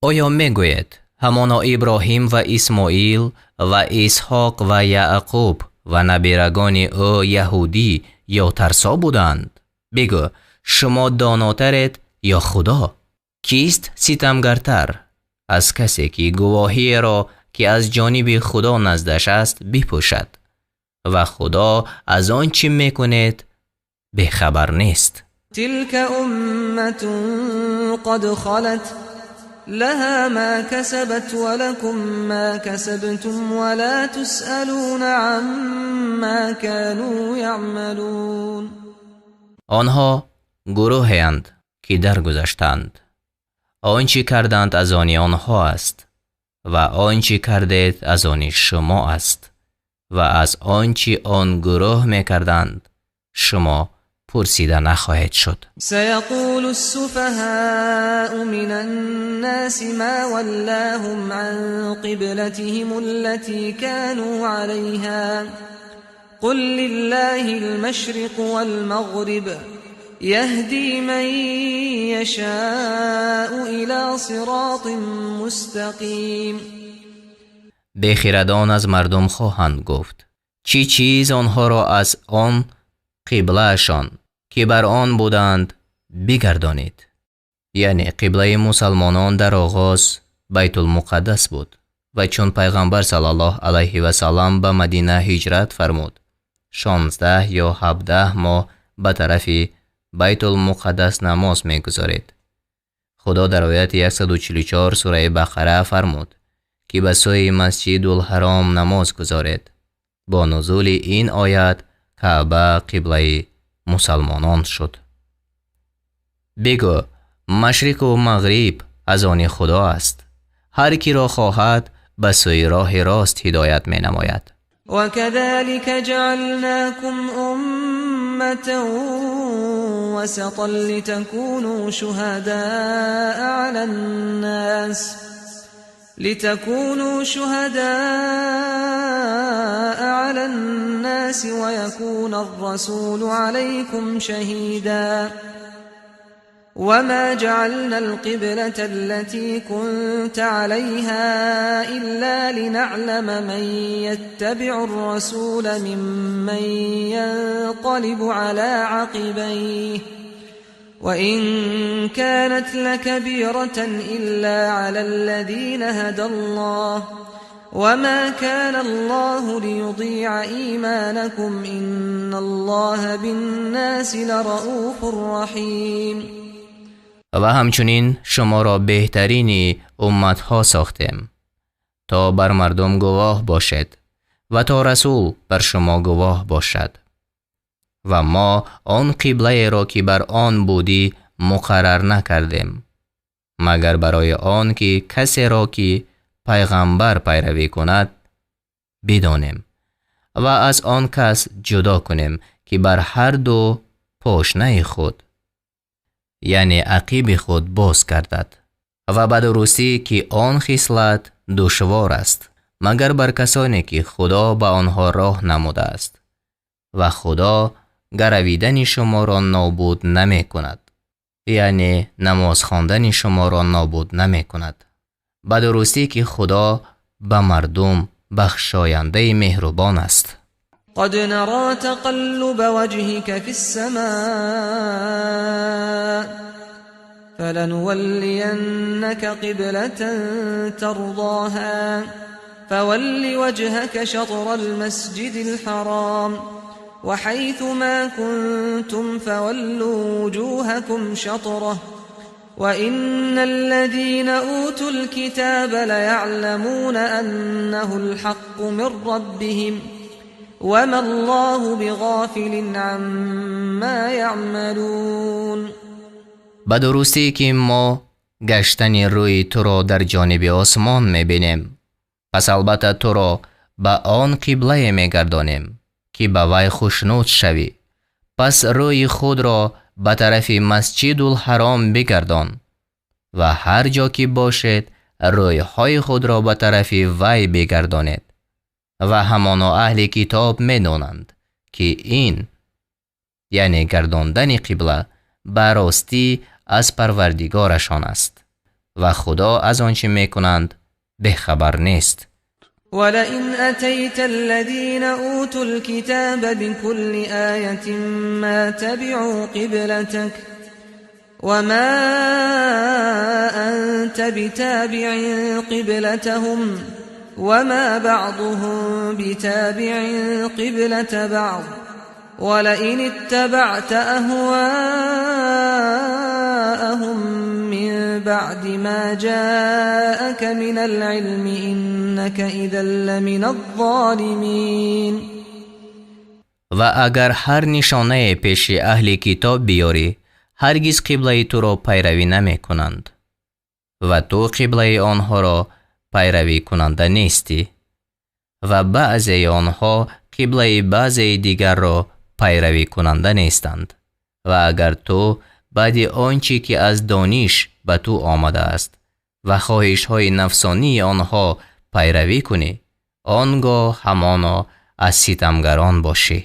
آیا میگوید همانا ابراهیم و اسماعیل و اسحاق و یعقوب و نبیرگان او یهودی یا ترسا بودند؟ بگو شما داناترید یا خدا؟ کیست ستمگرتر از کسی که گواهی را که از جانب خدا نزدش است بپوشد و خدا از آن چی میکند بیخبر نیست. تلك امة قد خلت لها ما كسبت ولكم ما كسبتم ولا تسألون عما كانوا يعملون. آنها گروهی‌اند که درگذشتند. آنچه کردند از آن آنها است و آنچه کردید از آن شما است و از آنچه آن گروه میکردند شما پرسیده نخواهید شد. سیقول السفهاء من الناس ما ولاهم عن قبلتهم التي كانوا عليها قل لله المشرق والمغرب يهدي من يشاء إلى صراط مستقیم. بخیردان از مردم خواهند گفت چی چیز آنها را از آن قبلهشان که بر آن بودند بگردانید. یعنی قبله مسلمانان در آغاز بیت المقدس بود و چون پیغمبر صلی الله علیه و سلم به مدینه هجرت فرمود 16 یا 17 ماه به طرف بیت المقدس نماز میگذارید. خدا در آیت 144 سوره بقره فرمود که به سوی مسجد الحرام نماز گذارید. با نزول این آیت کعبه قبله مسلمانان شد. Бигӯ машриқу мағриб аз они Худо аст, ҳар киро хоҳад ба сӯи роҳи рост ҳидоят менамояд. وكذلك جعلناكم أمة وسطا لتكونوا شهداء على الناس ويكون الرسول عليكم شهيدا وما جعلنا القبلة التي كنت عليها إلا لنعلم من يتبع الرسول ممن ينقلب على عقبيه وإن كانت لكبيرة إلا على الذين هدى الله وما كان الله ليضيع إيمانكم إن الله بالناس لرؤوف رحيم. Ва ҳамчунин шуморо беҳтарини умматҳо сохтем то бар мардум гувоҳ бошед ва то расул бар шумо гувоҳ бошад. Ва мо он қиблаеро ки бар он будӣ муқаррар накардем, магар барои он ки касеро ки пайғамбар пайравӣ кунад бидонем ва аз он кас ҷудо кунем ки бар ҳар ду пошнаи худ, яъне ақиби худ боз гардад. Ва ба дурустӣ ки он хислат душвор аст, магар бар касоне ки Худо ба онҳо роҳ намудааст ва Худо гаравидани шуморо нобуд намекунад, яъне намоз хондани шуморо нобуд намекунад. Ба дурустӣ ки Худо ба мардум бахшояндаи меҳрубон аст. قد نرى تقلب وجهك في السماء فلنولينك قبلة ترضاها فول وجهك شطر المسجد الحرام وحيث ما كنتم فولوا وجوهكم شطره وإن الذين أوتوا الكتاب ليعلمون أنه الحق من ربهم وما الله بغافل عما يعملون. Ба дурустӣ ки мо гаштани рӯи туро дар ҷониби осмон мебинем, пас албатта туро ба он қиблае мегардонем ки ба вай хушнуд шавӣ. Пас рӯи худро ба тарафи Масҷидулҳаром бигардон ва ҳар ҷо ки бошед рӯйҳои худро ба тарафи вай бигардонед. Ва ҳамоно аҳли китоб медонанд ки ин, яъне гардондани қибла, ба ростӣ аз Парвардигорашон аст ва Худо аз он чӣ мекунанд бехабар нест. ولئن أتيت الذين أوتوا الكتاب بكل آية ما تبعوا قبلتك وما أنت بتابع قبلتهم وما بعضهم بتابع قبلة بعض ولئن اتبعت أهواءهم من بعد ما جاءك من العلم إنك إذا لمن الظالمين. Ва агар ҳар нишонае пеши аҳли китоб биёрӣ, ҳаргиз қиблаи туро пайравӣ намекунанд ва ту қиблаи онҳоро пайравӣ кунанда нестӣ ва баъзеи онҳо қиблаи баъзеи дигарро пайравӣ кунанда нестанд. Ва агар ту баъди он чӣ ки аз дониш ба ту омадааст ва хоҳишҳои нафсонии онҳо пайравӣ кунӣ, он гоҳ ҳамоно аз ситамгарон бошӣ.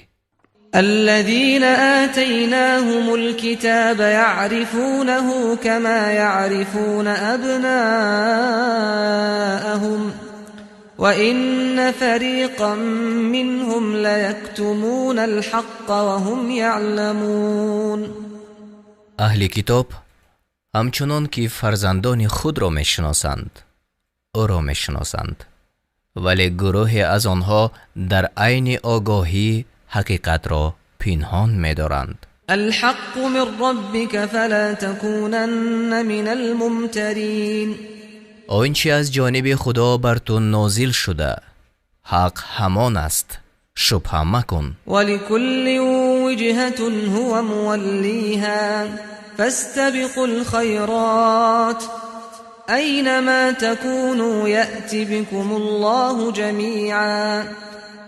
الذين آتيناهم الكتاب يعرفونه كما يعرفون أبناءهم وإن فريقا منهم ليكتمون الحق وهم يعلمون. Аҳли китоб ҳамчунон ки фарзандони худро мешиносанд, ӯро мешиносанд, вале гурӯҳе аз онҳо дар айни огоҳӣ ҳақиқатро пинҳон медоранд. الحق من ربك فلا تكونن من الممترين. Он чи аз ҷониби Худо бар ту нозил шуда, ҳақ ҳамон аст, шубҳа макун. ولكل وجهة هو موليها فاستبقوا الخيرات أينما تكونوا يأت بكم الله جميعا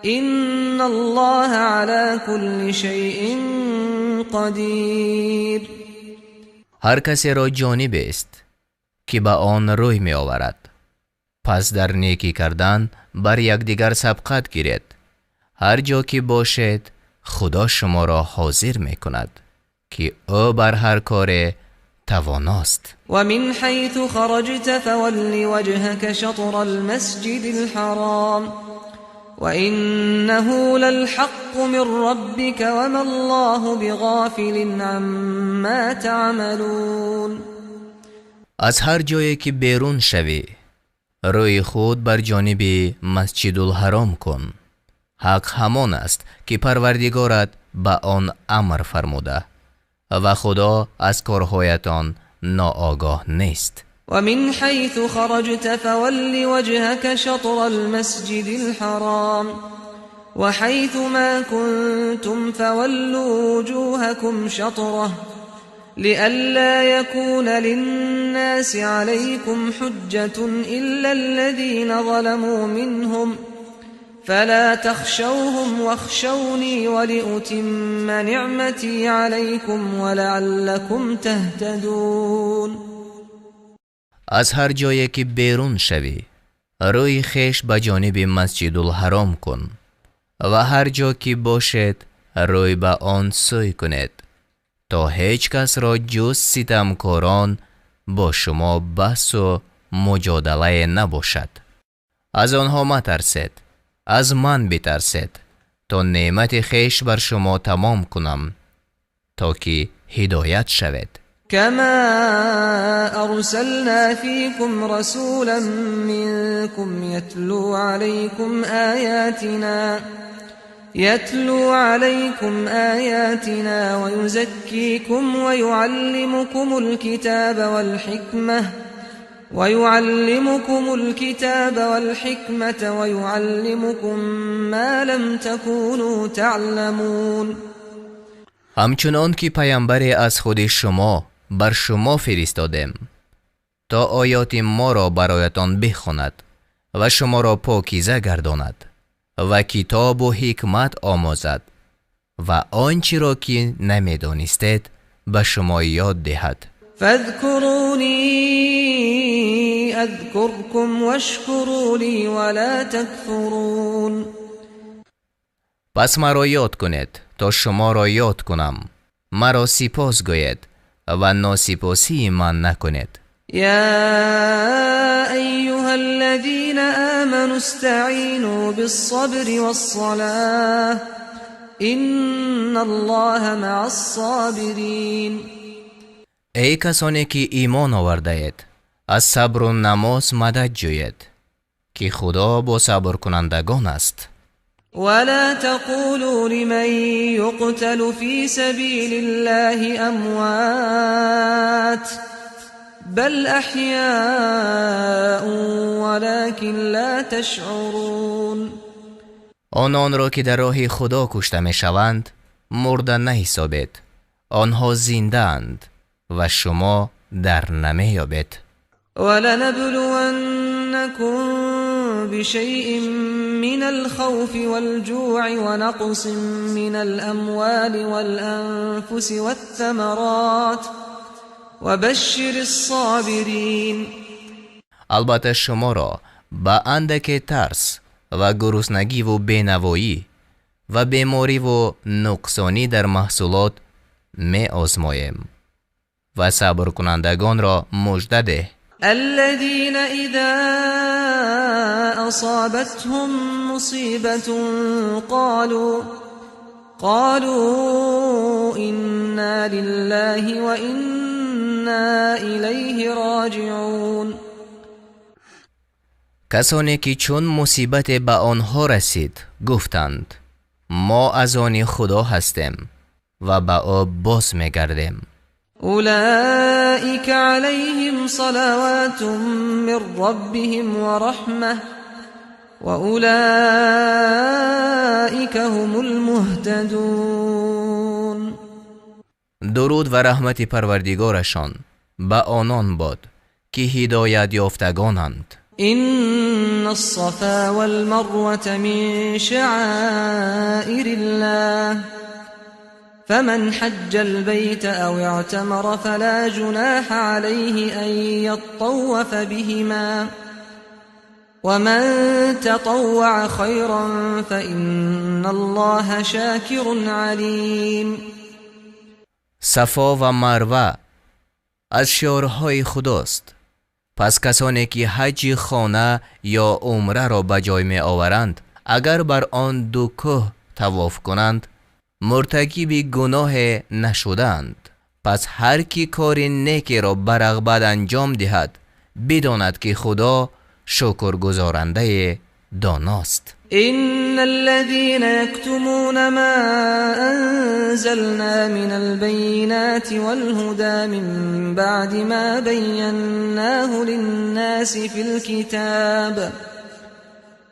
إن الله على كل شيء قدير. Ҳар касеро ҷонибест ки ба он рӯй меоварад, пас дар некӣ кардан бар якдигар сабқат гиред. Ҳар ҷо ки бошед, Худо шуморо ҳозир мекунад, ки ӯ бар ҳар коре тавоност. ومن حيث خرجت فول وجهك شطر المسجد الحرام وإنه للحق من ربك وما الله بغافل عما تعملون. Аз ҳар ҷое ки берун шавӣ, рӯи худ бар ҷониби Масҷидулҳаром кун. Ҳақ ҳамон аст ки Парвардигорат ба он амр фармуда ва Худо аз корҳоятон ноогоҳ нест. ومن حيث خرجت فول وجهك شطر المسجد الحرام وحيث ما كنتم فولوا وجوهكم شطره لئلا يكون للناس عليكم حجة إلا الذين ظلموا منهم فلا تخشوهم واخشوني ولأتم نعمتي عليكم ولعلكم تهتدون. Аз ҳар ҷое ки берун шавӣ, рӯи хеш ба ҷониби Масҷидулҳаром кун ва ҳар ҷо ки бошед, рӯй ба он сӯй кунед, то ҳеҷ касро ҷуз ситамкорон бо шумо баҳсу муҷодалае набошад. Аз онҳо матарсед, аз ман битарсед, то неъмати хеш бар шумо тамом кунам, то ки ҳидоят шавед. كما أرسلنا فيكم رسولا منكم يتلو عليكم آياتنا ويزكيكم ويعلمكم الكتاب والحكمة ويعلمكم ما لم تكونوا تعلمون. Ҳамчунон ки паямбаре аз худи шумо бар шумо фиристодем, то оёти моро бароятон бихонад ва шуморо покиза гардонад ва китобу ҳикмат омӯзад ва он чиро ки намедонистед ба шумо ёд диҳад. فاذكروني أذكركم واشكروا لي ولا تكفرون. Пас маро ёд кунед, то шуморо ёд кунам. Маро сипос гӯед ва носипосии ман накунед. يا أيها الذين آمنوا استعينوا بالصبر والصلاة إن الله مع الصابرين. Эй касоне ки имон овардаед, аз сабру намоз мадад ҷӯед, ки Худо бо сабркунандагон аст. ولا تقولوا لمن يقتل في سبيل الله أموات بل أحياء ولكن لا تشعرون. Ононро ки дар роҳи Худо кушта мешаванд, мурда наҳисобед. Онҳо зиндаанд ва шумо дар намеёбед. ولنبلونكم بشيء من الخوف والجوع ونقص من الأموال والأنفس والثمرات وبشر الصابرين. Албатта шуморо ба андаке тарс ва гуруснагиву бенавоӣ ва бемориву нуқсонӣ дар маҳсулот меозмоем ва сабркунандагонро мужда деҳ. الذين إذا أصابتهم مصيبة قالوا إنا لله وإنا إليه راجعون. Касоне ки чун мусибате ба онҳо расид, гуфтанд: мо аз они Худо ҳастем ва ба ӯ боз мегардем. أولئك عليهم صلوات من ربهم ورحمة وأولئك هم المهتدون. Дуруд ва раҳмати Парвардигорашон ба онон бод, ки ҳидоят ёфтагонанд. إن الصفا والمروة من شعائر الله فمن حج البيت أو اعتمر فلا جناح عليه أن يطوف بهما ومن تطوع خيرا فإن الله شاكر عليم. Сафо ва Марва аз шиорҳои Худост. Пас касоне ки ҳаҷи хона ё умраро ба ҷой меоваранд, агар бар он ду кӯҳ тавоф кунанд, муртакиби гуноҳе нашудаанд. Пас ҳар ки кори некеро ба рағбат анҷом диҳад, бидонад, ки Худо шукргузорандаи доност. إن الذين يكتمون ما أنزلنا من البينات والهدى من بعد ما بيناه للناس في الكتاب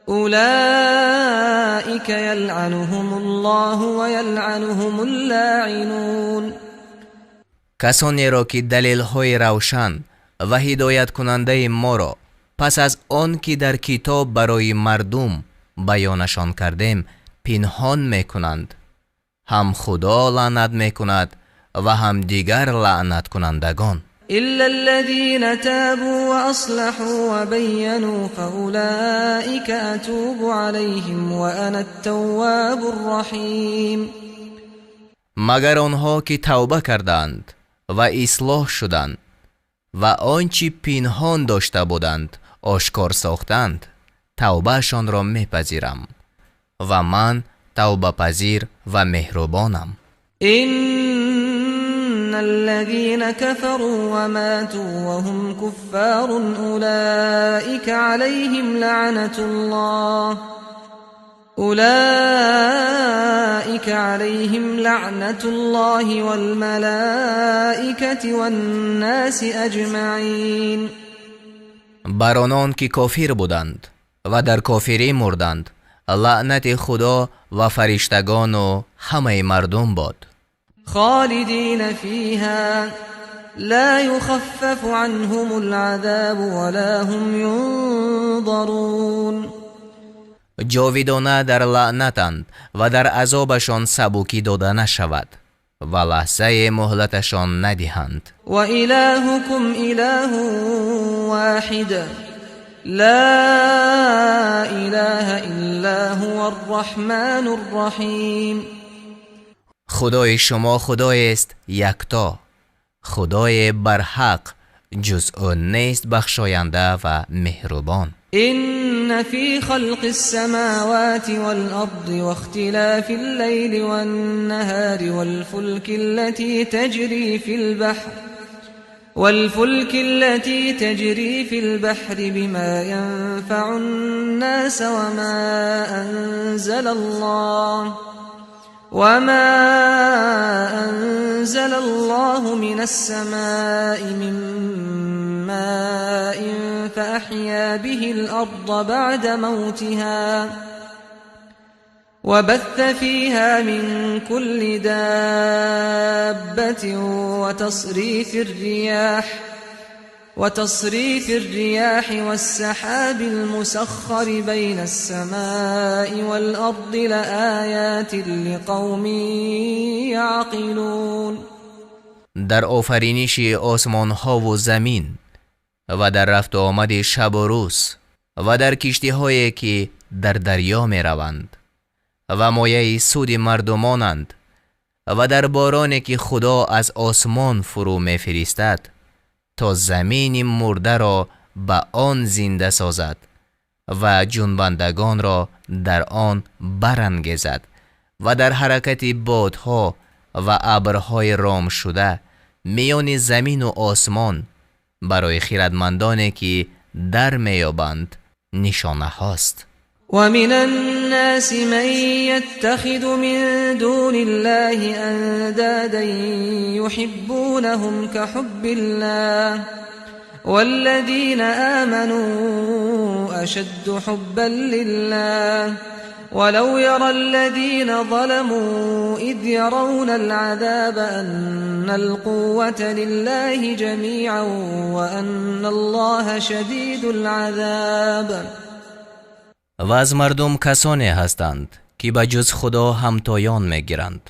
أولئك يلعنهم الله ويلعنهم اللاعنون. Касонеро ки далелҳои равшан ва ҳидояткунандаи моро пас аз он ки дар китоб барои мардум баёнашон кардем, пинҳон мекунанд, ҳам Худо лаънат мекунад ва ҳам дигар лаънаткунандагон. إلا الذين تابوا وأصلحوا وبينوا فأولئك أتوب عليهم وأنا التواب الرحيم. Магар онҳо ки тавба карданд ва ислоҳ шуданд ва он чӣ пинҳон дошта буданд ошкор сохтанд, тавбаашонро мепазирам ва ман тавбапазир ва меҳрубонам. إن الذين كفروا وماتوا وهم كفار أولئك عليهم لعنة الله والملائكة والناس أجمعين. Бар онон ки кофир буданд ва дар кофирӣ мурданд, лаънати Худо ва фариштагону ҳамаи мардум бод. خالدين فيها لا يخفف عنهم العذاب ولا هم ينظرون. Ҷовидона дар лаънатанд ва дар азобашон сабукӣ дода нашавад ва лаҳзае муҳлаташон надиҳанд. وإلهكم إله واحد لا إله إلا هو الرحمن الرحيم. Худои шумо Худоест якто, Худое барҳақ, ҷуз ӯ нест, бахшоянда ва меҳрубон. إن في خلق السماوات والأرض واختلاف الليل والنهار والفلك التي تجري في البحر بما ينفع الناس وما أنزل الله من السماء من ماء فأحيا به الأرض بعد موتها وبث فيها من كل دابة وتصريف الرياح والسحاب المسخر بين السماء والأرض لآيات لقوم يعقلون. Дар офариниши осмонҳову замин ва дар рафту омади шабу рӯз ва дар киштиҳое ки дар дарё мераванд ва мояи суди мардумонанд ва дар бороне ки Худо аз осмон фурӯ мефиристад, то замини мурдаро ба он зинда созад ва ҷунбандагонро дар он барангезад ва дар ҳаракати бодҳо ва абрҳои ромшуда миёни замину осмон барои хирадмандоне ки дар меёбанд, нишонаҳост. ومن الناس من يتخذ من دون الله أندادا يحبونهم كحب الله والذين آمنوا أشد حبا لله. ولو يرى الذين ظلموا إذ يرون العذاب أن القوة لله جميعا وأن الله شديد العذاب. Ва аз мардум касоне ҳастанд, ки ба ҷуз Худо ҳамтоён мегиранд.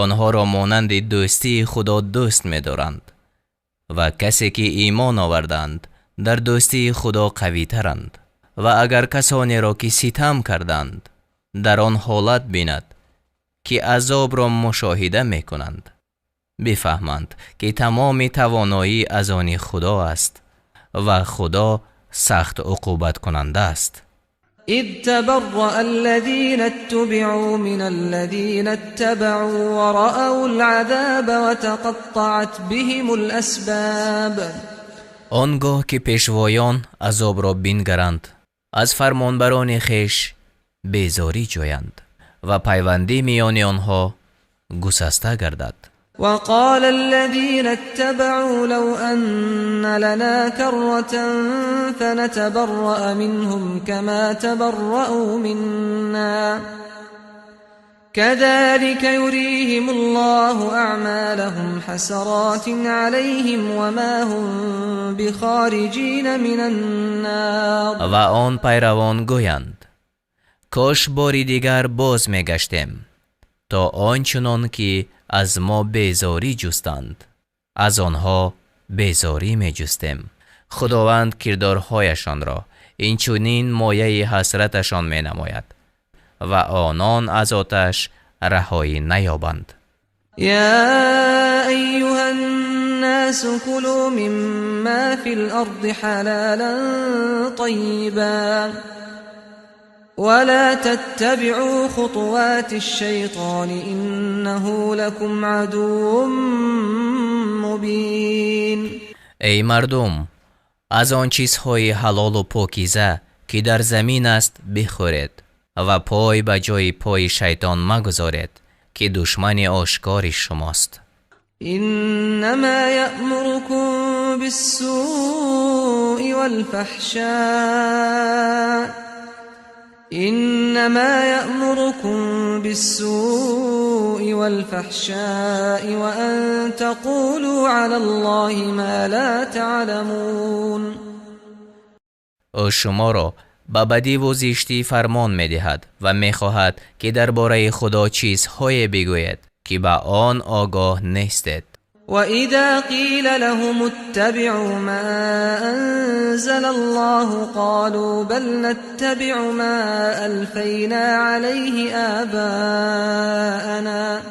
Онҳоро монанди дӯстии Худо дӯст медоранд ва касе ки имон оварданд дар дӯстии Худо қавитаранд. Ва агар касонеро ки ситам карданд дар он ҳолат бинад, ки азобро мушоҳида мекунанд, бифаҳманд, ки тамоми тавоноӣ аз они Худо аст ва Худо сахт уқубаткунанда аст. إذ تبرأ الذين اتبعوا من الذين اتبعوا ورأوا العذاب وتقطعت بهم الأسباب. Он гоҳ ки пешвоён азобро бингаранд, аз фармонбарони хеш безорӣ ҷӯянд ва пайвандӣ миёни онҳо гусаста гардад. وقال الذين اتبعوا لو أن لنا كرة فنتبرأ منهم كما تبرأوا منا كذلك يريهم الله أعمالهم حسرات عليهم وما هم بخارجين من النار. Ва он пайравон гӯянд: кош бори дигар боз мегаштем, то он чунон ки аз мо безорӣ ҷустанд, аз онҳо безорӣ меҷустем. Худованд кирдорҳояшонро инчунин мояи ҳасраташон менамояд ва онон аз оташ раҳоӣ наёбанд. يا أيها الناس كلوا مما في الأرض حلالا طيبا ولا تتبعوا خطوات الشيطان إنه لكم عدو مبين. Эй мардум, аз он чизҳои ҳалолу покиза, ки дар замин аст, бихӯред ва пой ба ҷои пои шайтон магузоред, ки душмани ошкори шумост. إنما يأمركم بالسوء والفحشاء إنما يأمركم بالسوء والفحشاء وأن تقولوا على الله ما لا تعلمون. Ӯ шуморо ба бадиву зиштӣ фармон медиҳад ва мехоҳад, ки дар бораи Худо чизҳое бигӯед, ки ба он огоҳ нестед. وإذا قيل لهم اتبعوا ما أنزل الله قالوا بل نتبع ما ألفينا عليه آباءنا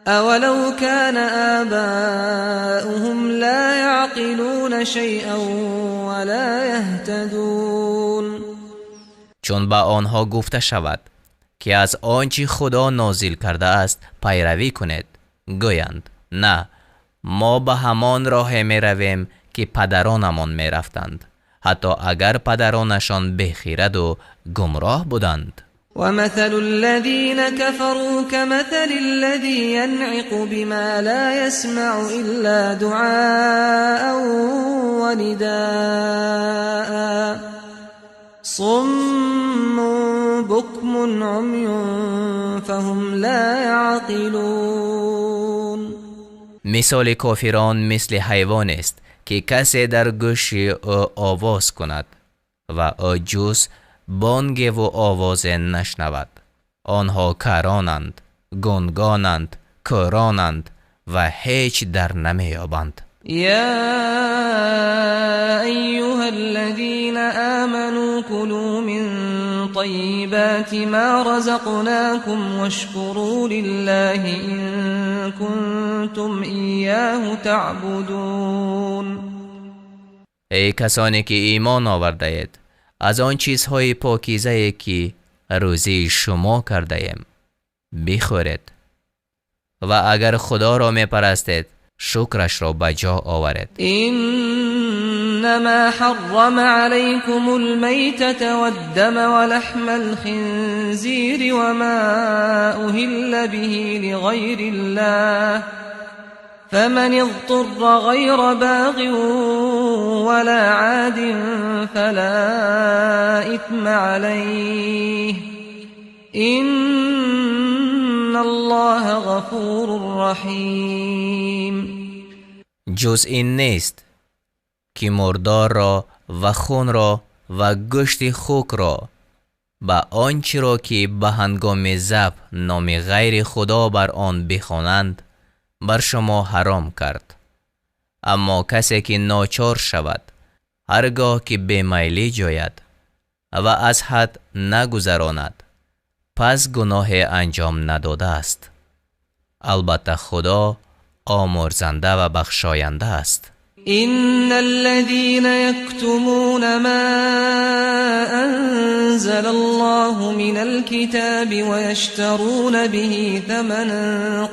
أولو كان آباؤهم لا يعقلون شيئا ولا يهتدون. Чун ба онҳо гуфта шавад, ки аз он чӣ Худо нозил кардааст пайравӣ кунед, гӯянд: на, мо ба ҳамон роҳе меравем, ки падаронамон мерафтанд, ҳатто агар падаронашон бехираду гумроҳ буданд. ومثل الذين كفروا كمثل الذي ينعق بما لا يسمع إلا دعاء ونداء صم بكم عمي فهم لا يعقلون. Мисоли кофирон мисли ҳайвонест, ки касе дар гӯши ӯ овоз кунад ва ӯ ҷуз бонгеву овозе нашнавад. Онҳо каронанд, гунгонанд, кӯронанд ва ҳеҷ дар намеёбанд. يا أيها الذين آمنوا كلوا من طيبات ما رزقناكم واشكروا لله إن كنتم إياه تعبدون. Эй касоне ки имон овардаед, аз он чизҳои покизае, ки рӯзии шумо кардаем, бихӯред ва агар Худоро мепарастед, шукрашро ба ҷо оваред. إنما حرم عليكم الميتة والدم ولحم الخنزير وما أهل به لغير الله فمن اضطر غير باغ ولا عاد فلا إثم عليه إن الله غفور رحيم. Ҷуз ин нест, ки мурдорро ва хунро ва гӯшти хукро ба он чиро, ки ба ҳангоми забҳ номи ғайри Худо бар он бихонанд, бар шумо ҳаром кард. Аммо касе ки ночор шавад, ҳар гоҳ ки бемайлӣ ҷояд ва аз ҳад нагузаронад, пас гуноҳе анҷом надодааст. Албатта, Худо омурзанда ва бахшоянда аст. إن الذين يكتمون ما أنزل الله من الكتاب ويشترون به ثمنا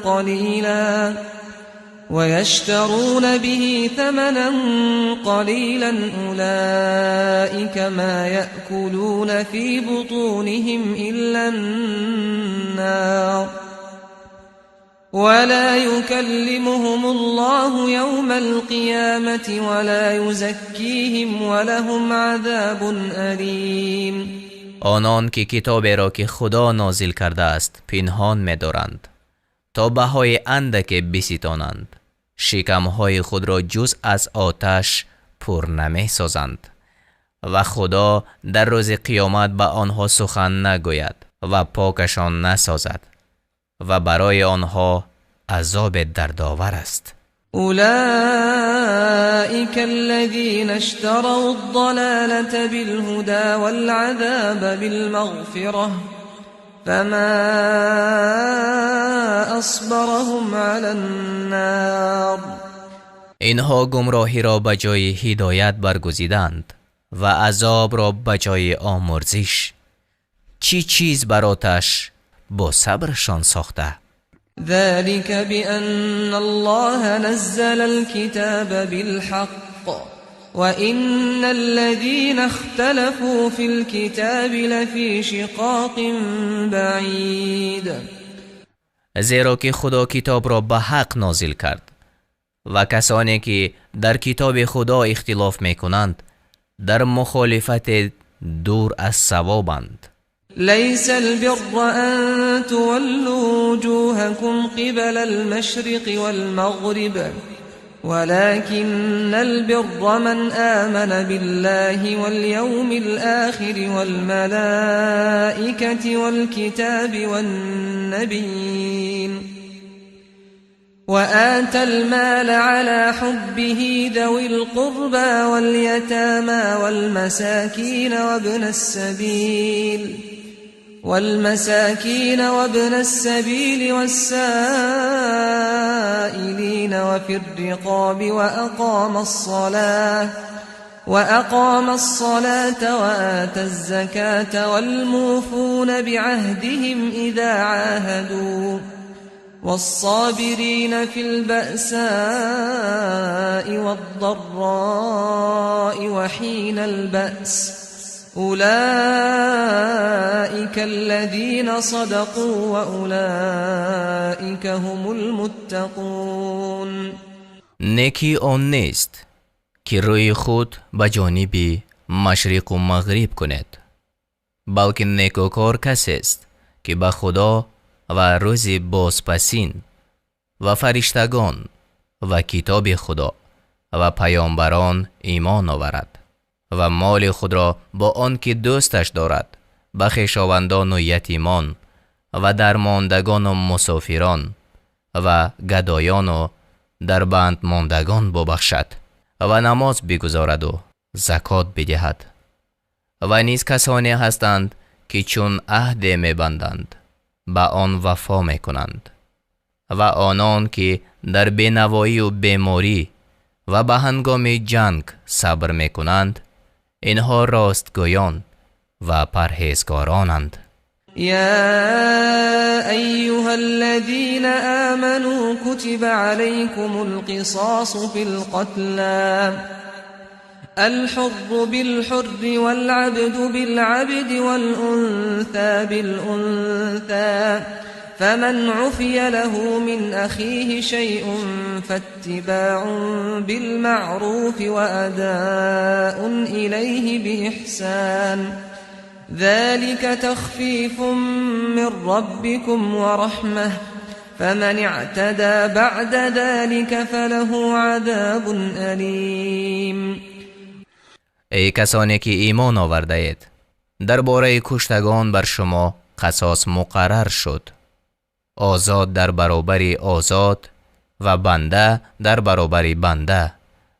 قليلا أولئك ما يأكلون في بطونهم إلا النار ولا يكلمهم الله يوم القيامة ولا يزكيهم ولهم عذاب أليم. Онон ки китоберо, ки Худо нозил кардааст, пинҳон медоранд, то баҳои андаке биситонанд, шикамҳои худро ҷуз аз оташ пур намесозанд ва Худо дар рӯзи қиёмат ба онҳо сухан нагӯяд ва покашон насозад ва барои онҳо азобе дардовар аст. أولئك الذين اشتروا الضلالة بالهدى والعذاب بالمغفرة فما أصبرهم على النار. Инҳо гумроҳиро ба ҷои ҳидоят баргузиданд ва азобро ба ҷои омурзиш. Чӣ чиз бар оташ бо сабршон сохта? ذلك بأن الله نزل الكتاب بالحق وإن الذين اختلفوا في الكتاب لفي شقاق بعيد. Зеро ки Худо китобро ба ҳақ нозил кард ва касоне ки дар китоби Худо ихтилоф мекунанд, дар мухолифате дур аз савобанд. ليس البر أن تولوا وجوهكم قبل المشرق والمغرب ولكن البر من آمن بالله واليوم الآخر والملائكة والكتاب والنبيين وآتى المال على حبه ذوي القربى واليتامى والمساكين وابن السبيل والسائلين وفي الرقاب وأقام الصلاة وآتى الزكاة والموفون بعهدهم إذا عاهدوا والصابرين في البأساء والضراء وحين البأس أولئك الذين صدقوا وأولئك هم المتقون. Некӣ он нест, ки рӯи худ ба ҷониби машриқу мағриб кунед, балки некӯкор касест, ки ба Худо ва рӯзи бозпасин ва фариштагон ва китоби Худо ва паёмбарон имон оварад ва моли худро бо он ки дӯсташ дорад ба хешовандону ятимон ва дармондагону мусофирон ва гадоёну дарбандмондагон бубахшад ва намоз бигузораду закот бидиҳад. Ва низ касоне ҳастанд, ки чун аҳде мебанданд, ба он вафо мекунанд, ва онон ки дар бенавоию беморӣ ва ба ҳангоми ҷанг сабр мекунанд, инҳо ростгӯён ва парҳезгоронанд. يا أيها الذين آمنوا كتب عليكم القصاص في القتلى الحر بالحر والعبد بالعبد والأنثى بالأنثى فمن عفي له من أخيه شيء فاتباع بالمعروف وأداء إليه بإحسان. ذلك تخفيف من ربكم ورحمة فمن اعتدى بعد ذلك فله عذاب أليم. Эй касоне ки имон овардаед, дар бораи куштагон бар шумо қасос муқаррар шуд. Озод дар баробари озод ва банда дар баробари банда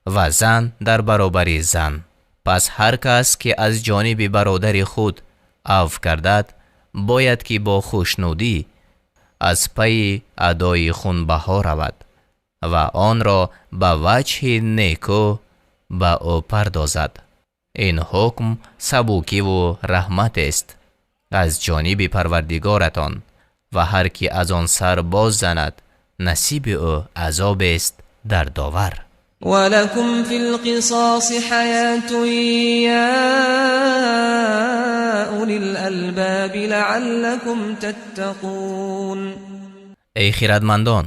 ва зан дар баробари зан. Пас ҳар кас ки аз ҷониби бародари худ афв гардад, бояд ки бо хушнудӣ аз пайи адои хунбаҳо равад ва онро ба ваҷҳи неку ба ӯ пардозад. Ин ҳукм сабукиву раҳматест аз ҷониби Парвардигоратон ва ҳар ки аз он сар боз занад, насиби ӯ азобест дардовар. ولكم في القصاص حياة يا أولي الألباب لعلكم تتقون. Эй хирадмандон,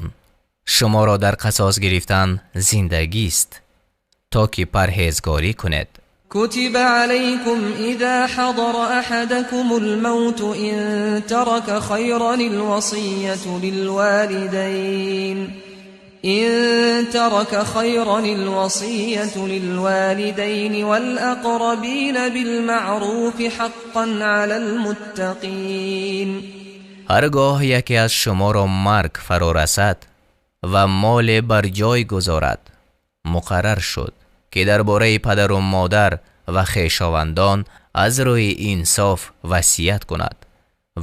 шуморо дар қасос гирифтан зиндагист, то ки парҳезгорӣ кунед. كتب عليكم إذا حضر أحدكم الموت إن ترك خيرا الوصية للوالدين إن ترك خيرا الوصية للوالدين والأقربين بالمعروف حقا على المتقين. Ҳаргоҳ яке аз шуморо марг фаро расад ва моле бар ҷой гузорад, муқаррар шуд ки дар бораи падару модар ва хешовандон аз рӯи инсоф васият кунад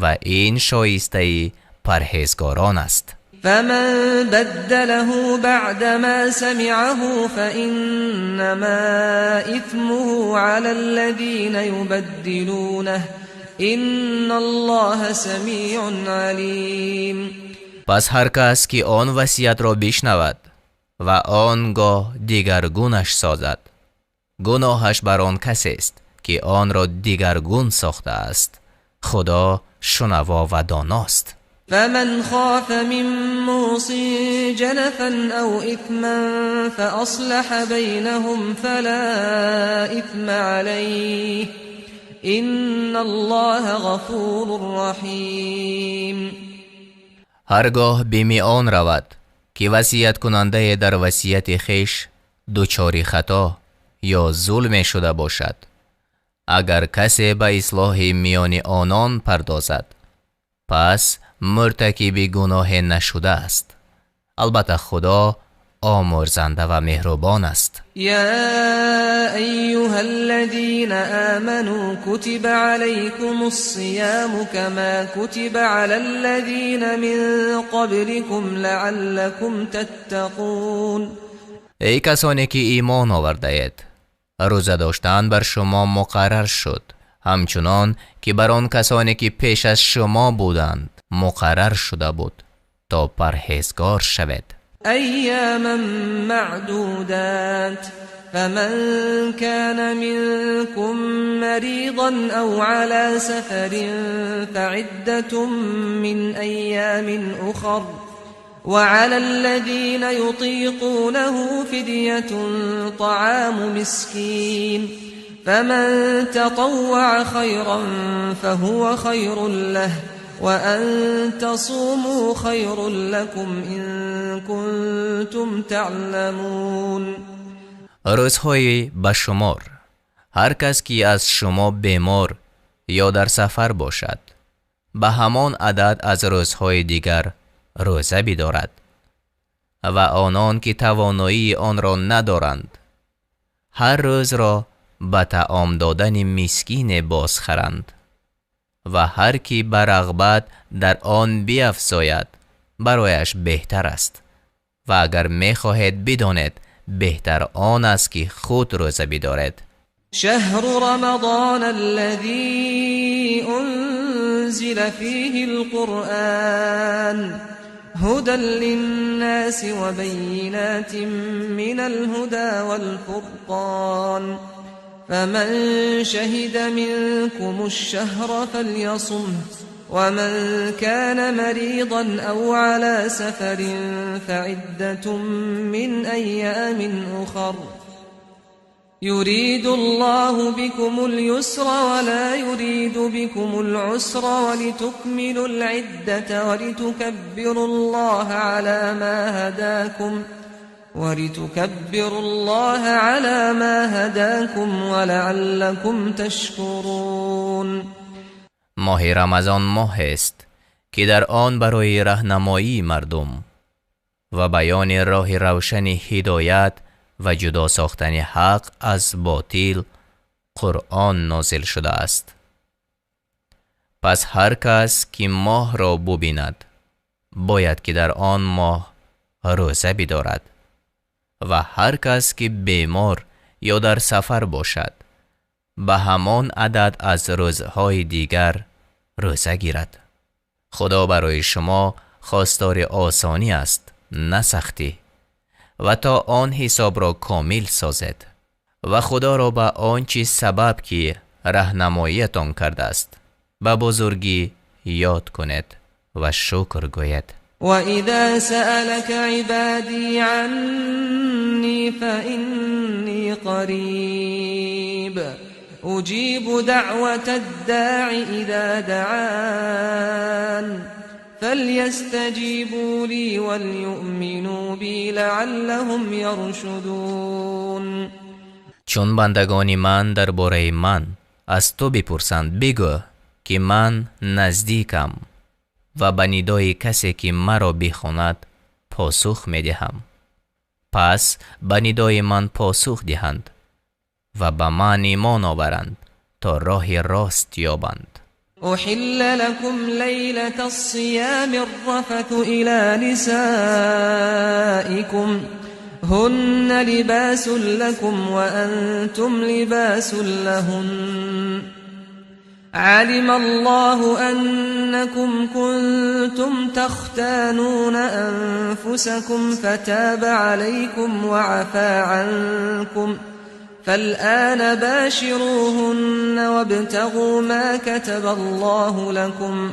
ва ин шоистаи парҳезгорон аст. فمن بدله بعدما سمعه فإنما إثمه على الذين يبدلونه إن الله سميع عليم. Пас ҳар кас ки он васиятро бишнавад ва он гоҳ дигаргунаш созад, гуноҳаш бар он касест ки онро дигаргун сохтааст. Худо шунаво ва доност. فمن خاف من موص جنفا أو إثما فأصلح بينهم فلا إثم عليه إن الله غفور رحيم. Ҳаргоҳ бими он равад ки васияткунандае дар васияти хеш дучори хато ё зулме шуда бошад, агар касе ба ислоҳи миёни онон пардозад, пас муртакиби гуноҳе нашудааст. Албатта Худо омӯрзанда ва меҳрубон аст. يا أيها الذين آمنوا كتب عليكم الصيام كما كتب على الذين من قبلكم لعلكم تتقون. Эй касоне ки имон овардаед, рӯза доштан бар шумо муқаррар шуд, ҳамчунон ки бар он касоне ки пеш аз шумо буданд муқаррар шуда буд, то парҳезгор шавед. أياما معدودات فمن كان منكم مريضا أو على سفر فعدة من أيام أخر وعلى الذين يطيقونه فدية طعام مسكين فمن تطوع خيرا فهو خير له وأن تصوموا خير لكم إن كنتم تعلمون. Рӯзҳои ба шумор ҳар кас ки аз шумо бемор ё дар сафар бошад, ба ҳамон адад аз рӯзҳои дигар рӯза бидорад ва онон ки тавоноии онро надоранд, ҳар рӯзро ба таом додани мискине бозхаранд ва ҳар ки ба рағбат дар он биафзояд, барояш беҳтар аст. Ва агар мехоҳед бидонед, беҳтар он аст ки худ рӯза бидоред. شهر رمضان الذي أنزل فيه القرآن هدى للناس وبينات من الهدى والفرقان فمن شهد منكم الشهر فليصمه ومن كان مريضا أو على سفر فعدة من أيام أخر. يريد الله بكم اليسر ولا يريد بكم العسر ولتكملوا العدة ولتكبروا الله على ما هداكم ولتكبروا الله على ما هداكم ولعلكم تشكرون. моҳи Рамазон моҳест, ки дар он барои раҳнамоии мардум ва баёни роҳи равшани ҳидоят ва ҷудо сохтани ҳақ аз ботил Қуръон нозил шудааст. Пас ҳар кас ки моҳро бубинад, бояд ки дар он моҳ рӯза бидорад ва ҳар кас ки бемор ё дар сафар бошад, ба ҳамон адад аз рӯзҳои дигар рӯза гирад. Худо барои шумо хостори осонӣ аст, на сахтӣ, ва то он ҳисобро комил созед ва Худоро ба он чиз сабаб ки раҳнамоиятон кардааст ба бузургӣ ёд кунед ва шукр гӯед. وإذا سألك عبادي عني فإني قريب أجيب دعوة الداع إذا دعان فليستجيبوا لي وليؤمنوا بي لعلهم يرشدون. Чун бандагони ман дар бораи ман аз ту бипурсанд, бигӯ, ки ман наздикам ва ба нидои касе ки маро бихонад посух медиҳам. Пас ба нидои ман посух диҳанд ва ба ман имон оваранд то роҳи рост ёбанд. أحل لكم ليلة الصيام الرفث إلى نسائكم هن لباس لكم وأنتم لباس لهن علم الله أنكم كنتم تختانون أنفسكم فتاب عليكم وعفا عنكم فالآن باشروهن وابتغوا ما كتب الله لكم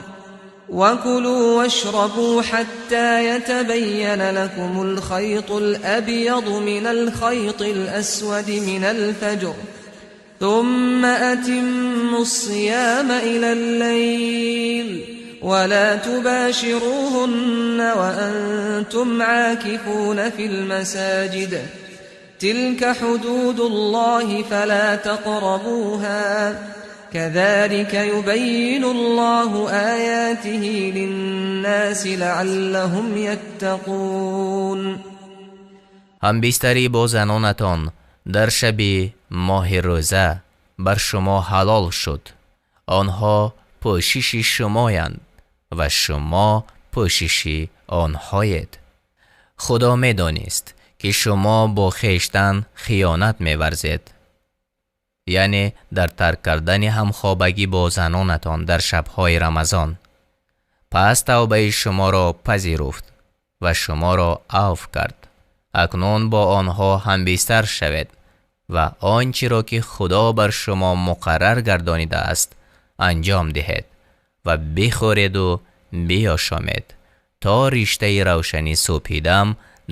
وكلوا واشربوا حتى يتبين لكم الخيط الأبيض من الخيط الأسود من الفجر ثم أتموا الصيام إلى الليل ولا تباشروهن وأنتم عاكفون في المساجد تلك حدود الله فلا تقربوها كذلك يبين الله آياته للناس لعلهم يتقون. Ҳамбистарӣ бо занонатон дар шаби моҳи рӯза бар шумо ҳалол шуд. Онҳо пӯшиши шумоянд ва шумо пӯшиши онҳоед. Худо медонист, ки шумо бо хештан хиёнат меварзед, яъне дар тарк кардани ҳамхобагӣ бо занонатон дар шабҳои Рамазон. Пас тавбаи шуморо пазируфт ва шуморо авф кард. Акнун бо онҳо ҳамбистар шавед ва он чиро ки Худо бар шумо муқаррар гардонидааст анҷом диҳед ва бихӯреду биёшомед то риштаи равшани субҳидам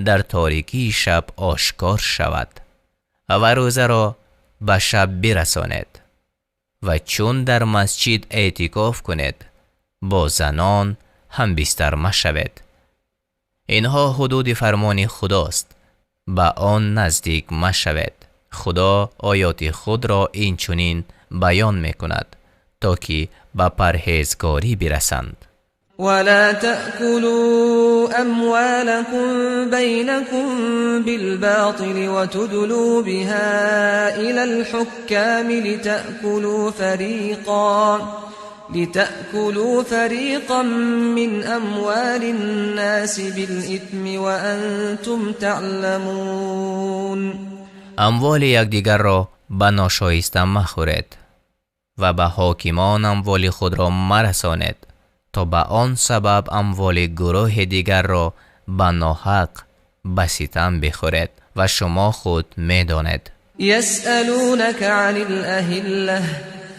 дар торикии шаб ошкор шавад ва рӯзаро ба шаб бирасонед ва чун дар масҷид эътикоф кунед бо занон ҳамбистар машавед. Инҳо ҳудуди фармони Худост, ба он наздик машавед. Худо оёти худро инчунин баён мекунад, то ки ба парҳезгорӣ бирасанд. ولا تأكلوا أموالكم بينكم بالباطل وتدلوا بها إلى الحكام لتأكلوا فريقا من أموال الناس بالإثم وأنتم تعلمون. Амволи якдигарро ба ношоиста махӯред ва ба ҳокимон амволи худро марасонед, то ба он сабаб амволи гурӯҳи дигарро ба ноҳақ ба ситам бихӯред ва шумо худ медонед. يسألونك عن الأهلة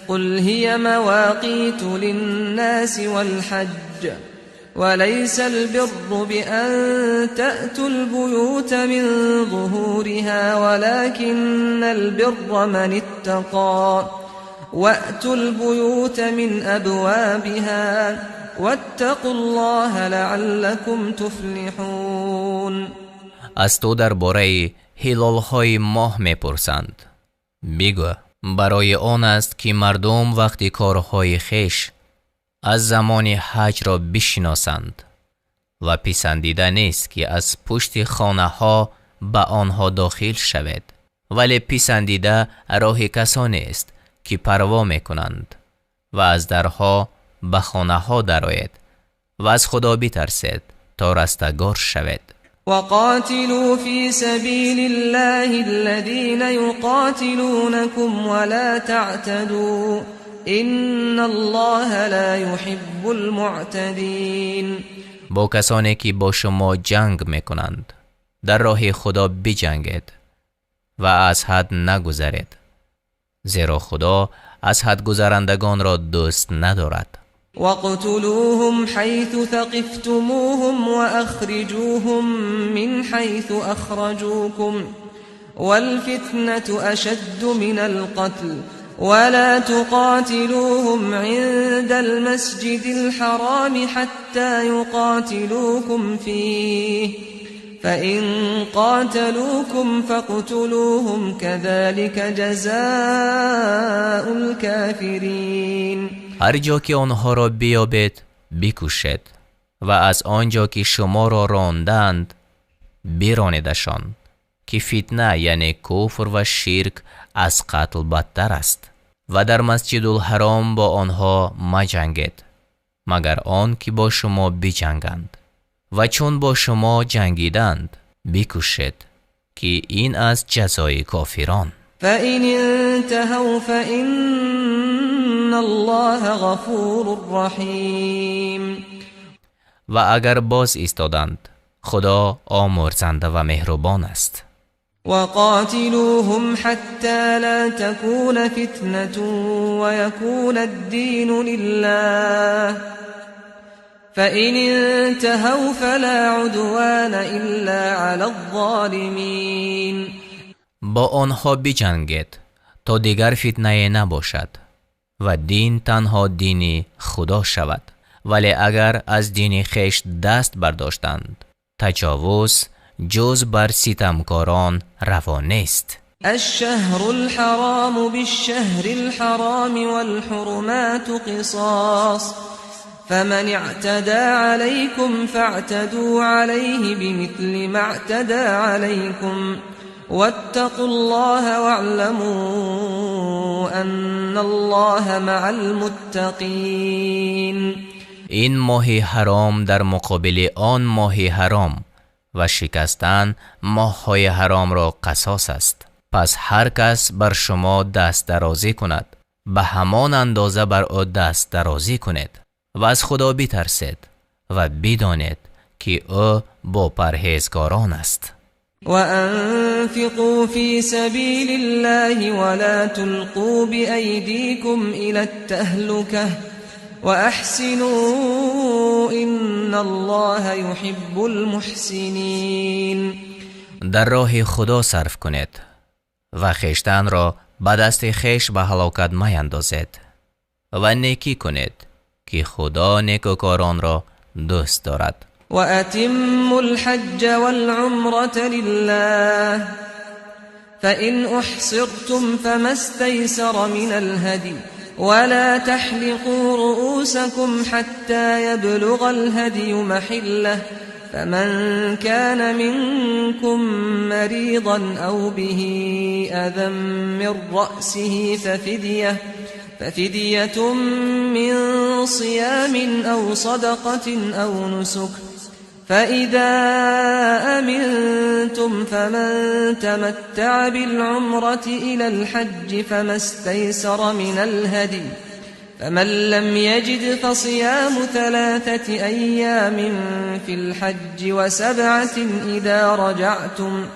قل هي مواقيت للناس والحج وليس البر بأن تأتوا البيوت من ظهورها ولكن البر من اتقى وأتوا البيوت من أبوابها واتقوا الله لعلكم تفلحون. Аз ту дар бораи ҳилолҳои моҳ мепурсанд. Бигӯ, барои он аст ки мардум вақти корҳои хеш аз замони ҳаҷро бишиносанд ва писандида нест ки аз пушти хонаҳо ба онҳо дохил шавед, вале писандида роҳи касонест ки парво мекунанд ва аз дарҳо ба хонаҳо дароед ва аз Худо битарсед то растагор шавед. وقاتلوا في سبيل الله الذين يقاتلونكم ولا تعتدوا إن الله لا يحب المعتدين. Бо касоне ки бо шумо ҷанг мекунанд дар роҳи Худо биҷангед ва аз ҳад нагузаред, зеро Худо аз ҳад гузарандагонро дӯст надорад. واقتلوهم حيث ثقفتموهم وأخرجوهم من حيث أخرجوكم والفتنة أشد من القتل ولا تقاتلوهم عند المسجد الحرام حتى يقاتلوكم فيه فإن قاتلوكم فاقتلوهم كذلك جزاء الكافرين. Ҳар ҷо ки онҳоро биёбед бикушед ва аз он ҷо ки шуморо рондаанд биронедашон, ки фитна яъне куфр ва ширк аз қатл бадтар аст. Ва дар Масҷидулҳаром бо онҳо маҷангед, магар он ки бо шумо биҷанганд, ва чун бо шумо ҷангиданд бикушед, ки ин аз ҷазои кофирон. فإن انتهوا فإن الله غفور رحيم. Ва агар боз истоданд, Худо омурзанда ва меҳрубон аст. وقاتلوهم حتى لا تكون فتنة ويكون الدين لله فإن انتهوا فلا عدوان إلا على الظالمين. Бо онҳо биҷангед то дигар фитнае набошад ва дин танҳо дини Худо шавад. Вале агар аз дини хеш даст бардоштанд, таҷовуз ҷуз бар ситамкорон раво нест. الشهر الحرام بالشهر الحرام والحرمات قصاص فمن اعتدى عليكم فاعتدوا عليه بمثل ما اعتدى عليكم واتقوا الله واعلموا أن الله مع المتقين. Ин моҳи ҳаром дар муқобили он моҳи ҳаром ва шикастан моҳҳои ҳаромро қасос аст. Пас ҳар кас бар шумо даст дарозӣ кунад, ба ҳамон андоза бар ӯ даст дарозӣ кунед ва аз Худо битарсед ва бидонед ки ӯ бо парҳезгорон аст. وأنفقوا في سبيل الله ولا تلقوا بأيديكم إلى التهلكة وأحسنوا إن الله يحب المحسنين. Дар роҳи Худо сарф кунед ва хештанро ба дасти хеш ба ҳалокат маяндозед ва некӣ кунед, ки Худо некӯкоронро дӯст дорад. وأتموا الحج والعمرة لله فإن أحصرتم فما استيسر من الهدي ولا تحلقوا رؤوسكم حتى يبلغ الهدي محله فمن كان منكم مريضا أو به أذى من رأسه ففدية من صيام أو صدقة أو نسك فإذا أمنتم فمن تمتع بالعمرة إلى الحج فما استيسر من الهدي فمن لم يجد فصيام 3 أيام في الحج و7 إذا رجعتم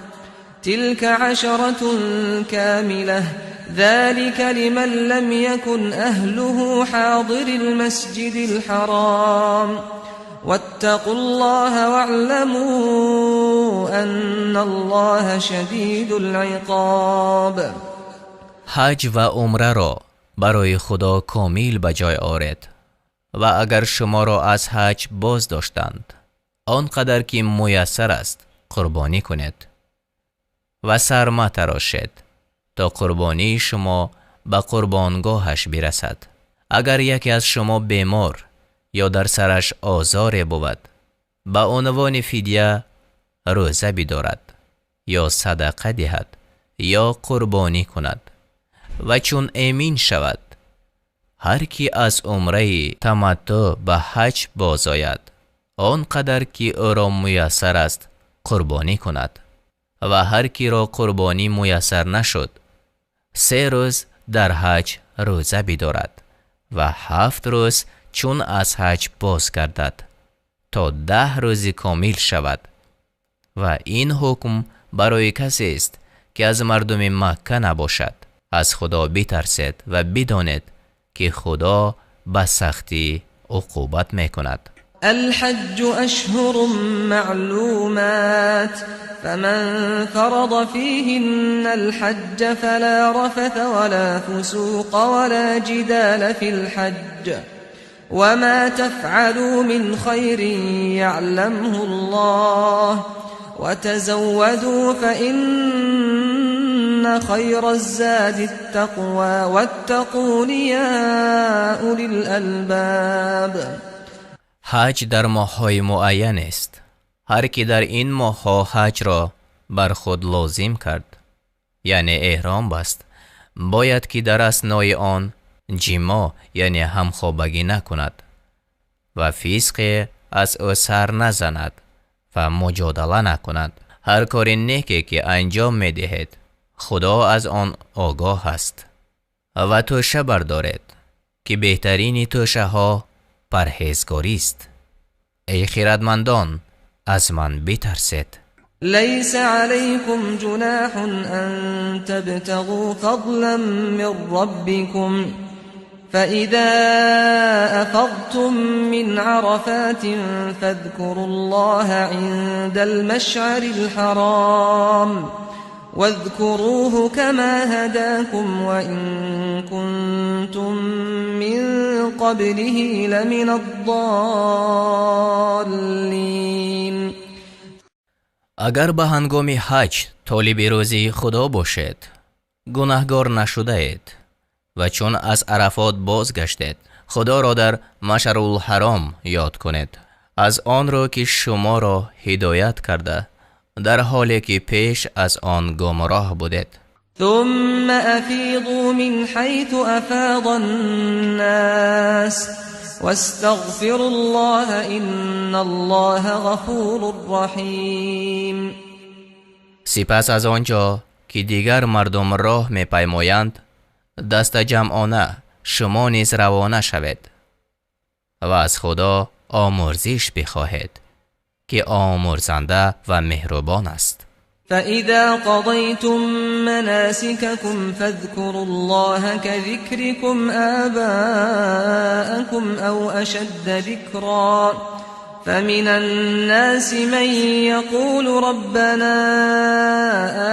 تلك 10 كاملة ذلك لمن لم يكن أهله حاضر المسجد الحرام واتقوا الله واعلموا أن الله شديد العقاب. Ҳаҷ ва умраро барои Худо комил ба ҷой оред ва агар шуморо аз ҳаҷ боз доштанд, он қадар ки муяссар аст қурбонӣ кунед ва сар матарошед то қурбонии шумо ба қурбонгоҳаш бирасад. Агар яке аз шумо бемор ё дар сараш озоре бувад, ба унвони фидя рӯза бидорад ё садақа диҳад ё қурбонӣ кунад ва чун эмин шавад, ҳар ки аз умраи таматтӯъ ба ҳаҷ бозояд, он қадар ки ӯро муяссар аст қурбонӣ кунад ва ҳар киро қурбонӣ муяссар нашуд, 3 рӯз дар ҳаҷ рӯза бидорад ва 7 рӯз чун аз ҳаҷ боз гардад то 10 рӯзи комил шавад. Ва ин ҳукм барои касест ки аз мардуми Макка набошад. Аз Худо битарсед ва бидонед ки Худо ба сахтӣ уқубат мекунад. الحج أشهر معلومات فمن فرض فيهن الحج فلا رفث ولا فسوق ولا جدال في الحج وما تفعلوا من خير يعلمه الله وتزودوا فإن خير الزاد التقوى واتقون يا أولي الألباب. Ҳаҷ дар моҳҳои муайян аст. Ҳар ки дар ин моҳҳо ҳаҷро бар худ лозим кард, яъне эҳром баст, бояд ки дар аснои он ҷимо, яъне ҳамхобагӣ накунад ва фисқе аз ӯ сар назанад ва муҷодала накунад. Ҳар кори неке ки анҷом медиҳед, Худо аз он огоҳ аст. Ва тӯша бардоред, ки беҳтарини тӯшаҳо парҳезгорист. Эй хирадмандон, аз ман битарсед. ليس عليكم جناح أن تبتغوا فضلا من ربكم فإذا أفضتم من عرفات فاذكروا الله عند المشعر الحرام واذكروه كما هداكم وإن كنتم من قبله لمن الضالين. Агар ба ҳангоми ҳаҷ толиби рӯзии Худо бошед, гунаҳгор нашудаед ва чун аз Арафот бозгаштед, Худоро дар Машарулҳаром ёд кунед, аз он рӯ ки шуморо ҳидоят карда, дар ҳоле ки пеш аз он гумроҳ будед. ثم أفيضوا من حيث أفاض الناس واستغفروا الله إن الله غفور رحيم. Сипас аз он ҷо ки дигар мардум роҳ мепаймоянд, дастаҷамъона шумо низ равона шавед ва аз Худо омӯрзиш бихоҳед, ки омӯрзанда ва меҳрубон аст. فإذا قضيتم مناسككم فاذكروا الله كذكركم آباءكم أو أشد ذكرا فمن الناس من يقول ربنا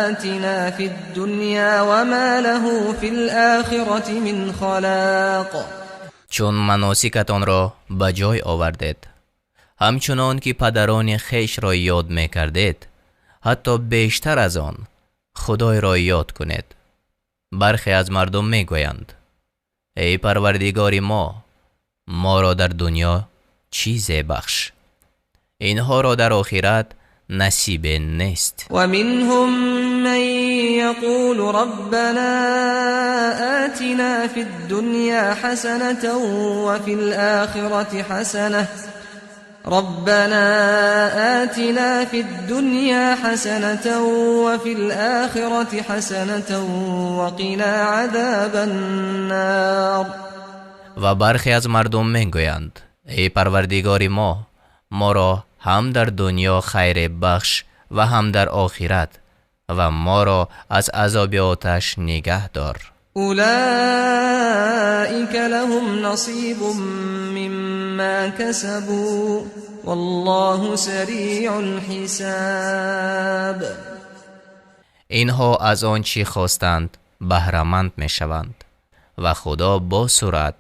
آتنا في الدنيا وما له في الآخرة من خلاق. Чун маносикатонро ба ҷой овардед, ҳамчунон ки падарони хешро ёд мекардед, ҳатто бештар аз он Худойро ёд кунед. Бархе аз мардум мегӯянд: эй Парвардигори мо, моро дар дунё чизе бахш, инҳоро дар охират насибе нест. ва минҳум ман яқулу раббана атина фид-дунё ҳасанатан ва фил-охирати ҳасанатан ربنا آتنا في الدنيا حسنة وفي الآخرة حسنة وقنا عذاب النار. Ва бархе аз мардум мегӯянд: эй Парвардигори мо, моро ҳам дар дунё хайре бахш ва ҳам дар охират, ва моро аз азоби оташ нигаҳ дор. أولئك لهم نصيب مما ما كسبوا والله سريع الحساب. Инҳо аз он чӣ хостанд баҳраманд мешаванд ва Худо бо суръат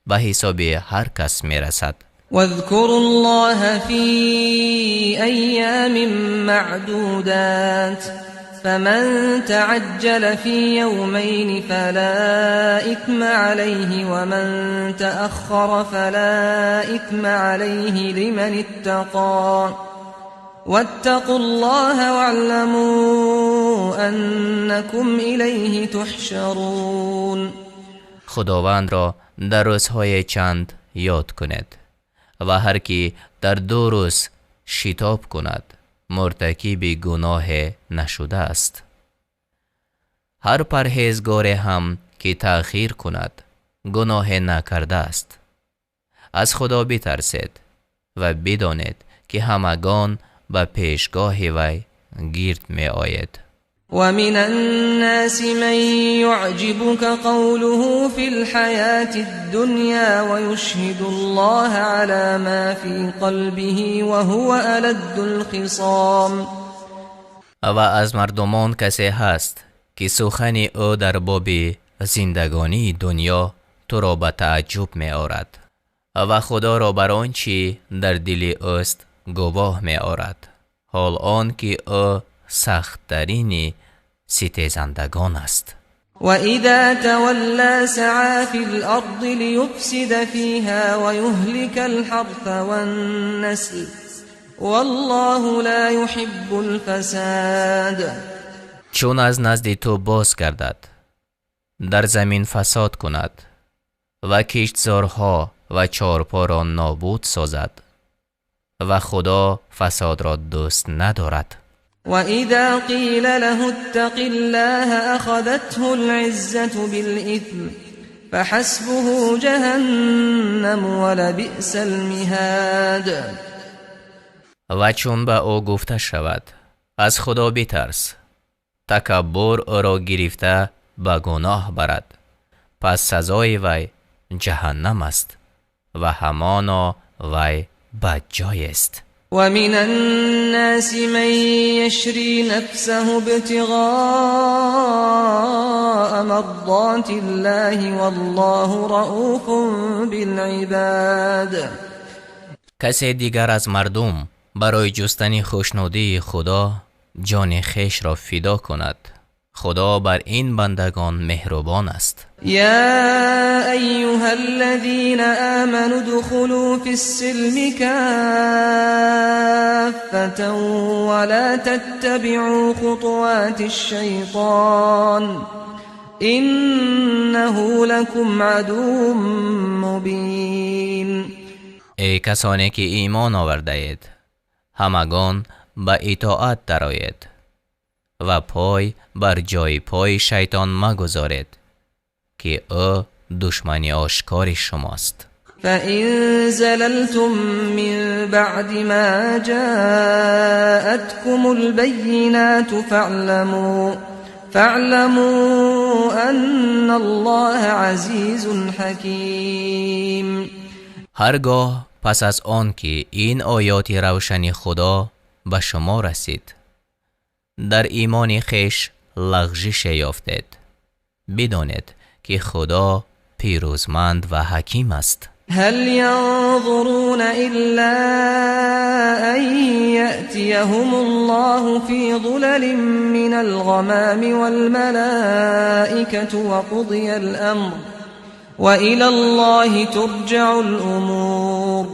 ба ҳисоби ҳар кас мерасад. واذكروا الله في أيام معدودات فمن تعجل في يومين فلا إثم عليه ومن تأخر فلا إثم عليه لمن اتقى واتقوا الله واعلموا أنكم إليه تحشرون. Худовандро дар рӯзҳои чанд ёд кунед ва ҳар ки дар ду рӯз шитоб кунад муртакиби гуноҳе нашудааст. Ҳар парҳезгоре ҳам ки таъхир кунад гуноҳе накардааст. Аз Худо битарсед ва бидонед ки ҳамагон ба пешгоҳи вай гирд меоед. ومن الناس من يعجبك قوله في الحياة الدنيا ويشهد الله على ما في قلبه وهو ألد الخصام. Ва аз мардумон касе ҳаст ки сухани ӯ дар боби зиндагонии дунё туро ба тааҷҷуб меорад ва Худоро бар он чӣ дар дили ӯст гувоҳ меорад, ҳол он ки ӯ сахттарини ситезандагон аст. وإذا تولى سعى في الأرض ليفسد فيها ويهلك الحرث والنسل والله لا يحب الفساد. Чун аз назди ту боз гардад, дар замин фасод кунад ва киштзорҳо ва чорпоро нобуд созад ва Худо фасодро дӯст надорад. وإذا قيل له اتق الله أخذته العزة بالإثم فحسبه جهنم ولبئس المهاد. Ва чун ба ӯ гуфта шавад аз Худо битарс, такаббур ӯро гирифта ба гуноҳ барад, пас сазои вай ҷаҳаннам аст ва ҳамоно вай бадҷоест. ومن الناس من يشري نفسه ابتغاء مرضات الله والله رؤوف بالعباد. Касе дигар аз мардум барои ҷустани хушнудии Худо ҷони хешро фидо кунад. Худо бар ин бандагон меҳрубон аст. يا أيها الذين آمنوا ادخلوا في السلم كافة ولا تتبعوا خطوات الشيطان إنه لكم عدو مبين. Эй касоне ки имон овардаед, ҳамагон ба итоат дароед ва пой бар ҷои пои шайтон магузоред, ки ӯ душмани ошкори шумост. فإن زللتم من بعد ما جاءتكم البينات فاعلموا أن الله عزيز حكيم. Ҳаргоҳ пас аз он ки ин оёти равшани Худо ба шумо расид, дар имони хеш лағжише ёфтед, бидонед ки Худо пирӯзманд ва ҳаким аст. هل ينظرون إلا أن يأتيهم الله في ظلل من الغمام والملائكة وقضي الأمر وإلى الله ترجع الأمور.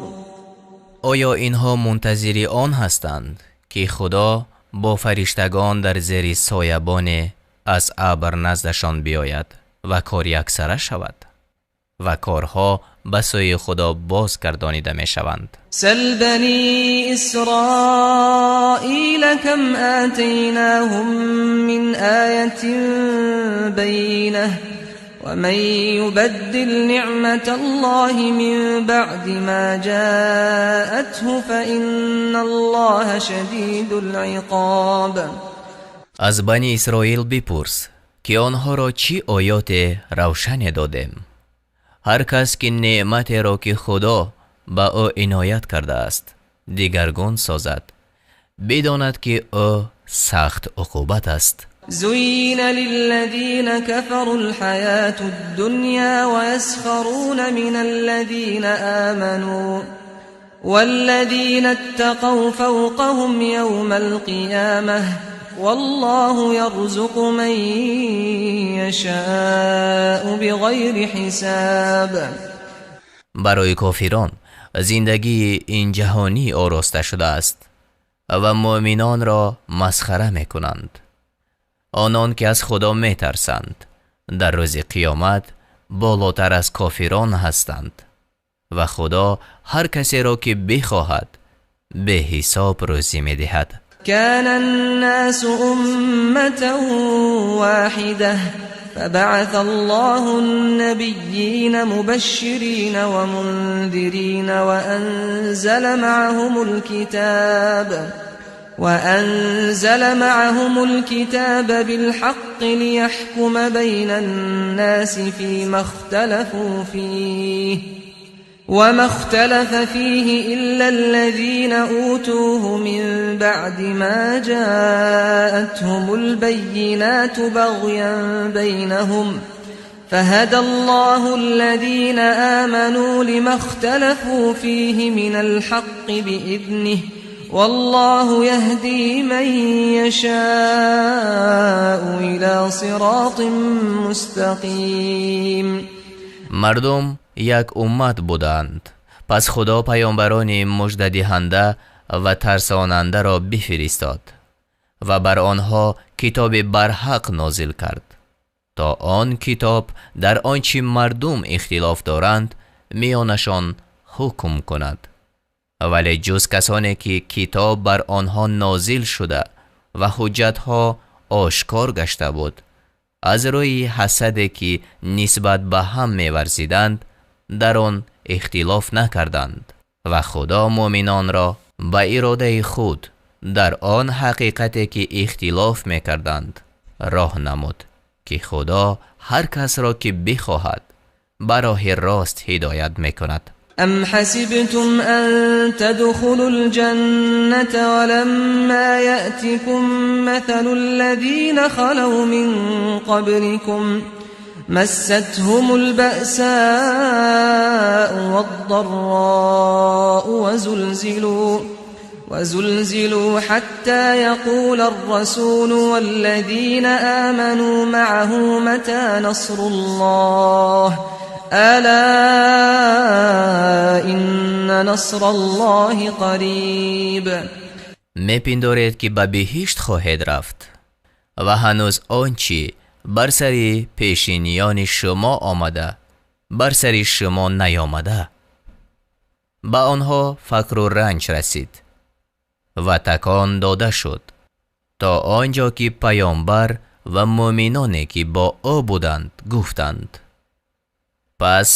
Оё инҳо мунтазири он ҳастанд, ки Худо бо фариштагон дар зери соябоне аз абр наздашон биёяд ва кор яксара шавад ва корҳо ба сӯи Худо боз гардонида мешаванд. سل بني إسرائيل كم آتيناهم من آية بينة ومن يبدل نعمة الله من بعد ما جاءته فإن الله شديد العقاب. Аз Бани Исроил бипурс, ки онҳоро чӣ оёте равшане додем. Ҳар кас ки неъматеро ки Худо ба ӯ иноят кардааст дигаргун созад, бидонад ки ӯ сахт уқубат аст. زين للذين كفروا الحياة الدنيا ويسخرون من الذين آمنوا والذين اتقوا فوقهم يوم القيامة والله يرزق من يشاء بغير حساب. Барои кофирон зиндагии ин ҷаҳонӣ ороста шудааст ва муъминонро масхара мекунанд. Онон ки аз Худо метарсанд дар рӯзи қиёмат болотар аз кофирон ҳастанд ва Худо ҳар касеро ки бихоҳад беҳисоб рӯзӣ медиҳад. كان الناس أمة واحدة فبعث الله النبيين مبشرين ومنذرين وأنزل معهم الكتاب بالحق ليحكم بين الناس فيما اختلفوا فيه وما اختلف فيه إلا الذين أوتوه من بعد ما جاءتهم البينات بغيا بينهم فهدى الله الذين آمنوا لما اختلفوا فيه من الحق بإذنه والله يهدي من يشاء إلى صراط مستقيم. Мардум як уммат буданд, пас Худо паёмбарони муждадиҳанда ва тарсонандаро бифиристод ва бар онҳо китоби барҳақ нозил кард, то он китоб дар он чи мардум ихтилоф доранд миёнашон ҳукм кунад. Вале ҷуз касоне ки китоб бар онҳо нозил шуда ва ҳуҷҷатҳо ошкор гашта буд, аз рӯи ҳасаде ки нисбат ба ҳам меварзиданд дар он ихтилоф накарданд ва Худо муъминонро ба иродаи худ дар он ҳақиқате ки ихтилоф мекарданд роҳ намуд, ки Худо ҳар касро ки бихоҳад ба роҳи рост ҳидоят мекунад. أم حسبتم أن تدخلوا الجنة ولما يأتكم مثل الذين خلوا من قبلكم مستهم البأساء والضراء وزلزلوا حتى يقول الرسول والذين آمنوا معه متى نصر الله ألا إن نصر الله قريب. Мепиндоред ки ба биҳишт хоҳед рафт ва ҳанӯз он чӣ бар сари пешиниёни шумо омада бар сари шумо наёмада. Ба онҳо фақру ранҷ расид ва такон дода шуд то он ҷо ки паёмбар ва муъминоне ки бо ӯ буданд гуфтанд: пас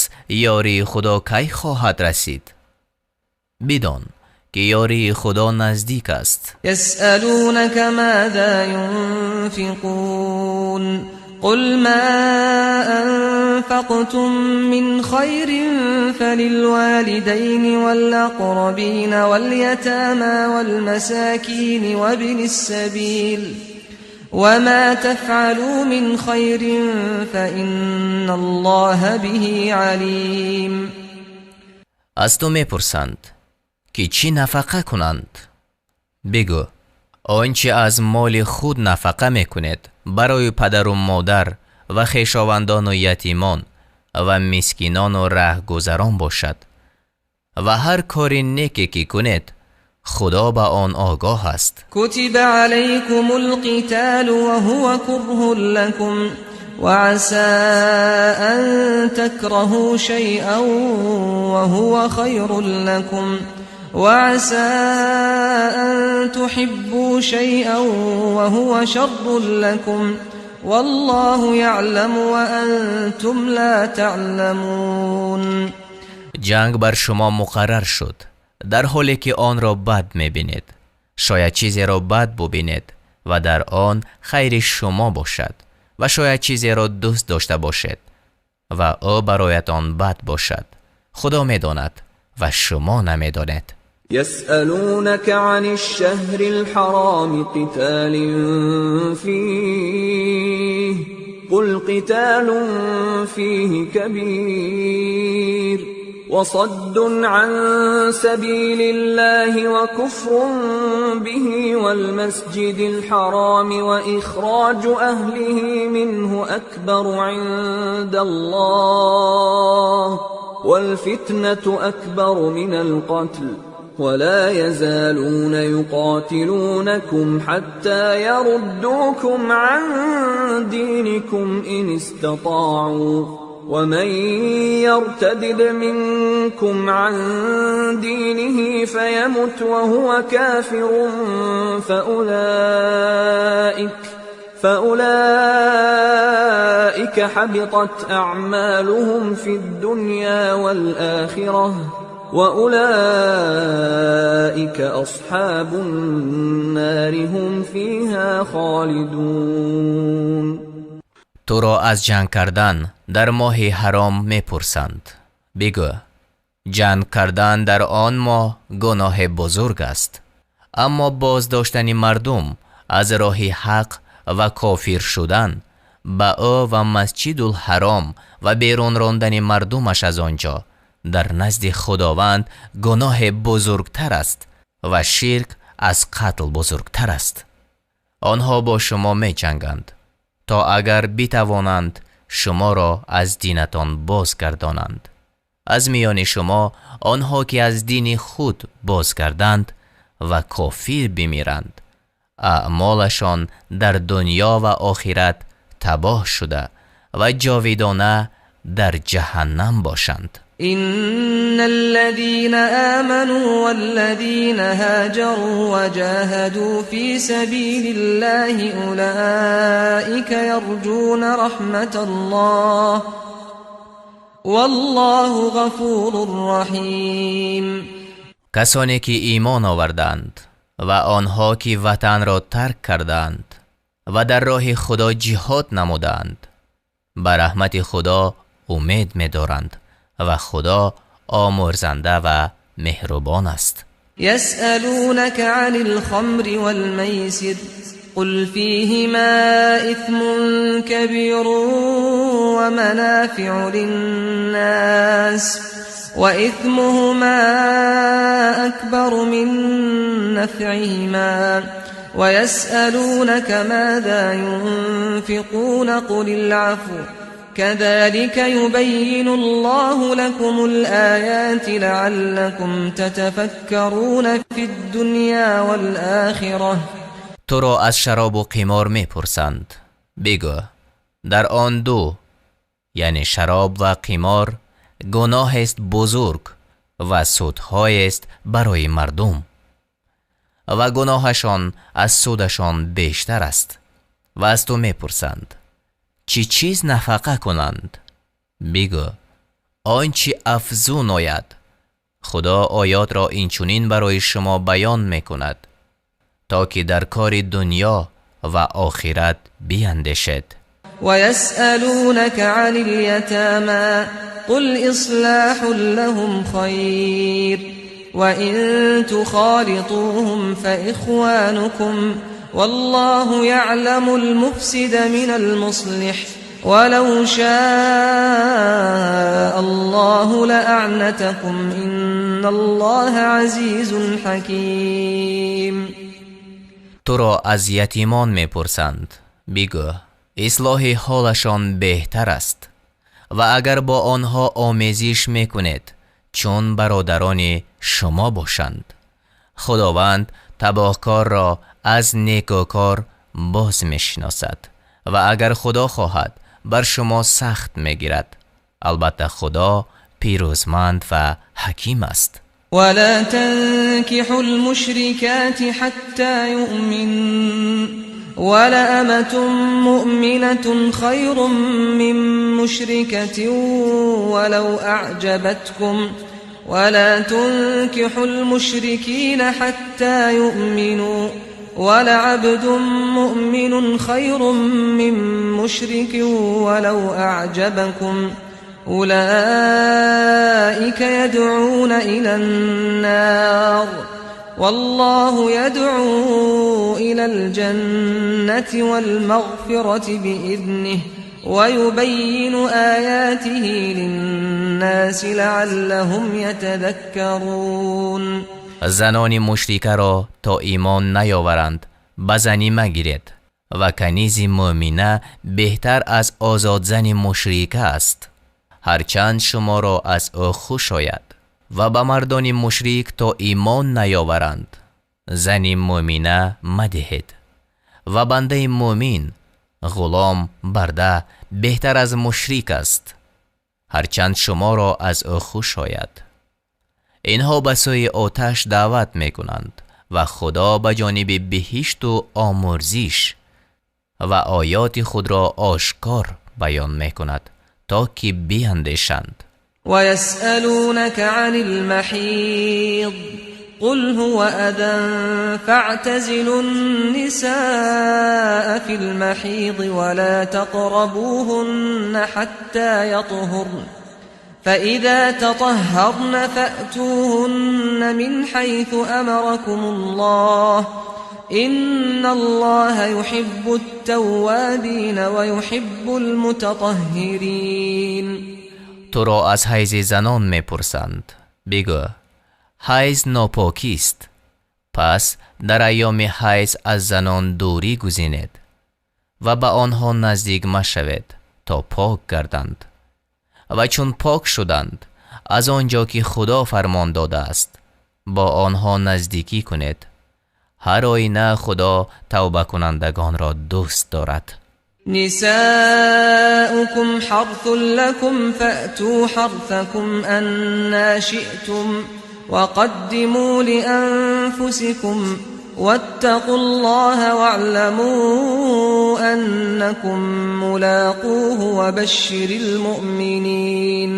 ёрии Худо кай хоҳад расид? Бидон ки ёрии Худо наздик аст. يسألونك ماذا ينفقون قل ما أنفقتم من خير فللوالدين والأقربين واليتامى والمساكين وابن السبيل وما تفعلوا من خير فإن الله به عليم. Аз ту мепурсанд ки чӣ нафақа кунанд? Бигӯ: он чӣ аз моли худ нафақа мекунед барои падару модар ва хешовандону ятимон ва мискинону раҳгузарон бошад ва ҳар кори неке ки кунед Худо ба он огоҳ аст. كتب عليكم القتال وهو كره لكم وعسى أن تكرهوا شيئا وهو خير لكم وعسى أن تحبوا شيئا وهو شر لكم والله يعلم وأنتم لا تعلمون. Ҷанг бар шумо муқаррар шуд дар ҳоле ки онро бад мебинед. Шояд чизеро бад бубинед ва дар он хайри шумо бошад ва шояд чизеро дӯст дошта бошед ва ӯ бароятон бад бошад. Худо медонад ва шумо намедонед. يسألونك عن الشهر الحرام قتال فيه قل قتال فيه كبير وصد عن سبيل الله وكفر به والمسجد الحرام وإخراج أهله منه أكبر عند الله والفتنة أكبر من القتل ولا يزالون يقاتلونكم حتى يردوكم عن دينكم إن استطاعوا ومن يرتدد منكم عن دينه فيمت وهو كافر فأولئك حبطت أعمالهم في الدنيا والآخرة وأولئك أصحاب النار هم فيها خالدون. туро аз ҷанг кардан дар моҳи ҳаром мепурсанд. Бигӯ: ҷанг кардан дар он моҳ гуноҳи бузург аст, аммо боздоштани мардум аз роҳи ҳақ ва кофир шудан ба ӯ ва масҷидулҳаром ва берун рондани мардумаш аз он ҷо дар назди Худованд гуноҳи бузургтар аст ва ширк аз қатл бузургтар аст. Онҳо бо шумо меҷанганд то агар битавонанд шуморо аз динатон бозгардонанд. Аз миёни шумо онҳо ки аз дини худ бозгарданд ва кофир бимиранд, аъмолашон дар дунё ва охират табоҳ шуда ва ҷовидона дар ҷаҳаннам бошанд. إن الذين آمنوا والذين هاجروا وجاهدوا في سبيل الله أولئك يرجون رحمة الله والله غفور رحيم. касоне ки имон оварданд ва онҳо ки ватанро тарк карданд ва дар роҳи Худо ҷиҳод намуданд, ба раҳмати Худо умед медоранд ва Худо омурзанда ва меҳрубон аст. يسألونك عن الخمر والميسر قل فيهما إثم كبير ومنافع للناس وإثمهما أكبر من نفعهما ويسألونك ماذا ينفقون قل العفو كذلك يبين الله لكم الآيات لعلكم تتفكرون في الدنيا والآخرة. туро аз шаробу қимор мепурсанд. Бигӯ: дар он ду, яъне шароб ва қимор, гуноҳест бузург ва судҳоест барои мардум ва гуноҳашон аз судашон бештар аст. Ва аз ту мепурсанд чӣ чиз нафақа кунанд? Бигӯ: он чӣ афзун ояд. Худо оётро инчунин барои шумо баён мекунад, то ки дар кори дунё ва охират биандешед. ويسألونك عن اليتامى قل إصلاح لهم خير وإن تخالطوهم فإخوانكم والله يعلم المفسد من المصلح ولو شاء الله لأعنتكم إن الله عزيز حكيم. туро аз ятимон мепурсанд. Бигӯ: ислоҳи ҳолашон беҳтар аст ва агар бо онҳо омезиш мекунед, чун бародарони шумо бошанд. Худованд табоҳкорро аз некӯкор боз мешиносад ва агар Худо хоҳад, бар шумо сахт мегирад. Албатта Худо пирӯзманд ва ҳаким аст. ولا تنكحوا المشركات حتى يؤمن ولأمة مؤمنة خير من مشركة ولو أعجبتكم ولا تنكحوا المشركين حتى يؤمنوا ولعبد مؤمن خير من مشرك ولو أعجبكم أولئك يدعون إلى النار والله يدعو إلى الجنة والمغفرة بإذنه ويبين آياته للناس لعلهم يتذكرون. Занони мушрикаро то имон наёваранд ба занӣ магиред ва канизи мӯмина беҳтар аз озодзани мушрика аст, ҳарчанд шуморо аз ӯ хуш ояд. Ва ба мардони мушрик то имон наёваранд зани мӯмина мадиҳед ва бандаи мӯмин ғулом барда беҳтар аз мушрик аст, ҳарчанд шуморо аз ӯ хуш ояд. Инҳо ба сӯи оташ даъват мекунанд ва Худо ба ҷониби биҳишту омурзиш ва оёти худро ошкор баён мекунад то ки биандешанд. ويسألونك عن المحيض قل هو أذى فاعتزلوا النساء في المحيض ولا تقربوهن حتى يطهرن فإذا تطهرن فأتوهن من حيث أمركم الله إن الله يحب التوابين ويحب المتطهرين. Туро аз ҳайзи занон мепурсанд. Бигӯ: ҳайз нопокист, пас дар айёми ҳайз аз занон дурӣ гузинед ва ба онҳо наздик машавед то пок гарданд. Ва чун пок шуданд, аз он ҷо ки Худо фармон додааст, бо онҳо наздикӣ кунед. Ҳар оина Худо тавбакунандагонро дӯст дорад. نساؤكم حرث لكم فأتوا حرثكم أنا شئتم وقدموا لأنفسكم واتقوا الله واعلموا أنكم ملاقوه وبشر المؤمنين.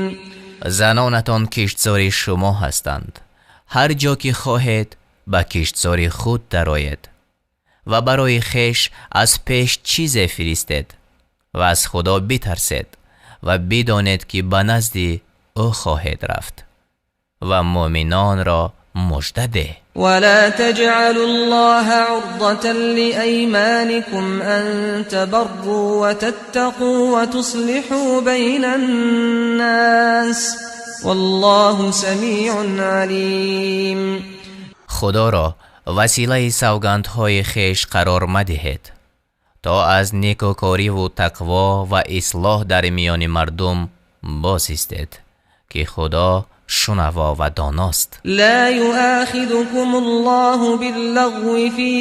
Занонатон киштзори шумо ҳастанд. Ҳар ҷо ки хоҳед ба киштзори худ дароед ва барои хеш аз пеш чизе фиристед ва аз Худо битарсед ва бидонед ки ба назди ӯ хоҳед рафт ва мӯминонро мужда деҳ. ولا تجعلوا الله عرضة لأيمانكم أن تبروا وتتقوا وتصلحوا بين الناس والله سميع عليم. Худоро василаи савгандҳои хеш қарор мадиҳед то аз некӯкориву тақво ва ислоҳ дар миёни мардум бозистед, ки Худо шунаво ва доност. لا يؤاخذكم الله باللغو في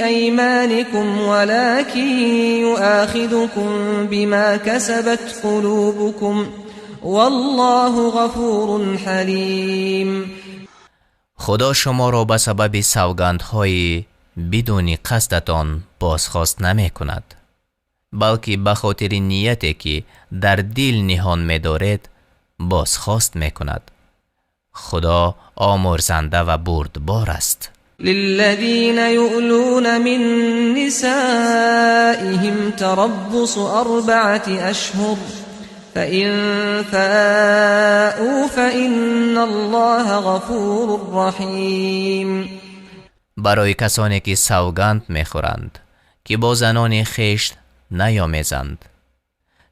أيمانكم ولكن يؤاخذكم بما كسبت قلوبكم والله غفور حليم. Худо шуморо ба сабаби савгандҳои бидуни қасдатон бозхост намекунад, балки ба хотири нияте ки дар дил ниҳон медоред бозхост мекунад. Худо омурзанда ва бурдбор аст. للذين يؤلون من نسائهم تربص 4 أشهر فإن فاءوا فإن الله غفور رحيم. Барои касоне ки савганд мехӯранд ки бо занони хеш наёмезанд,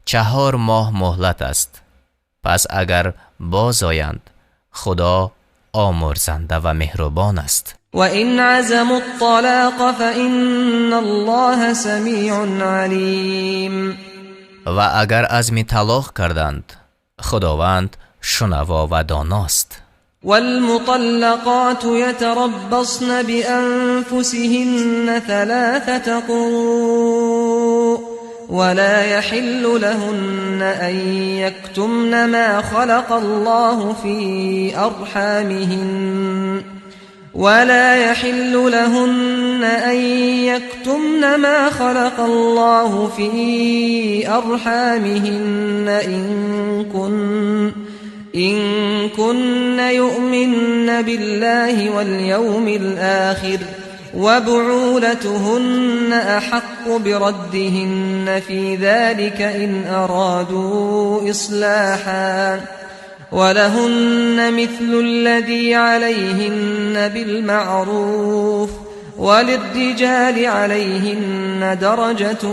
4 моҳ муҳлат аст. Пас агар бозоянд, Худо омурзанда ва меҳрубон аст. وإن عزموا الطلاق فإن الله سميع عليم. Ва агар азми талоқ карданд, Худованд шунаво ва доност. والمطلقات يتربصن بأنفسهن 3 قروء ولا يحل لهن أن يكتمن ما خلق الله في أرحامهن ولا يحل لهن أن يكتمن ما خلق الله في أرحامهن إن كن يؤمن بالله واليوم الآخر وبعولتهن أحق بردهن في ذلك إن أرادوا إصلاحا ولهن مثل الذي عليهن بالمعروف وللرجال عليهن درجة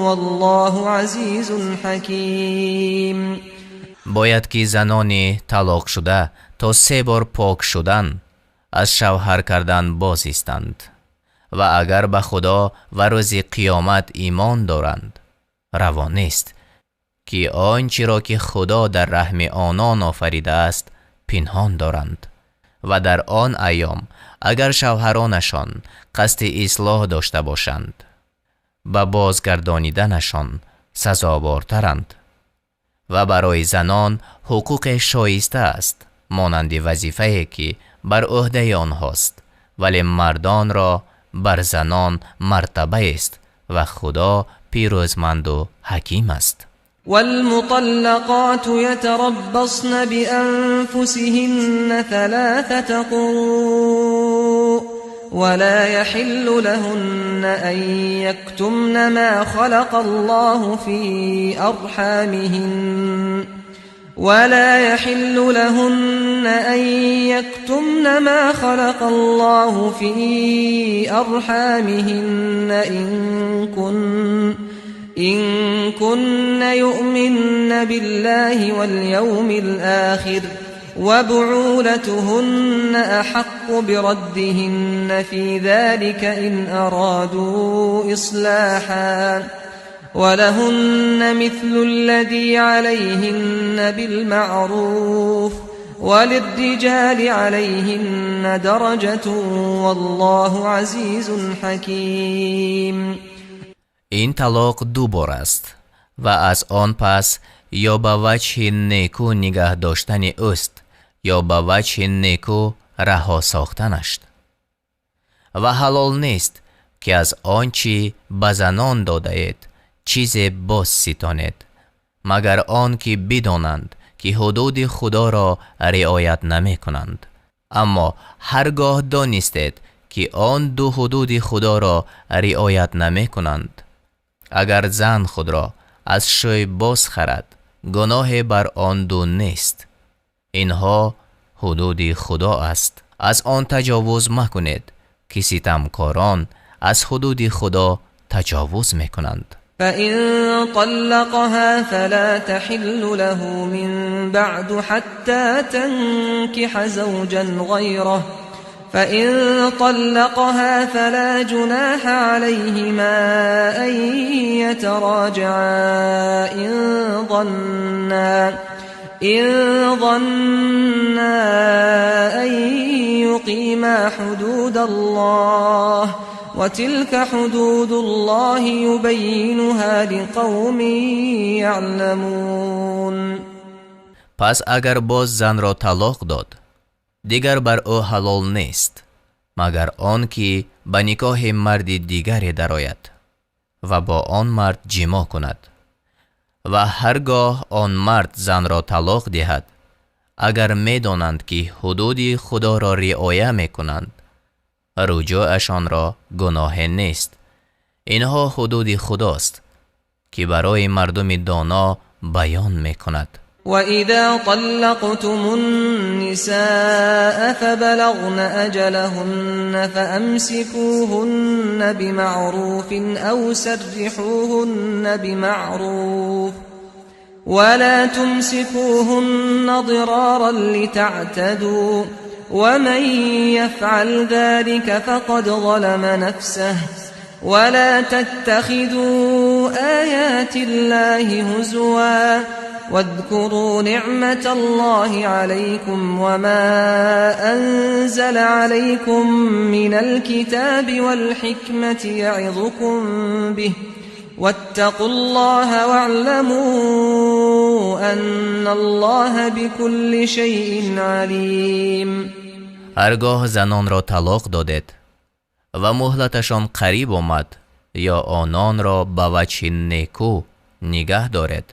والله عزيز حكيم. Бояд ки занони талоқ шуда то 3 бор пок шудан аз шавҳар кардан боз истанд ва агар ба Худо ва рӯзи қиёмат имон доранд, раво нест ки он чиро ки Худо дар раҳми онон офаридааст пинҳон доранд ва дар он айём агар шавҳаронашон қасди ислоҳ дошта бошанд, ба бозгардониданашон сазовортаранд ва барои занон ҳуқуқе шоиста аст монанди вазифае ки бар ӯҳдаи онҳост, вале мардонро бар занон мартабаест ва Худо пирӯзманду ҳаким аст. والمطلقات يتربصن بأنفسهن 3 قروء ولا يحل لهن أن يكتمن ما خلق الله في أرحامهن ولا يحل لهن أن يكتمن ما خلق الله في أرحامهن إن كن يؤمن بالله واليوم الآخر وبعولتهن أحق بردهن في ذلك إن أرادوا إصلاحا ولهن مثل الذي عليهن بالمعروف وللرجال عليهن درجة والله عزيز حكيم. Ин талоқ 2 бор аст ва аз он пас ё ба ваҷҳи неку нигаҳ доштани ӯст ё ба ваҷҳи неку раҳо сохтанаш. Ва ҳалол нест ки аз он чӣ ба занон додаед чизе боз ситонед, магар он ки бидонанд ки ҳудуди Худоро риоят намекунанд. Аммо ҳар гоҳ донистед ки он ду ҳудуди Худоро риоят намекунанд, агар зан худро аз шӯй боз харад, гуноҳе бар он ду нест. Инҳо ҳудуди Худо аст. Аз он таҷовуз макунед ки ситамкорон аз ҳудуди Худо таҷовуз мекунанд. فإن طلقها فلا تحل له من بعد حتى تنكح زوجا غيره فإن طلقها فلا جناح عليهما أن يتراجعا إن ظنا أن يقيما حدود الله وتلك حدود الله يبينها لقوم يعلمون. Пас агар боз занро талоқ дод, дигар бар ӯ ҳалол нест, магар он ки ба никоҳи марди дигаре дарояд ва бо он мард ҷимоъ кунад. Ва ҳар гоҳ он мард занро талоқ диҳад, агар медонанд ки ҳудуди Худоро риоя мекунанд, руҷӯашонро гуноҳе нест. Инҳо ҳудуди Худост ки барои мардуми доно баён мекунад. وإذا طلقتم النساء فبلغن أجلهن فأمسكوهن بمعروف أو سرحوهن بمعروف ولا تمسكوهن ضرارا لتعتدوا ومن يفعل ذلك فقد ظلم نفسه ولا تتخذوا آيات الله هزوا واذكروا نعمة الله عليكم وما أنزل عليكم من الكتاب والحكمة يعظكم به واتقوا الله واعلموا أن الله بكل شيء عليم. ҳаргоҳ занонро талоқ додед ва муҳлаташон қариб омад, ё ононро ба ваҷҳи неку нигаҳ доред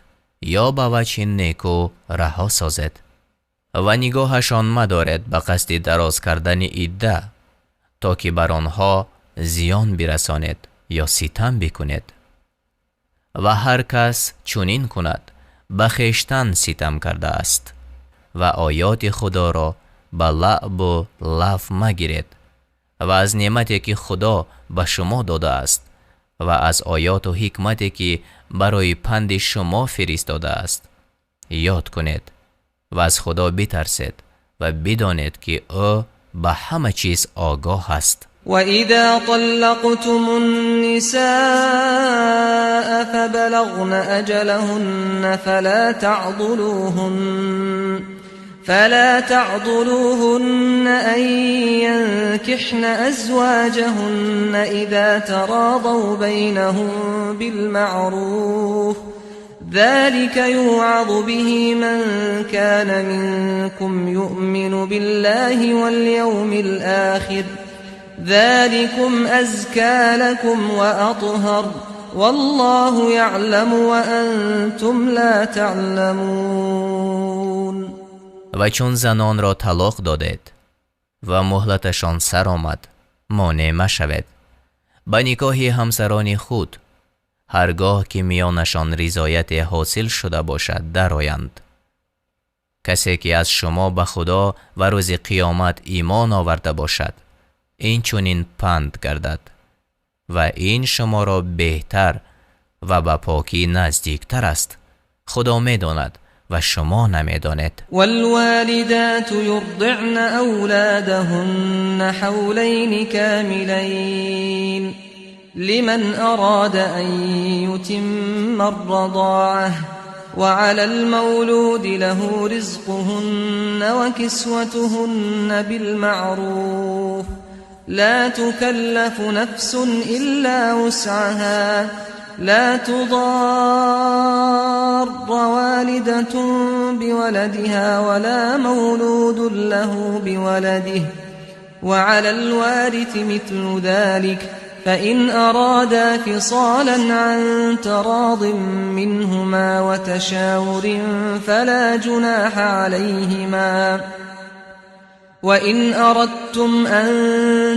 ё ба ваҷҳи неку раҳо созед ва нигоҳашон мадоред ба қасди дароз кардани идда, то ки бар онҳо зиён бирасонед ё ситам бикунед. Ва ҳар кас чунин кунад, ба хештан ситам кардааст ва оёти Худоро ба лаъбу лаҳв магиред ва аз неъмате ки Худо ба шумо додааст ва аз оёту ҳикмате ки барои панди шумо фиристодааст ёд кунед ва аз Худо битарсед ва бидонед ки ӯ ба ҳама чиз огоҳ аст. وإذا طلقتم النساء فبلغن أجلهن فلا تعضلوهن أن ينكحن أزواجهن إذا تراضوا بينهم بالمعروف ذلك يوعظ به من كان منكم يؤمن بالله واليوم الآخر ذلكم أزكى لكم وأطهر والله يعلم وأنتم لا تعلمون. Ва чун занонро талоқ додед ва муҳлаташон сар омад, монеъ машавед ба никоҳи ҳамсарони худ, ҳаргоҳ ки миёнашон ризояте ҳосил шуда бошад дароянд. Касе ки аз шумо ба Худо ва рӯзи қиёмат имон оварда бошад, ин чунин панд гардад ва ин шуморо беҳтар ва ба покӣ наздиктар аст. Худо медонад ва шумо намедонед. والوالدات يرضعن أولادهن حولين كاملين لمن أراد أن يتم الرضاعة وعلى المولود له رزقهن وكسوتهن بالمعروف لا تكلف نفس إلا وسعها لا تضار والدة بولدها ولا مولود له بولده وعلى الوارث مثل ذلك فإن أرادا فصالا عن تراض منهما وتشاور فلا جناح عليهما وإن أردتم أن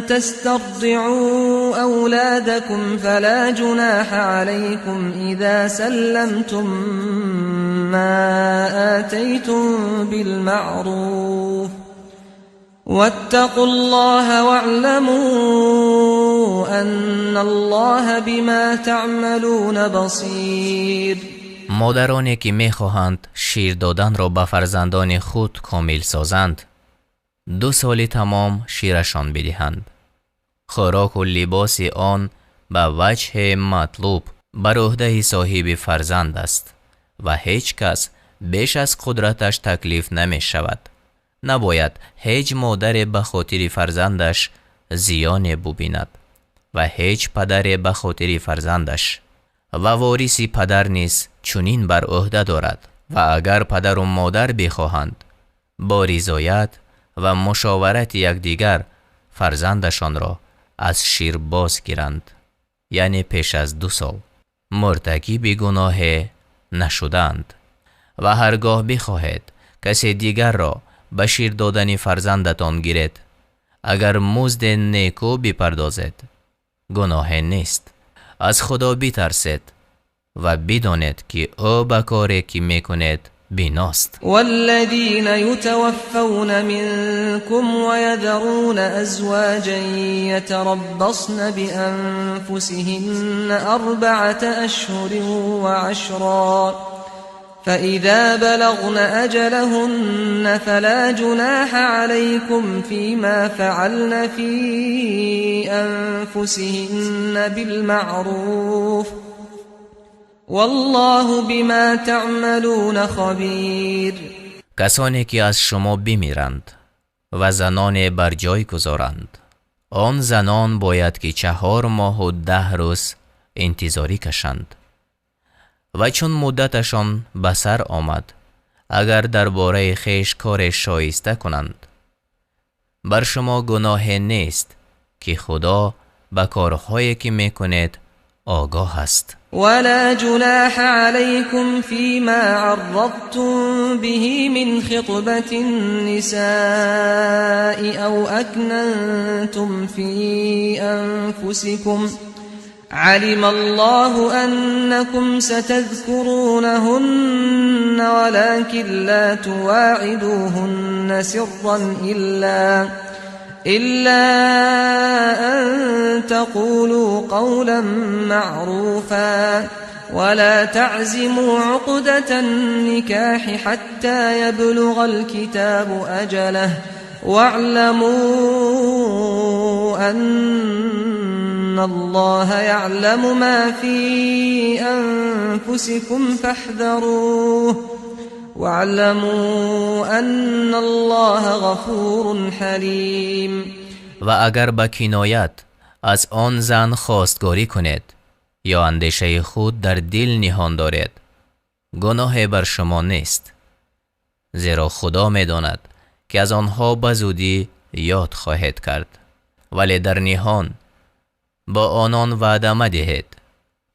تسترضعوا أولادكم فلا جناح عليكم إذا سلمتم ما آتيتم بالمعروف واتقوا الله واعلموا أن الله بما تعملون بصير. Модароне ки мехоҳанд шир доданро ба фарзандони худ комил созанд, 2 соли тамом ширашон бидиҳанд. Хӯроку либоси он ба ваҷҳи матлуб бар уҳдаи соҳиби фарзанд аст ва ҳеҷ кас беш аз қудраташ таклиф намешавад. Набояд ҳеҷ модаре ба хотири фарзандаш зиёне бубинад ва ҳеҷ падаре ба хотири фарзандаш. Ва вориси падар низ чунин бар уҳда дорад ва агар падару модар бихоҳанд, бо ризоят ва мушоварати якдигар фарзандашонро аз шир боз гиранд, яъне пеш аз 2 сол муртакиби гуноҳе нашудаанд. Ва ҳаргоҳ бихоҳед касе дигарро ба шир додани фарзандатон гиред, агар музди неку бипардозед, гуноҳе нест. Аз Худо битарсед ва бидонед ки ӯ ба коре ки мекунед биност. والذين يتوفون منكم ويذرون أزواجا يتربصن بأنفسهن 4 أشهر و10 فإذا بلغن أجلهن فلا جناح عليكم فيما فعلن في أنفسهن بالمعروف والله بما تعملون خبير. Касоне ки аз шумо бимиранд ва заноне бар ҷой гузоранд, он занон бояд ки 4 моҳу 10 рӯз интизорӣ кашанд ва чун муддаташон ба сар омад, агар дар бораи хеш коре шоиста кунанд, бар шумо гуноҳе нест ки Худо ба корҳое ки мекунед огоҳ аст. ولا جناح عليكم فيما عرضتم به من خطبة النساء أو أكننتم في أنفسكم علم الله أنكم ستذكرونهن ولكن لا تواعدوهن سرا إلا أن تقولوا قولا معروفا ولا تعزموا عقدة النكاح حتى يبلغ الكتاب أجله واعلموا أن الله يعلم ما في أنفسكم فاحذروه واعلموا أن الله غفور حليم. Ва агар ба киноят аз он зан хостгорӣ кунед ё андешаи худ дар дил ниҳон доред, гуноҳе бар шумо нест, зеро Худо медонад, ки аз онҳо ба зудӣ ёд хоҳед кард. Вале дар ниҳон бо онон ваъда мадиҳед,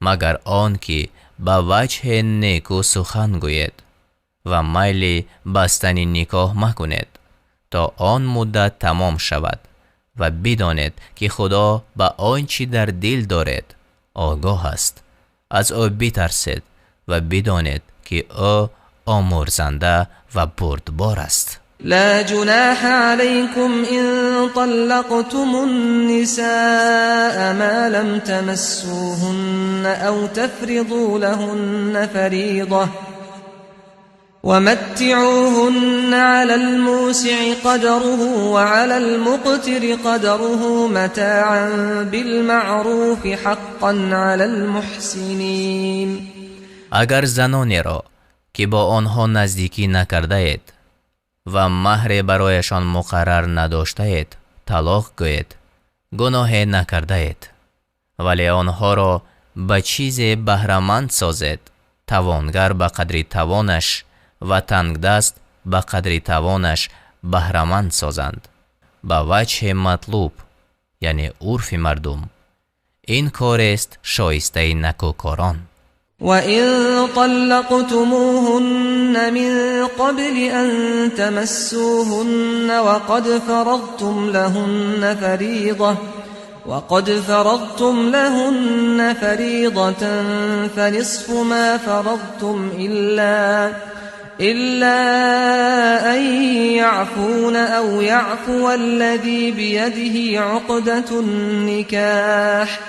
магар он ки ба ваҷҳи неку сухан гӯед ва майли бастани никоҳ макунед то он муддат тамом шавад ва бидонед, ки Худо ба он чӣ дар дил доред огоҳ аст. Аз ӯ битарсед ва бидонед, ки ӯ омурзанда ва бурдбор аст. لا جناح عليكم إن طلقتم النساء ما لم تمسوهن أو تفرضوا لهن فريضة ومتعوهن على الموسع قدره وعلى المقتر قدره متاعا بالمعروف حقا على المحسنين. Агар занонеро, ки бо онҳо наздикӣ накардаед ва маҳре барояшон муқаррар надоштаед, талоқ гӯед, гуноҳе накардаед, вале онҳоро ба чизе баҳраманд созед, тавонгар ба қадри тавонаш ва тангдаст ба қадри тавонаш баҳраманд созанд ба ваҷҳи матлуб, яъне урфи мардум. Ин корест шоистаи накӯкорон. وإن طلقتموهن من قبل أن تمسوهن وقد فرضتم لهن فريضة فنصف ما فرضتم إلا أن يعفون أو يعفو الذي بيده عقدة النكاح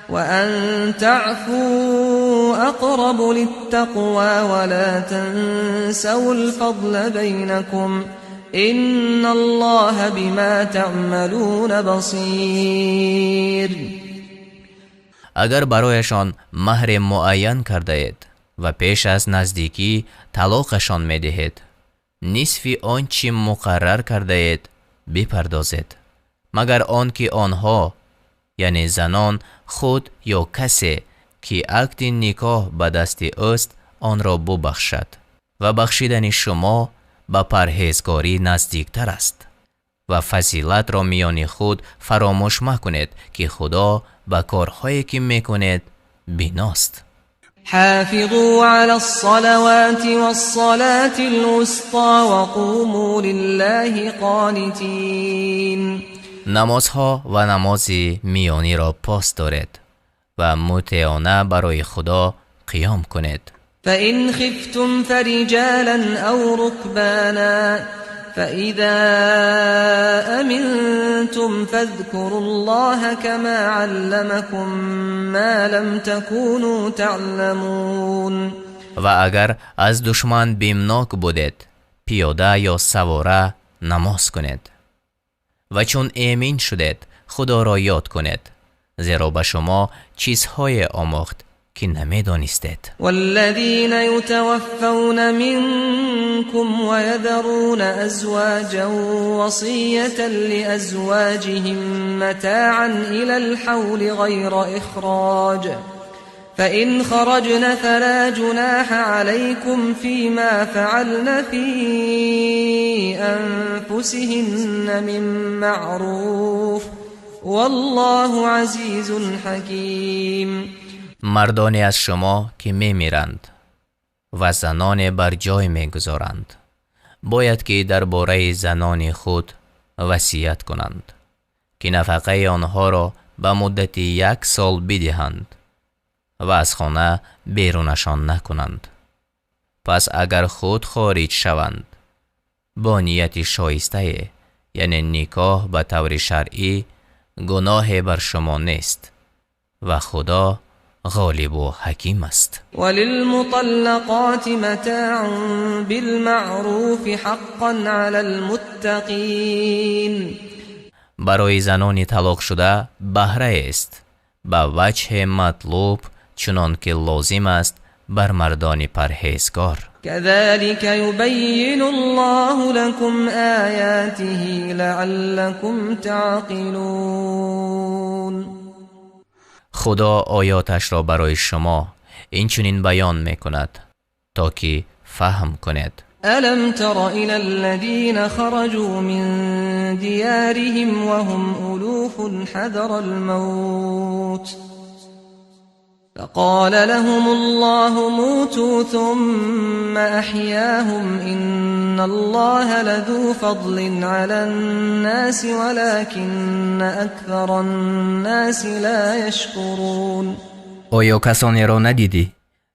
وأن تعفوا أقرب للتقوى ولا تنسوا الفضل بينكم إن الله بما تعملون بصير. Агар барояшон маҳре муайян кардаед ва пеш аз наздикӣ талоқашон медиҳед, нисфи он чӣ муқаррар кардаед бипардозед, магар он ки онҳо, яъне занон, худ ё касе, ки акди никоҳ ба дасти ӯст, онро бубахшад ва бахшидани шумо ба парҳезгорӣ наздиктар аст ва фазилатро миёни худ фаромӯш макунед, ки Худо ба корҳое, ки мекунед, биност. حافظوا على الصلوات والصلاة الوسطى وقوموا لله قانتين. Намозҳо ва намози миёниро пос доред ва мутеона барои Худо қиём кунед. فإن خفتم فرجالا أو ركبانا فإذا أمنتم فاذكروا الله كما علمكم ما لم تكونوا تعلمون. Ва агар аз душман бимнок будед, пиёда ё савора намоз кунед ва чун эмин шудед, Худоро ёд кунед, зеро ба шумо чизҳое омӯхт, ки намедонистед. والذين يتوفون منكم ويذرون أزواجا وصية لأزواجهم متاعا إلى الحول غير إخراج فإن خرجن فلا جناح عليكم فيما فعلن في أنفسهن من معروف والله عزيز حكيم. Мардоне аз шумо ки мемиранд ва заноне бар ҷой мегузоранд, бояд ки дар бораи занони худ васият кунанд, ки нафақаи онҳоро ба муддати як сол бидиҳанд ва аз хона берунашон накунанд. Пас агар худ хориҷ шаванд бо нияти шоистае, яъне никоҳ ба таври шаръӣ, гуноҳе бар шумо нест ва Худо ғолиб ва ҳаким аст. وللمطلقات متاع بالمعروف حقا على المتقين. Барои занони талоқ шуда баҳра аст ба ваҷҳи матлуб, чунон ки лозим аст бар мардони парҳезгор. كذلك يبين الله لكم آياته لعلكم تعقلون. Худо оёташро барои шумо инчунин баён мекунад, то ки фаҳм кунед. ألم تر إلى الذين خرجوا من ديارهم وهم ألوف حذر الموت فقال لهم الله موتوا ثم أحياهم إن الله لذو فضل على الناس ولكن أكثر الناس لا يشكرون. Оё касонеро надидӣ,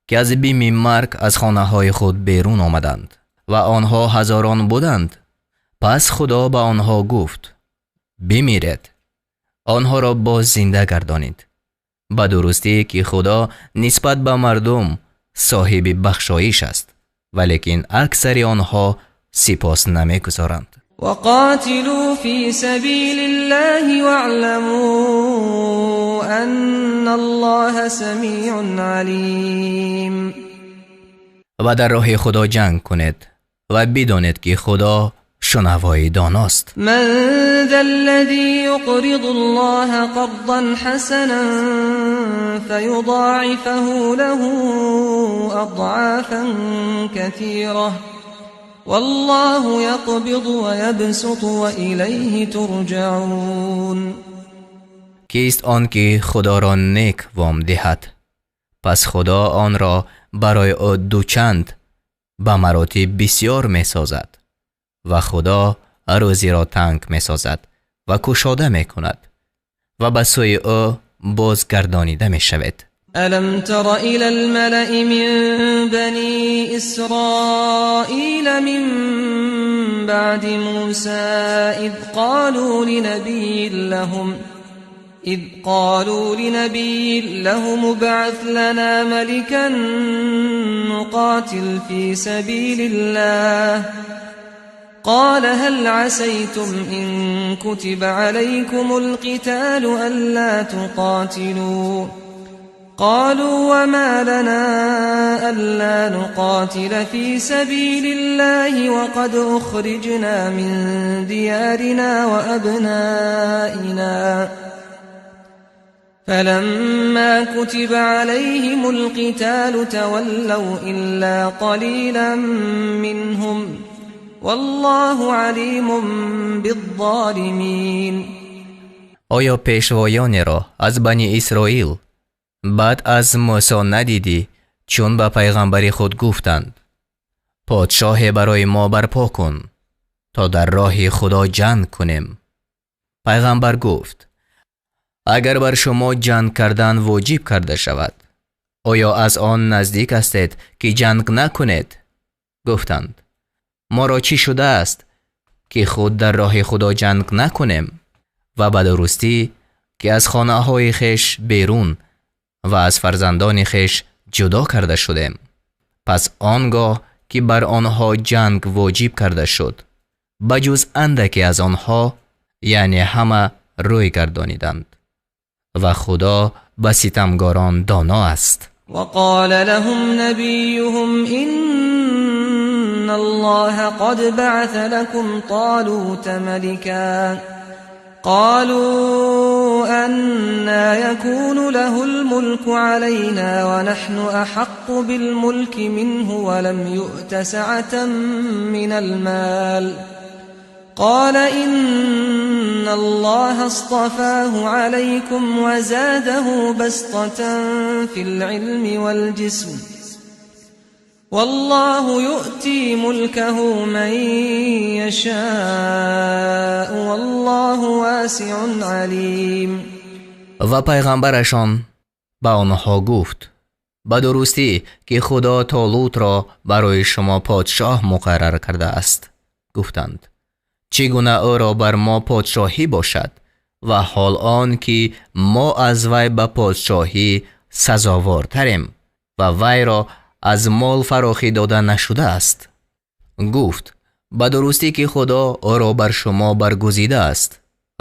ки аз бими марг аз хонаҳои худ берун омаданд ва онҳо ҳазорон буданд? Пас Худо ба онҳо гуфт: бимиред. Онҳоро боз зинда гардонид. Ба дурустӣ ки Худо нисбат ба мардум соҳиби бахшоиш аст, валекин аксари онҳо сипос намегузоранд. وقاتلوا في سبيل الله واعلموا أن الله سميع عليم. Ва дар роҳи Худо ҷанг кунед ва бидонед, ки Худо шунавои доност. من ذا الذي يقرض الله قرضا حسنا فيضاعفه له أضعافا كثيرة والله يقبض ويبسط وإليه ترجعون. Кист он ки Худоро нек вом диҳад, пас Худо онро барои ӯ дучанд ба маротиб бисёр месозад, ва Худо рӯзиро танг месозад ва кушода мекунад, ва ба сӯи ӯ бозгардонида мешавед. ألم تر إلى الملأ من بني إسرائيل من بعد موسى إذ قالوا لنبي لهم ابعث لنا ملكا نقاتل في سبيل الله قال هل عسيتم إن كتب عليكم القتال ألا تقاتلوا قالوا وما لنا ألا نقاتل في سبيل الله وقد أخرجنا من ديارنا وأبنائنا فلما كتب عليهم القتال تولوا إلا قليلا منهم والله عليم بالظالمين. Оё пешвоёнеро аз Бани Исроил баъд аз Мусо надидӣ, чун ба пайғамбари худ гуфтанд: подшоҳе барои мо барпо кун, то дар роҳи Худо ҷанг кунем? Пайғамбар гуфт: агар бар шумо ҷанг кардан воҷиб карда шавад, оё аз он наздик ҳастед, ки ҷанг накунед? Гуфтанд: моро чӣ шудааст, ки худ дар роҳи Худо ҷанг накунем? Ва ба дурустӣ ки аз хонаҳои хеш берун ва аз фарзандони хеш ҷудо карда шудем. Пас он гоҳ ки бар онҳо ҷанг воҷиб карда шуд, ба ҷуз андаке аз онҳо, яъне ҳама рӯй гардониданд, ва Худо ба ситамгорон доно аст. وقال لهم نبيهم إن الله قد بعث لكم طالوت ملكا قالوا أنا يكون له الملك علينا ونحن أحق بالملك منه ولم يؤت سعة من المال قال إن الله اصطفاه عليكم وزاده بسطة في العلم والجسم والله يؤتي ملكه من يشاء والله واسع عليم. Ва пайғамбарашон ба онҳо гуфт: ба дурустӣ ки Худо Толутро барои шумо подшоҳ муқаррар кардааст. Гуфтанд: чӣ гуна ӯро бар мо подшоҳӣ бошад ва ҳол он ки мо аз вай ба подшоҳӣ сазовортарем ва вайро аз мол фарохӣ дода нашудааст? Гуфт: ба дурустӣ ки Худо ӯро бар шумо баргузидааст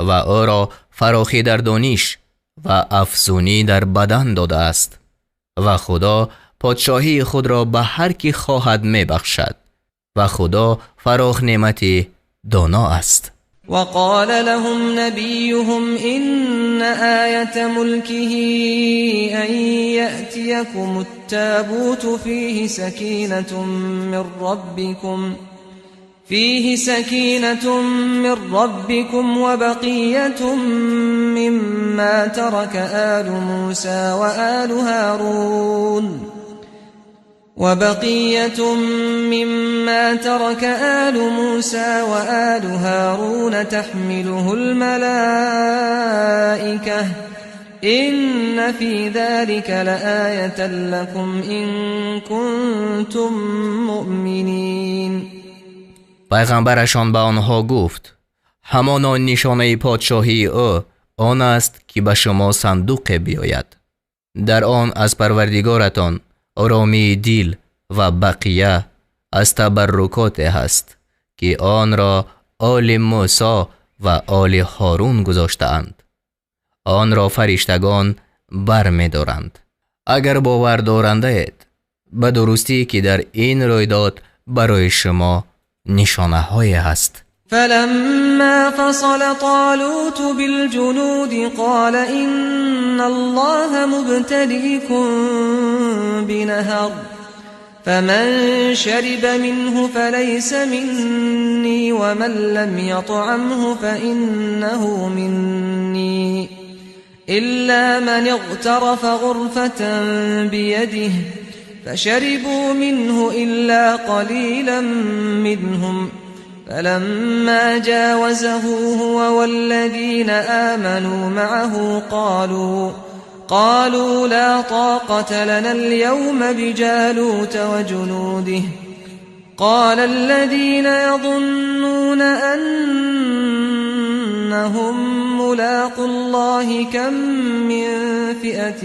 ва ӯро фарохӣ дар дониш ва афзунӣ дар бадан додааст ва Худо подшоҳии худро ба ҳар ки хоҳад мебахшад ва Худо фарох неъмати доно аст. وقال لهم نبيهم إن آية ملكه أن يأتيكم التابوت فيه سكينة من ربكم وبقية مما ترك آل موسى وآل هارون وبقية مما ترك آل موسى وآل هارون تحمله الملائكة إن في ذلك لآية لكم إن كنتم مؤمنين. Пайғамбарашон ба онҳо гуфт: ҳамоно нишонаи подшоҳии ӯ он аст ки ба шумо сандуқе биёяд, дар он аз Парвардигоратон оромии дил ва бақия аз табаррукоте ҳаст ки онро оли Мусо ва оли Ҳорун гузоштаанд. Онро фариштагон бармедоранд. Агар бовар дорандаед, ба дурустӣ ки дар ин рӯйдод барои шумо нишонаҳое ҳаст. فلما فصل طالوت بالجنود قال إن الله مبتليكم بنهر فمن شرب منه فليس مني ومن لم يطعمه فإنه مني إلا من اغترف غرفة بيده فشربوا منه إلا قليلا منهم فلما جاوزه هو والذين آمنوا معه قالوا لا طاقة لنا اليوم بجالوت وجنوده قال الذين يظنون أنهم ملاقو الله كم من فئة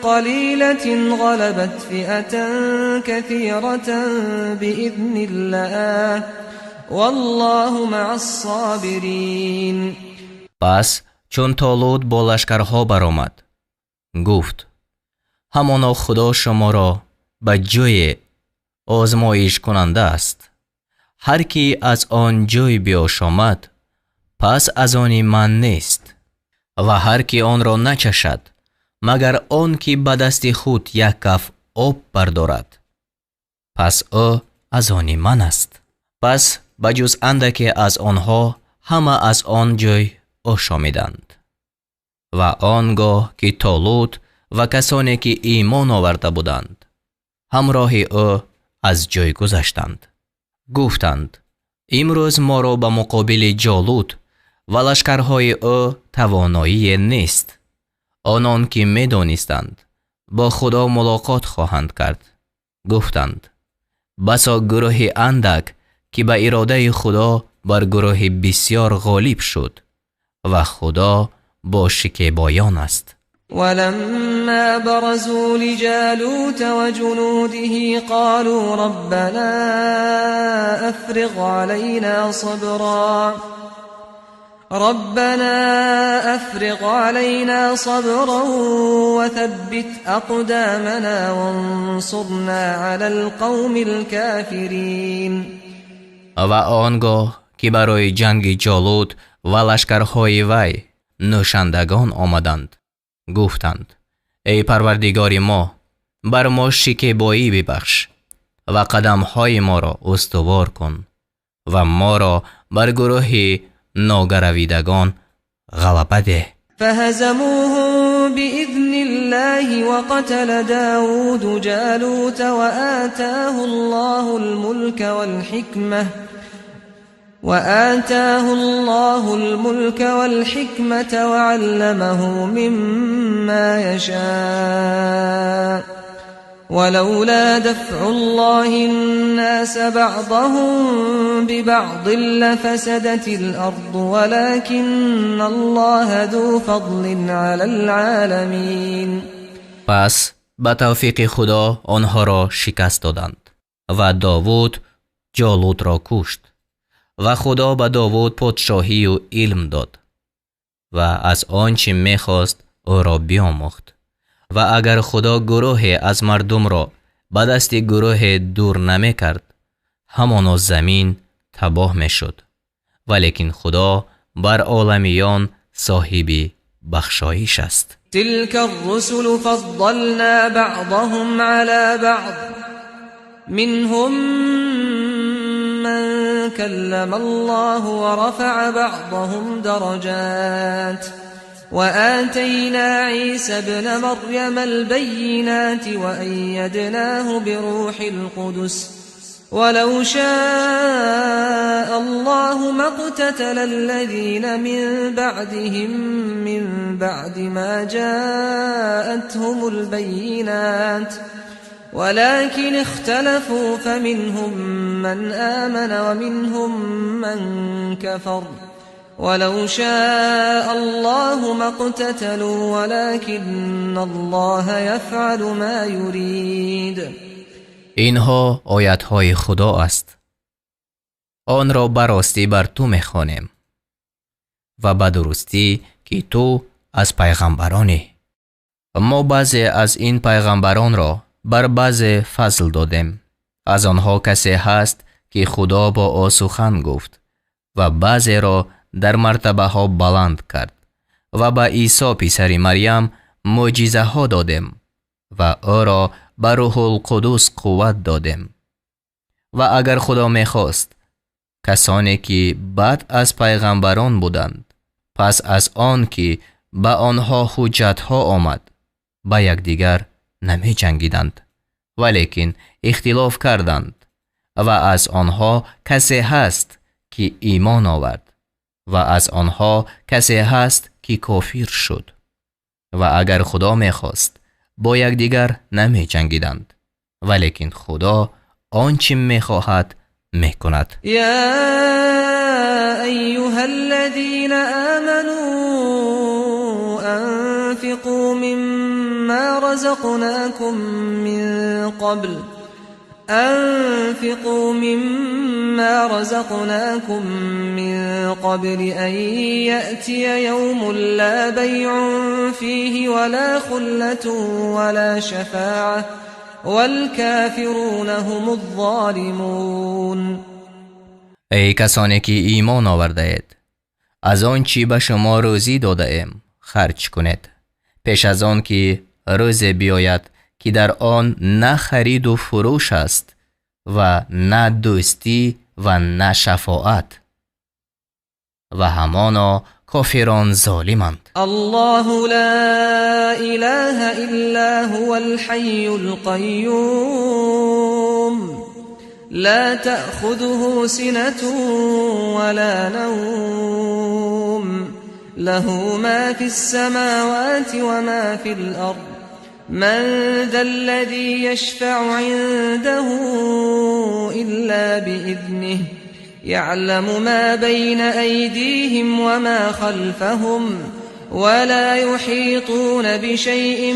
قليلة غلبت فئة كثيرة بإذن الله والله مع الصابرين. Пас чун Толут бо лашкарҳо баромад, гуфт: ҳамоно Худо шуморо ба ҷое озмоишкунанда аст. Ҳар ки аз он ҷой биошомад, пас аз они ман нест ва ҳар ки онро начашад, магар он ки ба дасти худ як каф об бардорад, пас ӯ аз они ман аст. Пас ба ҷуз андаке аз онҳо ҳама аз он ҷой ошомиданд. Ва он гоҳ ки Толут ва касоне ки имон оварда буданд ҳамроҳи ӯ аз ҷой гузаштанд, гуфтанд: имрӯз моро ба муқобили Ҷолут ва лашкарҳои ӯ тавоноие нест. Онон ки медонистанд бо Худо мулоқот хоҳанд кард, гуфтанд: басо гурӯҳи андак ки ба иродаи Худо бар гурӯҳи бисёр ғолиб шуд ва Худо бо шикебоён аст. ولما برزوا لجالوت وجنوده قالوا ربنا أفرغ علينا صبرا وثبت أقدامنا وانصرنا على القوم الكافرين. Ва он гоҳ ки барои ҷанги Ҷолут ва лашкарҳои вай нӯшандагон омаданд, гуфтанд: эй Парвардигори мо, бар мо шикебоӣ бибахш Ва қадамҳои моро устувор кун ва моро бар гурӯҳи ногаравидагон ғалаба деҳ. فهزموهم بإذن الله وقتل داود جالوت وآتاه الله الملك والحكمة وعلمه مما يشاء ولولا دفع الله الناس بعضهم ببعض لفسدت الأرض ولكن الله ذو فضل على العالمين. Пас ба тавфиқи Худо онҳоро шикаст доданд ва Довуд Ҷолутро кушт ва Худо ба Довуд подшоҳию илм дод ва аз он чӣ мехост ӯро биомӯхт. Ва агар Худо гурӯҳе аз мардумро ба дасти гурӯҳе дур намекард, ҳамоно замин табоҳ мешуд. Валекин Худо бар оламиён соҳиби бахшоиш аст. تلك الرسل فضلنا بعضهم على بعض منهم من كلم الله ورفع بعضهم درجات وآتينا عيسى ابن مريم البينات وأيدناه بروح القدس ولو شاء الله ما اقتتل الذين من بعدهم من بعد ما جاءتهم البينات ولكن اختلفوا فمنهم من آمن ومنهم من كفر ولو شاء الله ما اقتتلوا ولكن الله يفعل ما يريد. Инҳо оятҳои Худо аст. Онро ба ростӣ бар ту мехонем ва ба дурустӣ ки ту аз пайғамбаронӣ. Мо баъзе аз ин пайғамбаронро бар баъзе фазл додем. Аз онҳо касе ҳаст ки Худо бо ӯ сухан гуфт ва баъзеро дар мартабаҳо баланд кард ва ба Исо писари Марьям мӯъҷизаҳо додем ва ӯро ба Рӯҳулқудус қувват додем. Ва агар Худо мехост, касоне ки баъд аз пайғамбарон буданд, пас аз он ки ба онҳо ҳуҷҷатҳо омад, ба якдигар намеҷангиданд, валекин ихтилоф карданд ва аз онҳо касе ҳаст ки имон овард ва аз онҳо касе ҳаст ки кофир шуд. Ва агар Худо мехост, бо якдигар намеҷангиданд, валекин Худо он чӣ мехоҳад мекунад. يا أيها الذين آمنوا أنفقوا مما رزقناكم من قبل أنفقوا مما رزقناكم من قبل أن يأتي يوم لا بيع فيه ولا خلة ولا شفاعة والكافرون هم الظالمون. Эй касоне ки имон овардаед, аз он чӣ ба шумо рӯзӣ додаем харҷ кунед, пеш аз он ки рӯзе биёяд ки дар он на хариду фурӯш аст ва на дӯстӣ ва на шафоат. Ва ҳамоно кофирон золиманд. الله لا إله إلا هو الحي القيوم لا تأخذه سنة ولا نوم له ما في السماوات وما في الأرض من ذا الذي يشفع عنده إلا بإذنه يعلم ما بين أيديهم وما خلفهم ولا يحيطون بشيء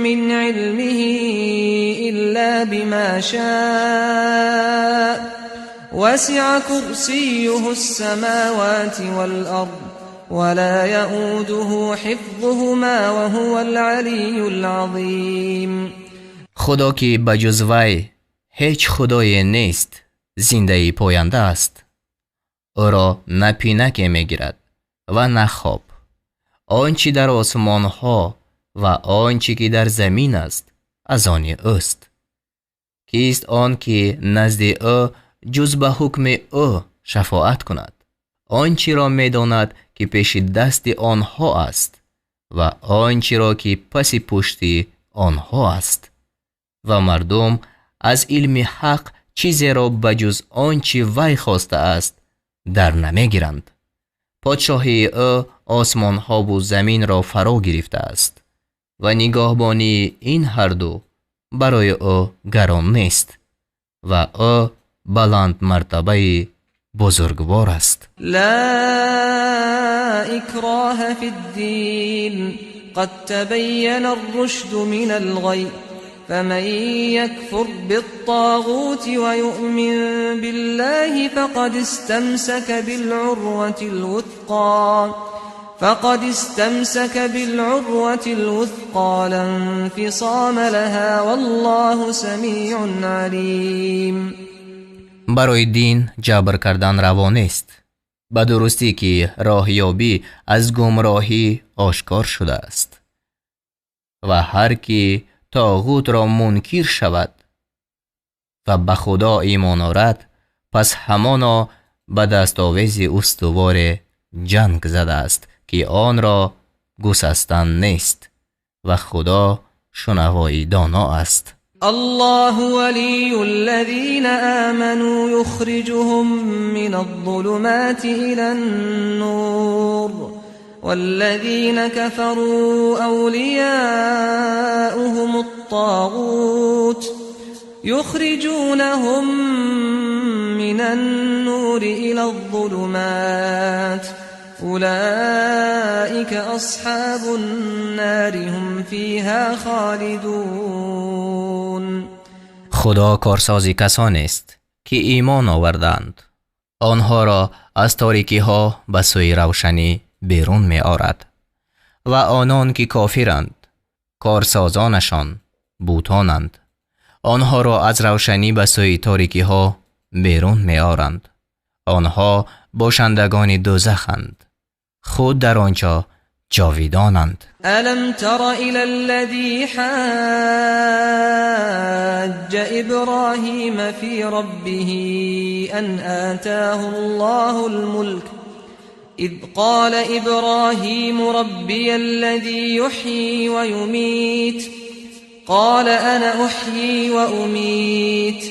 من علمه إلا بما شاء وسع كرسيه السماوات والأرض ولا يؤوده حفظهما وهو العلي العظيم. Худо ки ба ҷуз вай ҳеҷ худое нест, зиндаи поянда аст. Ӯро на пинаке мегирад ва на хоб. Он чӣ дар осмонҳо ва он чӣ ки дар замин аст, аз они ӯст. Кист он ки назди ӯ ҷуз ба ҳукми ӯ шафоат кунад? Он чиро медонад ки пеши дасти онҳо аст ва он чиро ки паси пушти онҳо аст. Ва мардум аз илми ҳақ чизеро ба ҷуз он чи вай хостааст дар намегиранд. Подшоҳии ӯ осмонҳову заминро фаро гирифтааст ва нигоҳбонии ин ҳарду барои ӯ гарон нест ва ӯ баландмартабаи бузургвор аст. لا إكراه في الدين قد تبين الرشد من الغي فمن يكفر بالطاغوت ويؤمن بالله فقد استمسك بالعروة الوثقى لا انفصام لها والله سميع عليم. Барои дин ҷабр кардан раво нест. Ба дурустӣ ки роҳёбӣ аз гумроҳӣ ошкор шудааст ва ҳар ки тоғутро мункир шавад ва ба Худо имон орад, пас ҳамоно ба дастовези устуворе ҷанг задааст, ки онро гусастан нест, ва Худо шунавои доно аст. الله ولي الذين آمنوا يخرجهم من الظلمات إلى النور والذين كفروا أولياؤهم الطاغوت يخرجونهم من النور إلى الظلمات أولئك أصحاب النار هم فيها خالدون. Худо корсози касонест, ки имон оварданд, онҳоро аз торикиҳо ба сӯи равшанӣ берун меорад, ва онон ки кофиранд, корсозонашон бутонанд, онҳоро аз равшанӣ ба сӯи торикиҳо берун меоранд. Онҳо бошандагони дӯзаханд, худ дар он ҷо ҷовидонанд. ألم تر إلى الذي حاج إبراهيم في ربه أن آتاه الله الملك إذ قال إبراهيم ربي الذي يحيي ويميت قال أنا أحيي وأميت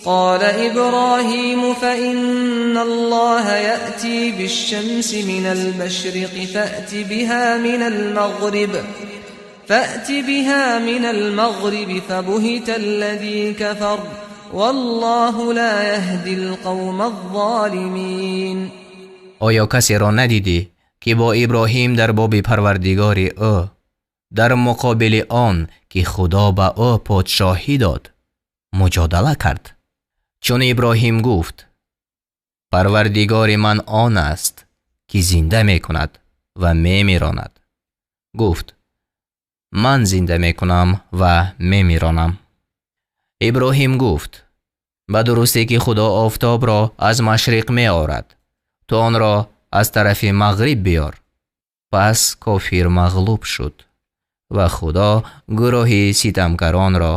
قال إبراهيم فإن الله يأتي بالشمس من المشرق فأت بها من المغرب فبهت الذي كفر والله لا يهدي القوم الظالمين. Оё касеро надидӣ, ки бо Иброҳим дар боби Парвардигори ӯ дар муқобили он ки Худо ба ӯ подшоҳӣ дод муҷодала кард? Чун Иброҳим гуфт: «Парвардигори ман он аст, ки зинда мекунад ва мемиронад», гуфт: «Ман зинда мекунам ва мемиронам». Иброҳим гуфт: «Ба дурустӣ ки Худо офтобро аз машриқ меорад, ту онро аз тарафи мағриб биёр». Пас кофир мағлуб шуд ва Худо гурӯҳи ситамкаронро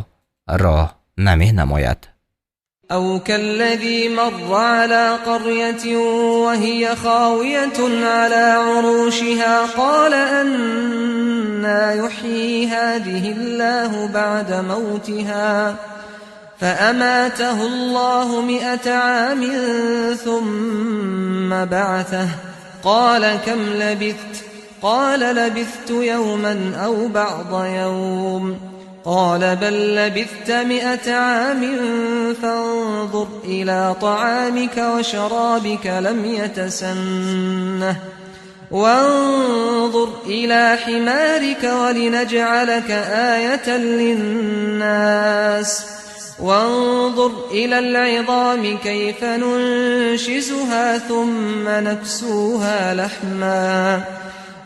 роҳ наменамояд. أو كالذي مر على قرية وهي خاوية على عروشها قال أنى يحيي هذه الله بعد موتها فأماته الله 100 عام ثم بعثه قال كم لبثت؟ قال لبثت يوما أو بعض يوم قال بل لبثت 100 عام فانظر إلى طعامك وشرابك لم يتسنه وانظر إلى حمارك ولنجعلك آية للناس وانظر إلى العظام كيف ننشزها ثم نكسوها لحما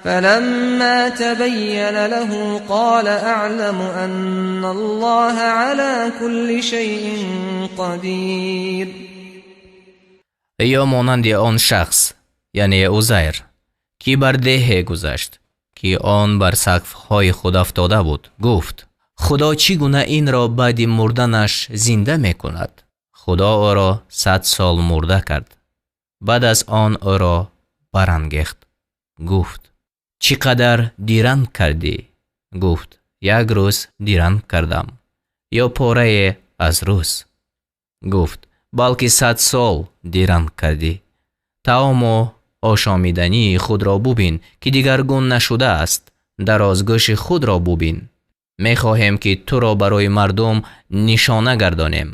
فلما تبين له قال أعلم أن الله على كل شيء قدير. Ё монанди он шахс, яъне Узайр, ки бар деҳе гузашт, ки он бар сақфҳои худ афтода буд, гуфт: Худо чӣ гуна инро баъди мурданаш зинда мекунад? Худо ӯро 100 сол мурда кард. Баъд аз он ӯро барангехт. Гуфт: чӣ қадар диранг кардӣ? Гуфт: як рӯз диранг кардам ё порае аз рӯз. Гуфт: балки 100 сол диранг кардӣ. Таому ошомидании худро бубин, ки дигаргун нашудааст. Дарозгӯши худро бубин. Мехоҳем, ки туро барои мардум нишона гардонем.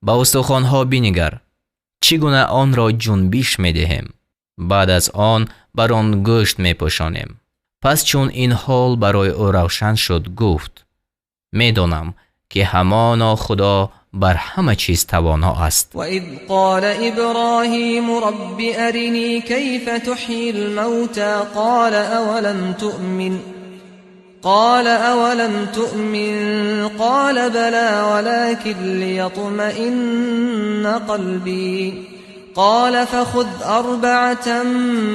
Ба устухонҳо бинигар, чӣ гуна онро ҷунбиш медиҳем. Баъд аз он бар он гӯшт мепӯшонем. Пас чун ин ҳол барои ӯ равшан шуд, гуфт: медонам, ки ҳамоно Худо бар ҳама чиз тавоно аст. وإذ قال إبراهيم رب أرني كيف تحيي الموتى قال أولم تؤمن قال أولم تؤمن قال بلى ولكن ليطمئن قلبي قال فخذ 4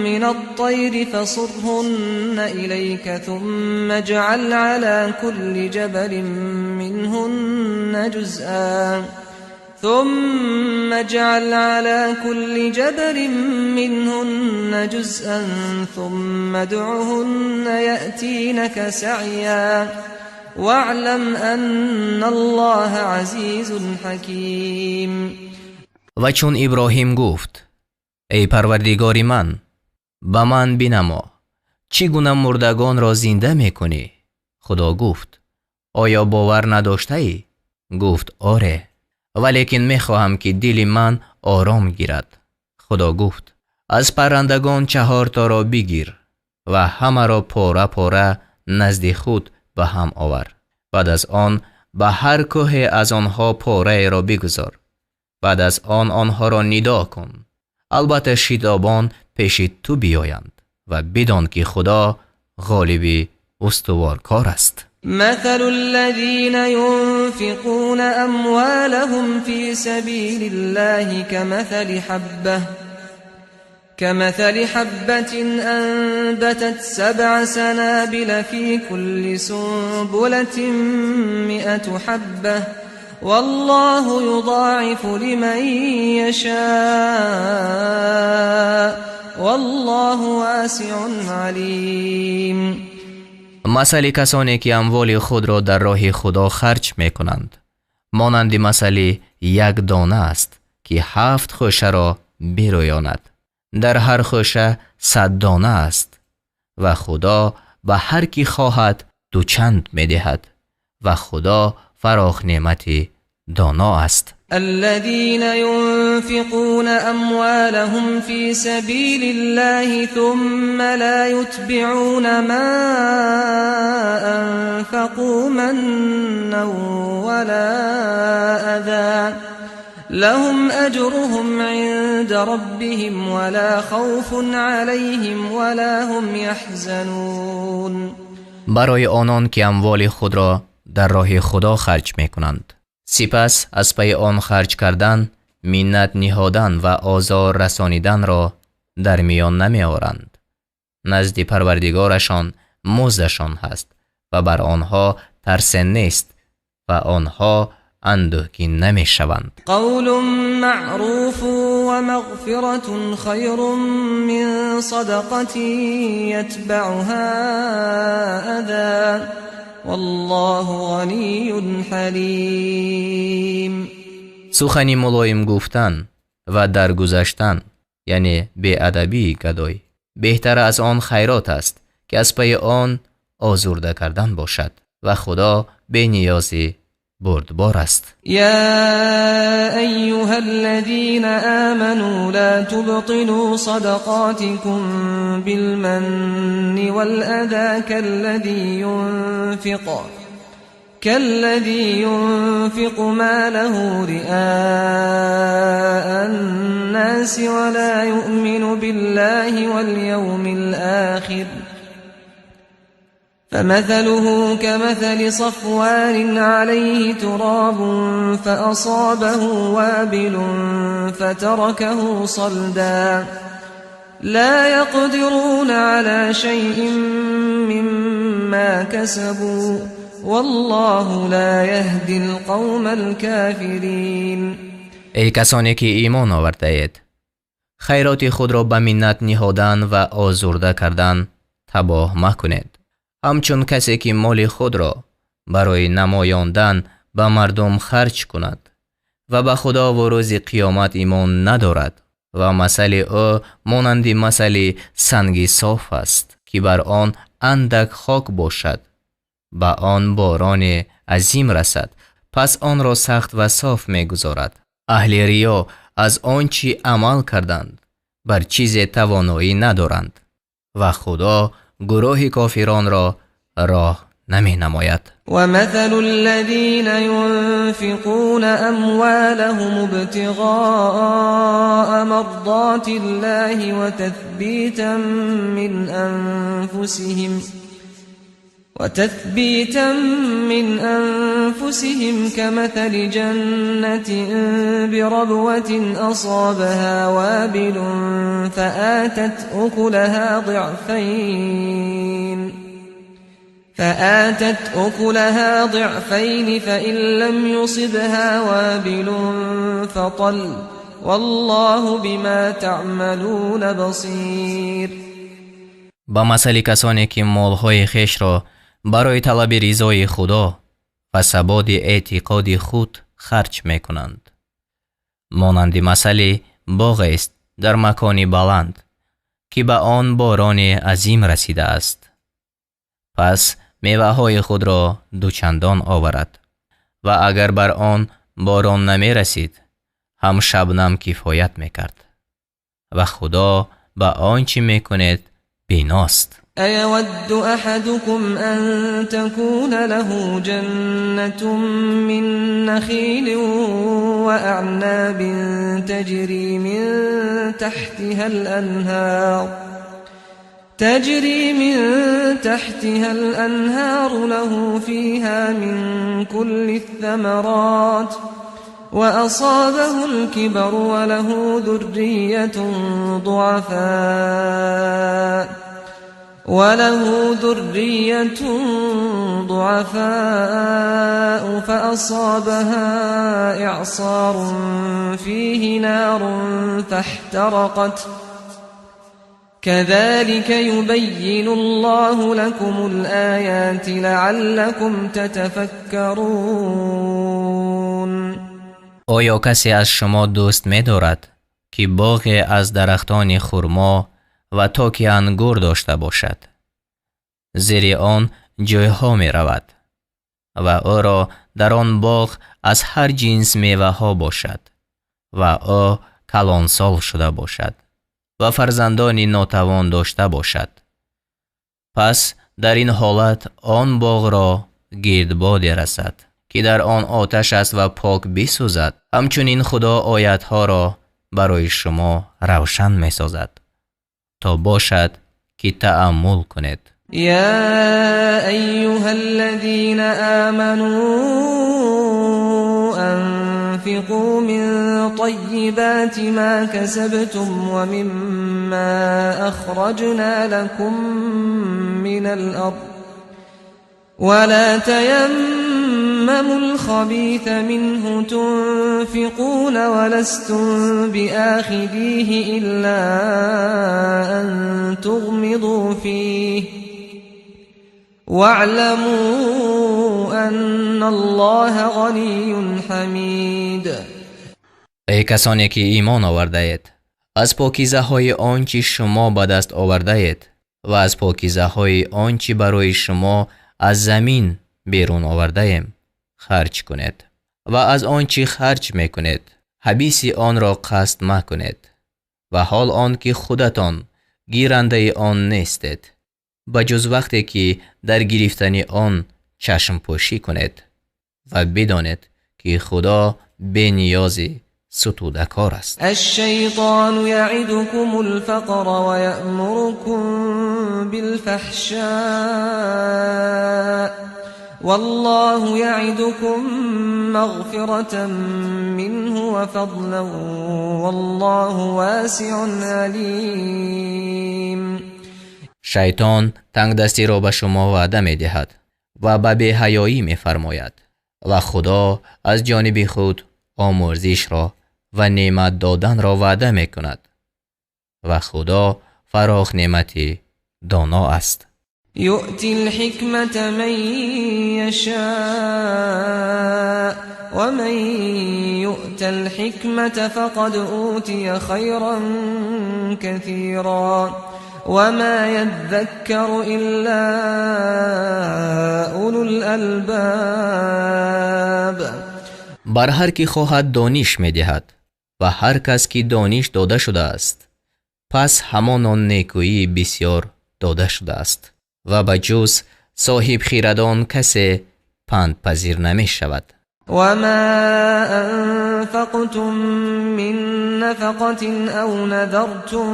من الطير فصرهن إليك ثم اجعل على كل جبل منهن جزءا ثم اجعل على كل جبل منهن جزءا ثم ادعهن يأتينك سعيا واعلم أن الله عزيز حكيم. Ва чун Иброҳим гуфт: эй Парвардигори ман, ба ман бинамо, чӣ гуна мурдагонро зинда мекунӣ? Худо гуфт: оё бовар надоштаӣ? Гуфт: оре, валекин мехоҳам, ки дили ман ором гирад. Худо гуфт: аз паррандагон 4 торо бигир ва ҳамаро пора пора назди худ ба ҳам овар. Баъд аз он ба ҳар кӯҳе аз онҳо пораеро бигузор. Баъд аз он онҳоро нидо кун. Албатта шитобон пеши ту биёянд ва бидон, ки Худо ғолиби устуворкор аст. مثل الذين ينفقون أموالهم في سبيل الله كمثل حبة أنبتت 7 سنابل في كل سنبلة 100 حبة والله يضاعف لمن يشاء والله واسع عليم. Масали касоне, ки амволи худро дар роҳи Худо харҷ мекунанд, монанди масали як дона аст, ки 7 хӯшаро бирӯёнад. Дар ҳар хӯша 100 дона аст ва Худо ба ҳар ки хоҳад дучанд медиҳад ва Худо фароғ неъмати доно аст. الذين ينفقون أموالهم في سبيل الله ثم لا يتبعون ما أنفقوا منا ولا أذى لهم أجرهم عند ربهم ولا خوف عليهم ولا هم يحزنون. برای آنان که اموال خود را در راه خدا خرج میکنند، سپس از پی آن خرج کردن، منت نهادن و آزار رسانیدن را در میان نمیآورند. نزد پروردگارشان مزدشان هست و بر آنها ترس نیست و آنها اندوهگین نمیشوند. قول معروف ومغفرة خیر من صدقة یتبعها اذی والله غنی حلیم. سخنی ملایم گفتن و درگذشتن، یعنی بی‌ادبی گدای، بهتر از آن خیرات است که از پی آن آزرده کردن باشد و خدا به نیازی بردبار است. یا ایها الذین آمنوا لا تبطلوا صدقاتكم بالمن والأذى كالذي ينفق ماله رئاء الناس ولا يؤمن بالله واليوم الآخر فمثله كمثل صفوان عليه تراب فأصابه وابل فتركه صلدا لا يقدرون على شيء مما كسبوا والله لا يهدي القوم الكافرين. Эй касоне ки имон овардаед, хайроти худро ба миннат ниҳодан ва озурда кардан табоҳ макунед, ҳамчун касе ки моли худро барои намоёндан ба мардум харҷ кунад ва ба Худо ва рӯзи қиёмат имон надорад, ва масали ӯ монанди масали санги соф аст, ки бар он андак хок бошад, ба он борони азим расад, пас онро сахт ва соф мегузорад. Аҳли риё аз он чӣ амал карданд бар чизе тавоноӣ надоранд ва Худо гурӯҳи кофиронро роҳ наменамояд. ومثل الذين ينفقون أموالهم ابتغاء مرضات الله وتثبيتا من أنفسهم كمثل جنة بربوة أصابها وابل فآتت أكلها ضعفين فإن لم يصبها وابل فطل والله بما تعملون بصير. Ба масали касоне ки молҳои хешро барои талаби ризои Худо ва сабоди эътиқоди худ харҷ мекунанд, монанди масали боғест дар макони баланд, ки ба он борони азим расидааст, пас меваҳои худро дучандон оварад, ва агар бар он борон намерасид, ҳам шабнам кифоят мекард, ва Худо ба он чӣ мекунед биност. أيود أحدكم أن تكون له جنة من نخيل وأعناب تجري من تحتها الأنهار له فيها من كل الثمرات وأصابه الكبر وله ذرية ضعفاء فأصابها إعصار فيه نار فاحترقت كذلك يبين الله لكم الآيات لعلكم تتفكرون. Оё касе аз шумо дӯст медорад, ки боғе аз дарахтони хурмо ва токи ангур дошта бошад? Зери он ҷойҳо меравад ва ӯро дар он боғ аз ҳар ҷинс меваҳо бошад ва ӯ калонсол шуда бошад ва фарзандони нотавон дошта бошад. Пас дар ин ҳолат он боғро гирдбоде расад, ки дар он оташ аст ва пок бисӯзад. Ҳамчунин Худо оятҳоро барои шумо равшан месозад, то бошад ки тааммул кунед. يا أيها الذين آمنوا أنفقوا من طيبات ما كسبتم ومما أخرجنا لكم من الأرض ولا تيمموا الخبيث منه تنفقون ولستم بآخذيه إلا أن تغمضوا فيه واعلموا أن الله غني حميد. Эй касоне ки имон овардаед, аз покизаҳои он чӣ шумо ба даст овардаед ва аз покизаҳои он чӣ барои шумо аз замин берун овардаем харҷ кунед, ва аз он чӣ харҷ мекунед ҳабиси онро қасд макунед, ва ҳол он ки худатон гирандаи он нестед, ба ҷуз вақте ки дар гирифтани он чашмпӯшӣ кунед, ва бидонед ки Худо бениёзи сутудакор аст. الشیطان یعدکم الفقر ویأمرکم بالفحشاء والله یعدکم مغفرة منه وفضلا والله واسع علیم. Шайтон тангдастиро ба шумо ваъда медиҳад ва ба беҳаёӣ мефармояд ва Худо аз ҷониби худ омӯрзишро ва неъмат доданро ваъда мекунад ва Худо фароғ неъмати доно аст. يؤتي الحكمة من يشاء ومن يؤت الحكمة فقد أوتي خيرا كثيرا وما يذكر إلا أولو الألباب. бар ҳар ки хоҳад дониш медиҳад ва ҳар кас ки дониш дода шудааст пас ҳамон он некӯии бисёр дода шудааст ва ба ҷуз соҳибхирадон касе пандпазир намешавад. وما أنفقتم من نفقة أو نذرتم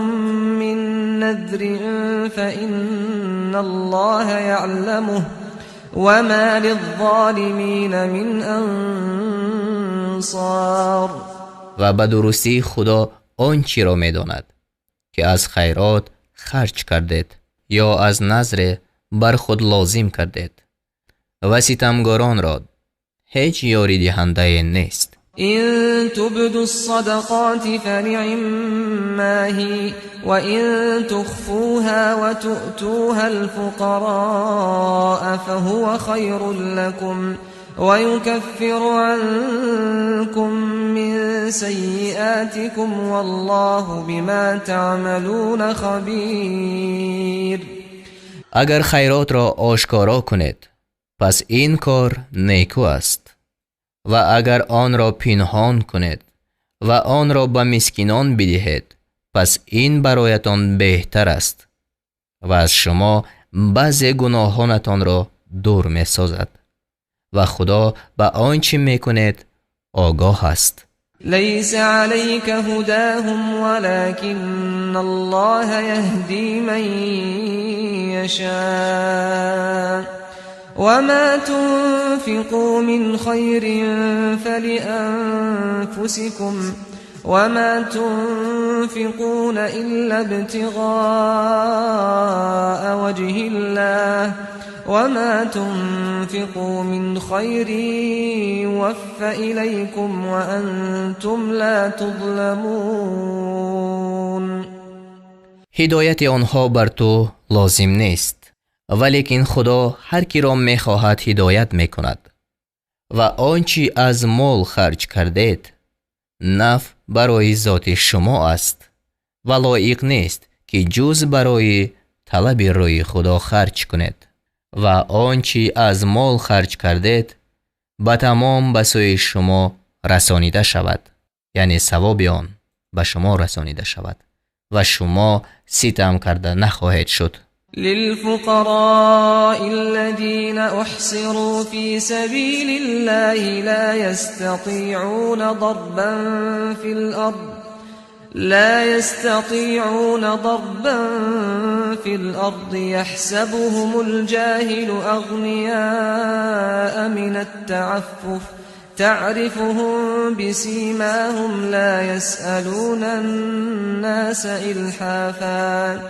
من نذر فإن الله يعلمه وما للظالمين من أنصار. ва ба дурустӣ Худо он чиро медонад ки аз хайрот харҷ кардед ё аз назре бар худ лозим кардед ва ситамгоронро ҳеҷ ёридиҳандае нест. إن تبدوا الصدقات فنعما هي وإن تخفوها وتؤتوها الفقراء فهو خير لكم ويكفر عنكم من سيئاتكم والله بما تعملون خبير. агар хайротро ошкоро кунед пас ин кор некӯ аст ва агар онро пинҳон кунед ва онро ба мискинон бидиҳед пас ин бароятон беҳтар аст ва аз шумо баъзе гуноҳонатонро дур месозад ва Худо ба он чӣ мекунед огоҳ аст. ليس عليك هداهم ولكن الله يهدي من يشاء وما تنفقوا من خير فلأنفسكم وما تنفقون إلا ابتغاء وجه الله وما تنفقوا من خير يوف إليكم وأنتم لا تظلمون. ҳидояти онҳо бар ту лозим нест, валекин Худо ҳар киро мехоҳад ҳидоят мекунад ва он чӣ аз мол харҷ кардед наф барои зоти шумо аст ва лоиқ нест ки ҷуз барои талаби рӯи Худо харҷ кунед ва он чӣ аз мол харҷ кардед ба тамом ба сӯи шумо расонида шавад, яъне савоби он ба шумо расонида шавад ва шумо ситам карда нахоҳед шуд. للفقراء الذين أحصروا في سبيل الله لا يستطيعون ضربا في الأرض يحسبهم الجاهل أغنياء من التعفف تعرفهم بسيماهم لا يسألون الناس إلحافا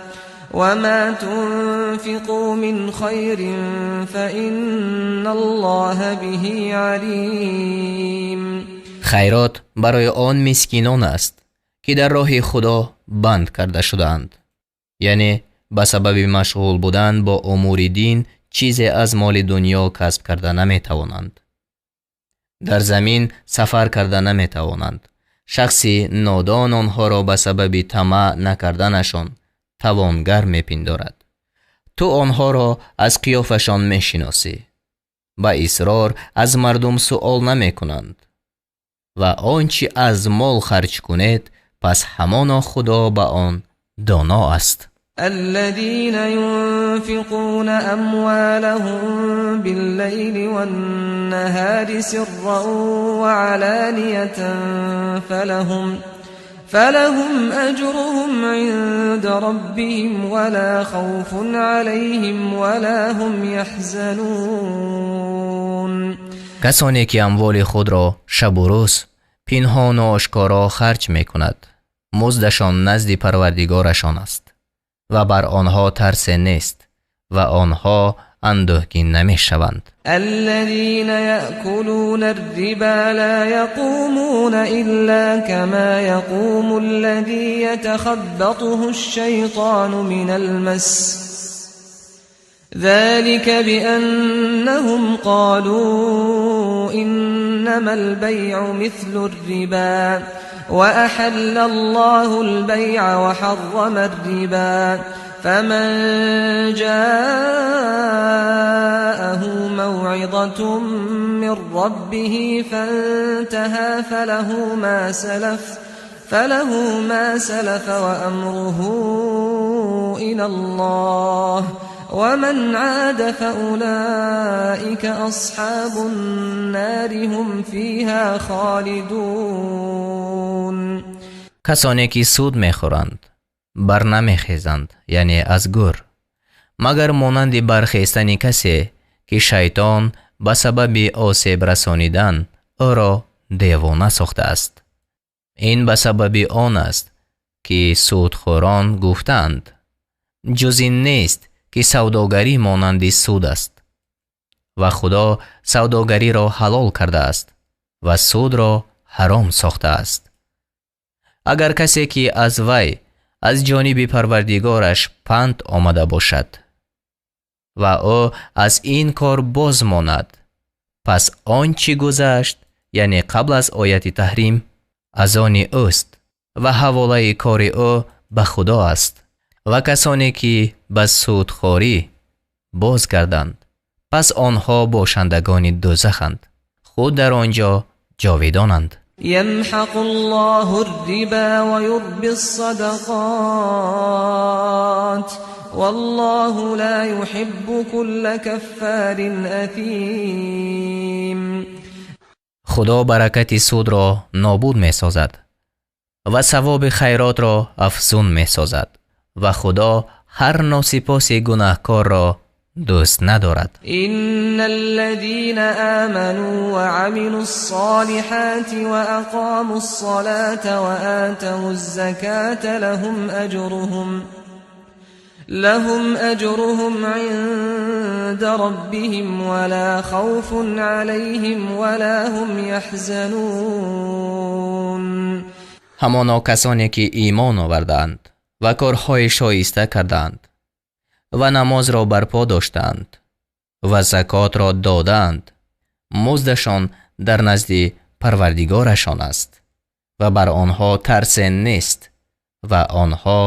وما تنفقوا من خير فإن الله به عليم. хайрот барои он мискинон аст ки дар роҳи Худо банд карда шудаанд, яъне ба сабаби машғул будан бо умури дин чизе аз моли дунё касб карда наметавонанд, дар замин сафар карда наметавонанд. шахси нодон онҳоро ба сабаби тамаъ накарданашон тавонгар мепиндорад. ту онҳоро аз қиёфашон мешиносӣ, ба исрор аз мардум суол намекунанд ва он чӣ аз мол харҷ кунед пас ҳамоно Худо ба он доно аст. الذين ينفقون أموالهم بالليل والنهار سرا وعلانية فلهم أجرهم عند ربهم ولا خوف عليهم ولا هم يحزنون. касоне ки амволи худро шабу рӯз пинҳону ошкоро харҷ мекунад муздашон назди Парвардигорашон аст ва бар онҳо тарсе нест ва онҳо андӯҳгин намешаванд. الذين يأكلون الربا لا يقومون إلا كما يقوم الذي يتخبطه الشيطان من المس ذلك بأنهم قالوا إنما البيع مثل الربا وأحل الله البيع وحرم الربا فمن جاءه موعظة من ربه فانتهى فله ما سلف وأمره إلى الله ومن عاد فأولئك أصحاب النار هم فيها خالدون. Касоне ки суд мехӯранд бар намехезанд, яъне аз гӯр, магар монанди бархестани касе ки шайтон ба сабаби осеб расонидан ӯро девона сохтааст. Ин ба сабаби он аст ки судхӯрон гуфтаанд: ҷуз ин нест ки савдогарӣ монанди суд аст ва Худо савдогариро ҳалол кардааст ва судро ҳаром сохтааст. Агар касе ки аз вай аз ҷониби Парвардигораш панд омада бошад ва ӯ аз ин кор боз монад, пас он чӣ гузашт, яъне қабл аз ояти таҳрим, аз они ӯст ва ҳаволаи кори ӯ ба Худо аст. Ва касоне ки ба судхорӣ бозгарданд, пас онҳо бошандагони дӯзаханд, худ дар он ҷо ҷовидонанд. يمحق الله الربا ويربي الصدقات والله لا يحب كل كفار أثيم. Худо баракати судро нобуд месозад ва савоби хайротро афзун месозад ва Худо ҳар носипоси гунаҳкорро дӯст надорад. إن الذين آمنوا وعملوا الصالحات وأقاموا الصلاة وآتوا الزكاة لهم أجرهم عند ربهم ولا خوف عليهم ولا هم يحزنون. Ҳамоно касоне ки имон овардаанд ва корҳои шоиста кардаанд ва намозро барпо доштаанд ва закотро додаанд, муздашон дар назди Парвардигорашон аст ва бар онҳо тарсе нест ва онҳо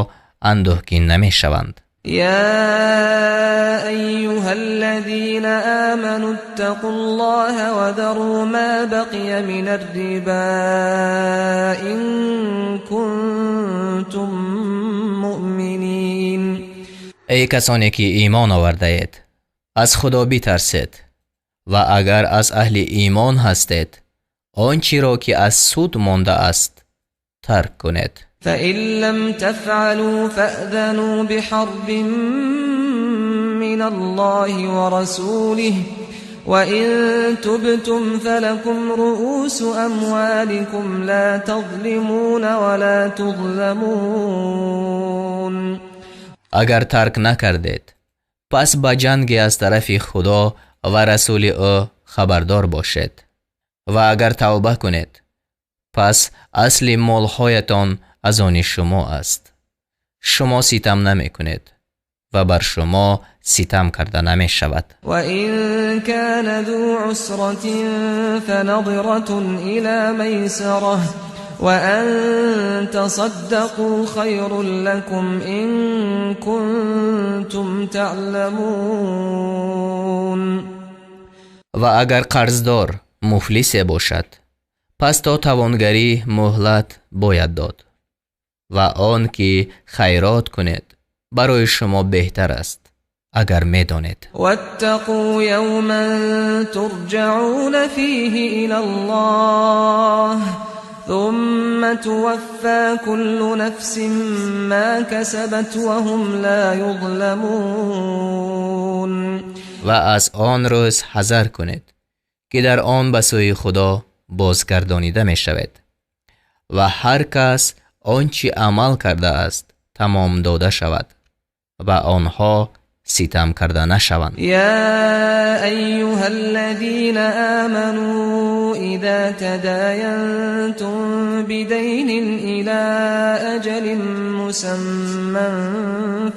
андӯҳгин намешаванд. يا أيها الذين آمنوا اتقوا الله وذروا ما بقي من الربا إن كنتم مؤمنين. Эй касоне ки имон овардаед, аз Худо битарсед ва агар аз аҳли имон ҳастед, он чиро ки аз суд мондааст тарк кунед. فإن لم تفعلوا فأذنوا بحرب من الله ورسوله وإن تبتم فلكم رؤوس أموالكم لا تظلمون ولا تظلمون. Агар тарк накардед, пас ба ҷанге аз тарафи Худо ва расули ӯ хабардор бошед ва агар тавба кунед, пас асли молҳоятон аз они шумо аст. Шумо ситам намекунед ва бар шумо ситам карда намешавад. وإن كان ذو عسرة فنظرة إلى ميسرة وأن تصدقوا خير لكم إن كنتم تعلمون. Ва агар қарздор муфлисе бошад, пас то тавонгарӣ муҳлат бояд дод ва он ки хайрот кунед барои шумо беҳтар аст, агар медонед. واتقوا يوما ترجعون فيه إلى الله ثم توفى كل نفس ما كسبت وهم لا يظلمون. Ва аз он рӯз ҳазар кунед ки дар он ба сӯи Худо бозгардонида мешавед ва ҳар кас он чӣ амал кардааст тамом дода шавад ва онҳо ситам карда нашаванд. Я айюҳаллазина аману иза тадаянтум бидайнин ила аҷалин мусамман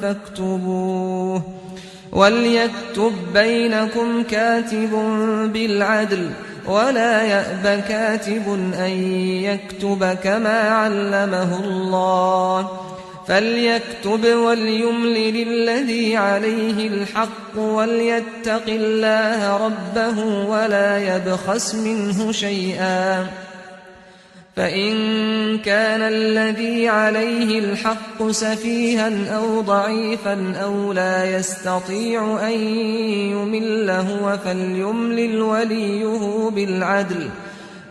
фактубуҳ валйактуб байнакум катибун билъадл ولا يأب كاتب أن يكتب كما علمه الله فليكتب وليملل الذي عليه الحق وليتق الله ربه ولا يبخس منه شيئا فإن كان الذي عليه الحق سفيها أو ضعيفا أو لا يستطيع أن يمل هو فليملل وليه بالعدل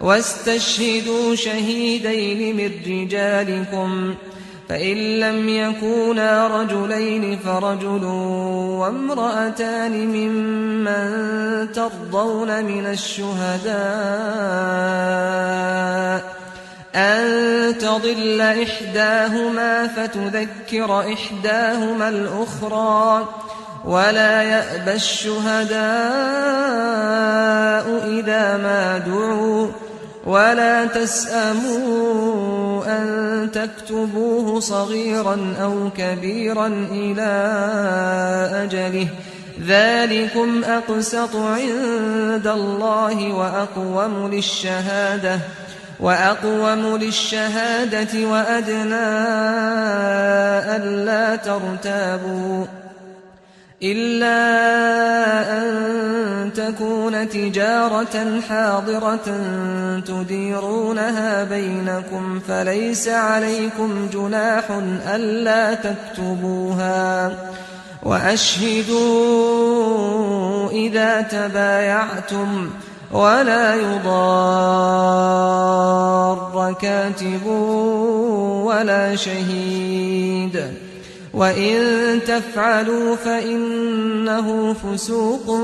واستشهدوا شهيدين من رجالكم فإن لم يكونا رجلين فرجل وامرأتان ممن ترضون من الشهداء أن تضل إحداهما فتذكر إحداهما الأخرى ولا يأبى الشهداء إذا ما دعوا ولا تسأموا أن تكتبوه صغيرا أو كبيرا إلى أجله ذلكم أقسط عند الله وأقوم للشهادة وأدنى ألا ترتابوا إلا أن تكون تجارة حاضرة تديرونها بينكم فليس عليكم جناح ألا تكتبوها وأشهدوا إذا تبايعتم ولا يضار كاتب ولا شهيد وإن تفعلوا فإنه فسوق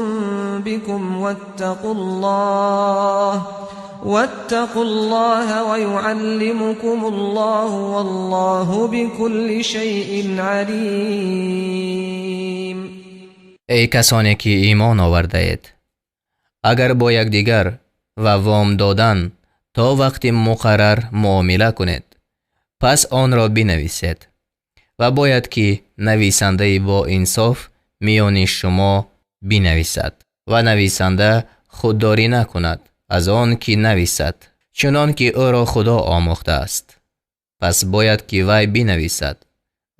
بكم واتقوا الله ويعلمكم الله والله بكل شيء عليم. Эй касоне ки имон овардаед, агар бо якдигар ва вом додан то вақти муқаррар муомила кунед, пас онро бинависед ва бояд ки нависандаи бо инсоф миёни шумо бинависад ва нависанда худдорӣ накунад аз он ки нависад, чунон ки ӯро Худо омӯхтааст. Пас бояд ки вай бинависад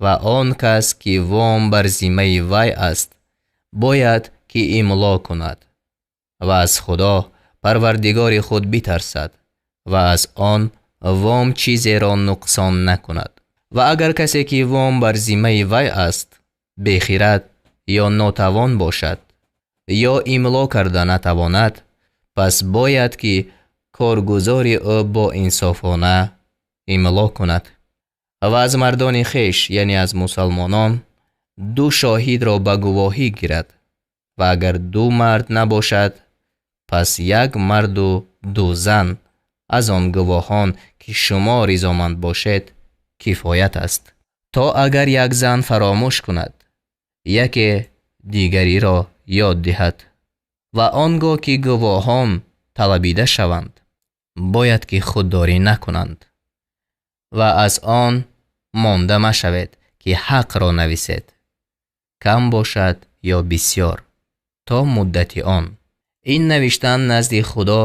ва он кас ки вом бар зиммаи вай аст, бояд ки имло кунад ва аз Худо Парвардигори худ битарсад ва аз он вом чизеро нуқсон накунад. Ва агар касе ки вом бар зиммаи вай аст, бехирад ё нотавон бошад, ё имло карда натавонад, пас бояд ки коргузори ӯ бо инсофона имло кунад. Ва аз мардони хеш, яъне аз мусалмонон, ду шоҳидро ба гувоҳӣ гирад ва агар ду мард набошад, пас як марду ду зан аз он гувоҳон ки шумо ризоманд бошед, кифоят аст. То агар як зан фаромӯш кунад, яке дигариро ёд диҳад. Ва он гоҳ ки гувоҳон талабида шаванд, бояд ки худдорӣ накунанд ва аз он монда машавед ки ҳақро нависед, кам бошад ё бисёр, то муддати он. Ин навиштан назди Худо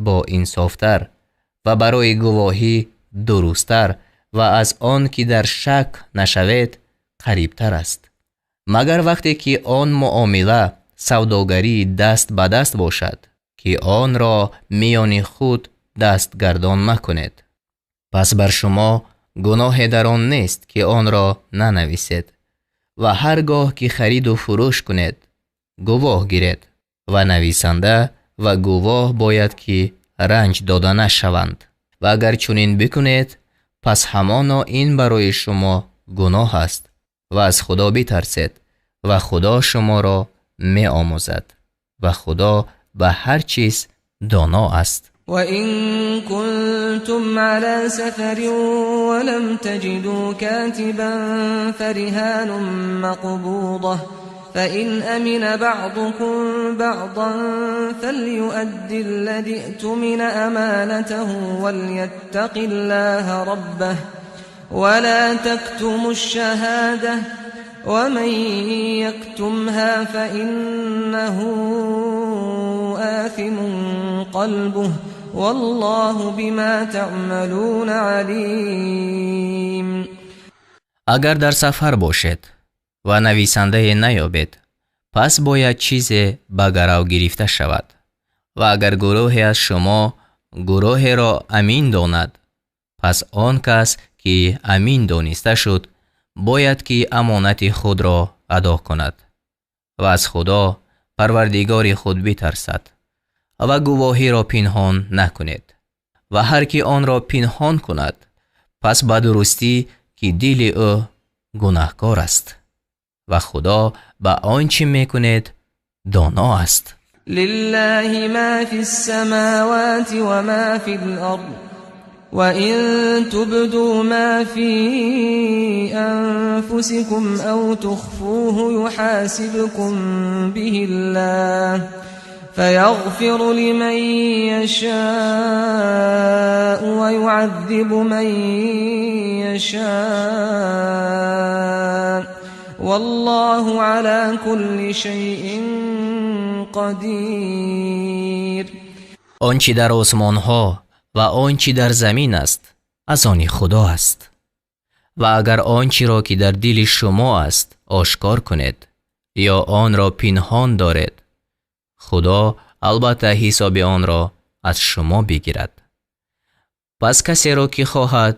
бо инсофтар ва барои гувоҳӣ дурусттар ва аз он ки дар шак нашавед қарибтар аст. Магар вақте ки он муомила савдогарии даст ба даст бошад, ки онро миёни худ дастгардон макунед. Пас бар шумо гуноҳе дар он нест ки онро нанависед ва ҳар гоҳ ки хариду фурӯш кунед, гувоҳ гиред ва нависанда ва гувоҳ бояд ки ранҷ дода нашаванд. Ва агар чунин бикунед, пас ҳамоно ин барои шумо гуноҳ аст ва аз Худо битарсед ва Худо шуморо меомӯзад ва Худо ба ҳар чиз доно аст. وإن كنتم على سفر ولم تجدوا كاتبا فرهان مقبوضة فإن أمن بعضكم بعضا فليؤد الذي اؤتمن أمانته وليتق الله ربه ولا تكتموا الشهادة ومن يكتمها فإنه آثم قلبه والله بما تعملون عليم. Агар дар сафар бошед ва нависандае наёбед, пас бояд чизе ба гарав гирифта шавад. Ва агар гурӯҳе аз шумо гурӯҳеро амин донад, пас он кас ки амин дониста шуд, бояд ки амонати худро адо кунад ва аз Худо Парвардигори худ битарсад ва гувоҳиро пинҳон накунед. Ва ҳар ки онро пинҳон кунад, пас ба дурустӣ ки дили ӯ гунаҳкор аст ва Худо ба он чӣ мекунед доно аст. لله ما في السماوات وما في الأرض وإن تبدوا ما في أنفسكم أو تخفوه يحاسبكم به الله فيغفر لمن يشاء ويعذب من يشاء والله على كل شيء قدير. Он чӣ дар осмонҳо ва он чӣ дар замин аст, аз они Худо аст. Ва агар он чиро ки дар дили шумо аст ошкор кунед ё онро пинҳон доред, Худо албатта ҳисоби онро аз шумо бигирад. Пас касеро ки хоҳад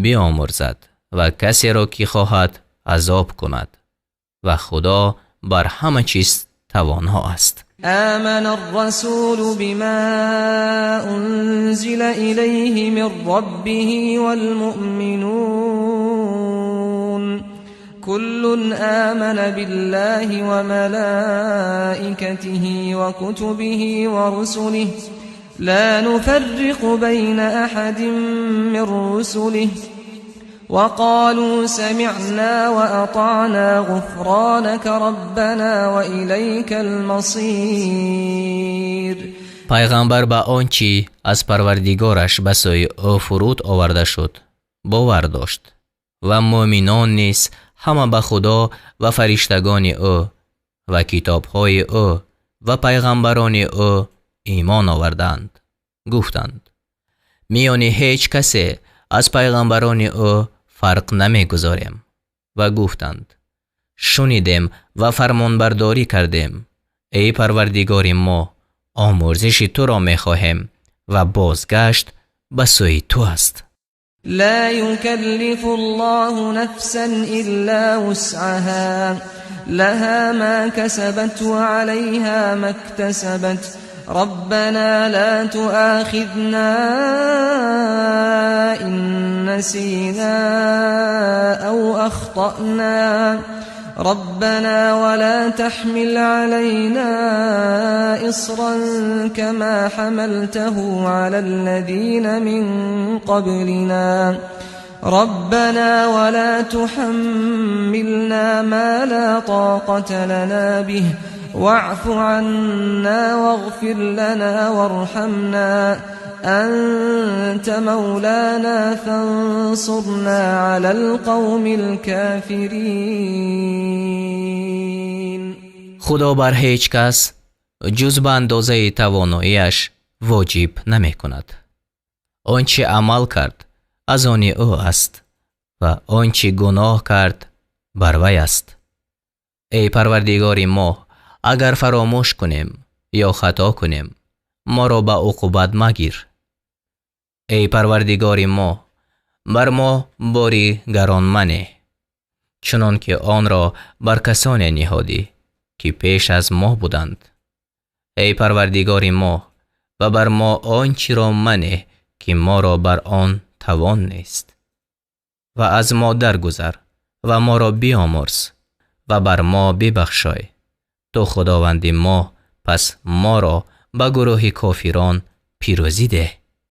биомӯрзад ва касеро ки хоҳад азоб кунад ва Худо бар ҳама чиз тавоно аст. آمن الرسول بما أنزل إليه من ربه والمؤمنون كل آمن بالله وملائكته وكتبه ورسله لا نفرق بين أحد من رسله وقالوا سمعنا وأطعنا غفرانك ربنا وإليك المصير. Пайғамбар ба он чӣ аз Парвардигораш ба сӯи ӯ фуруд оварда шуд, бовар дошт ва мӯъминон низ ҳама ба Худо ва фариштагони ӯ ва китобҳои ӯ ва пайғамбарони ӯ имон оварданд. Гуфтанд: миёни ҳеҷ касе аз пайғамбарони ӯ фарқ намегузорем. Ва гуфтанд: шунидем ва фармонбардорӣ кардем. Эй Парвардигори мо, омӯрзиши туро мехоҳем ва бозгашт ба сӯи ту аст. لا يكلف الله نفسا إلا وسعها لها ما كسبت وعليها ما اكتسبت ربنا لا تؤاخذنا إن نسينا أو أخطأنا ربنا ولا تحمل علينا إصرا كما حملته على الذين من قبلنا ربنا ولا تحملنا ما لا طاقة لنا به واعف عنا واغفر لنا وارحمنا أنت مولانا فانصرنا على القوم الكافرين. Худо бар ҳеҷ кас ҷуз ба андозаи тавоноияш воҷиб намекунад. Он чӣ амал кард, аз они ӯ аст ва он чӣ гуноҳ кард, бар вай аст. Эй Парвардигори мо, агар фаромӯш кунем ё хато кунем, моро ба уқубат магир. Эй Парвардигори мо, бар мо бори гарон манеҳ, чунон ки онро бар касоне ниҳодӣ ки пеш аз мо буданд. Эй Парвардигори мо, ва бар мо он чиро манеҳ ки моро бар он тавон нест. Ва аз мо даргузар ва моро биомӯрз ва бар мо бибахшой. Ту Худованди мо, пас моро ба гурӯҳи кофирон пирӯзӣ деҳ.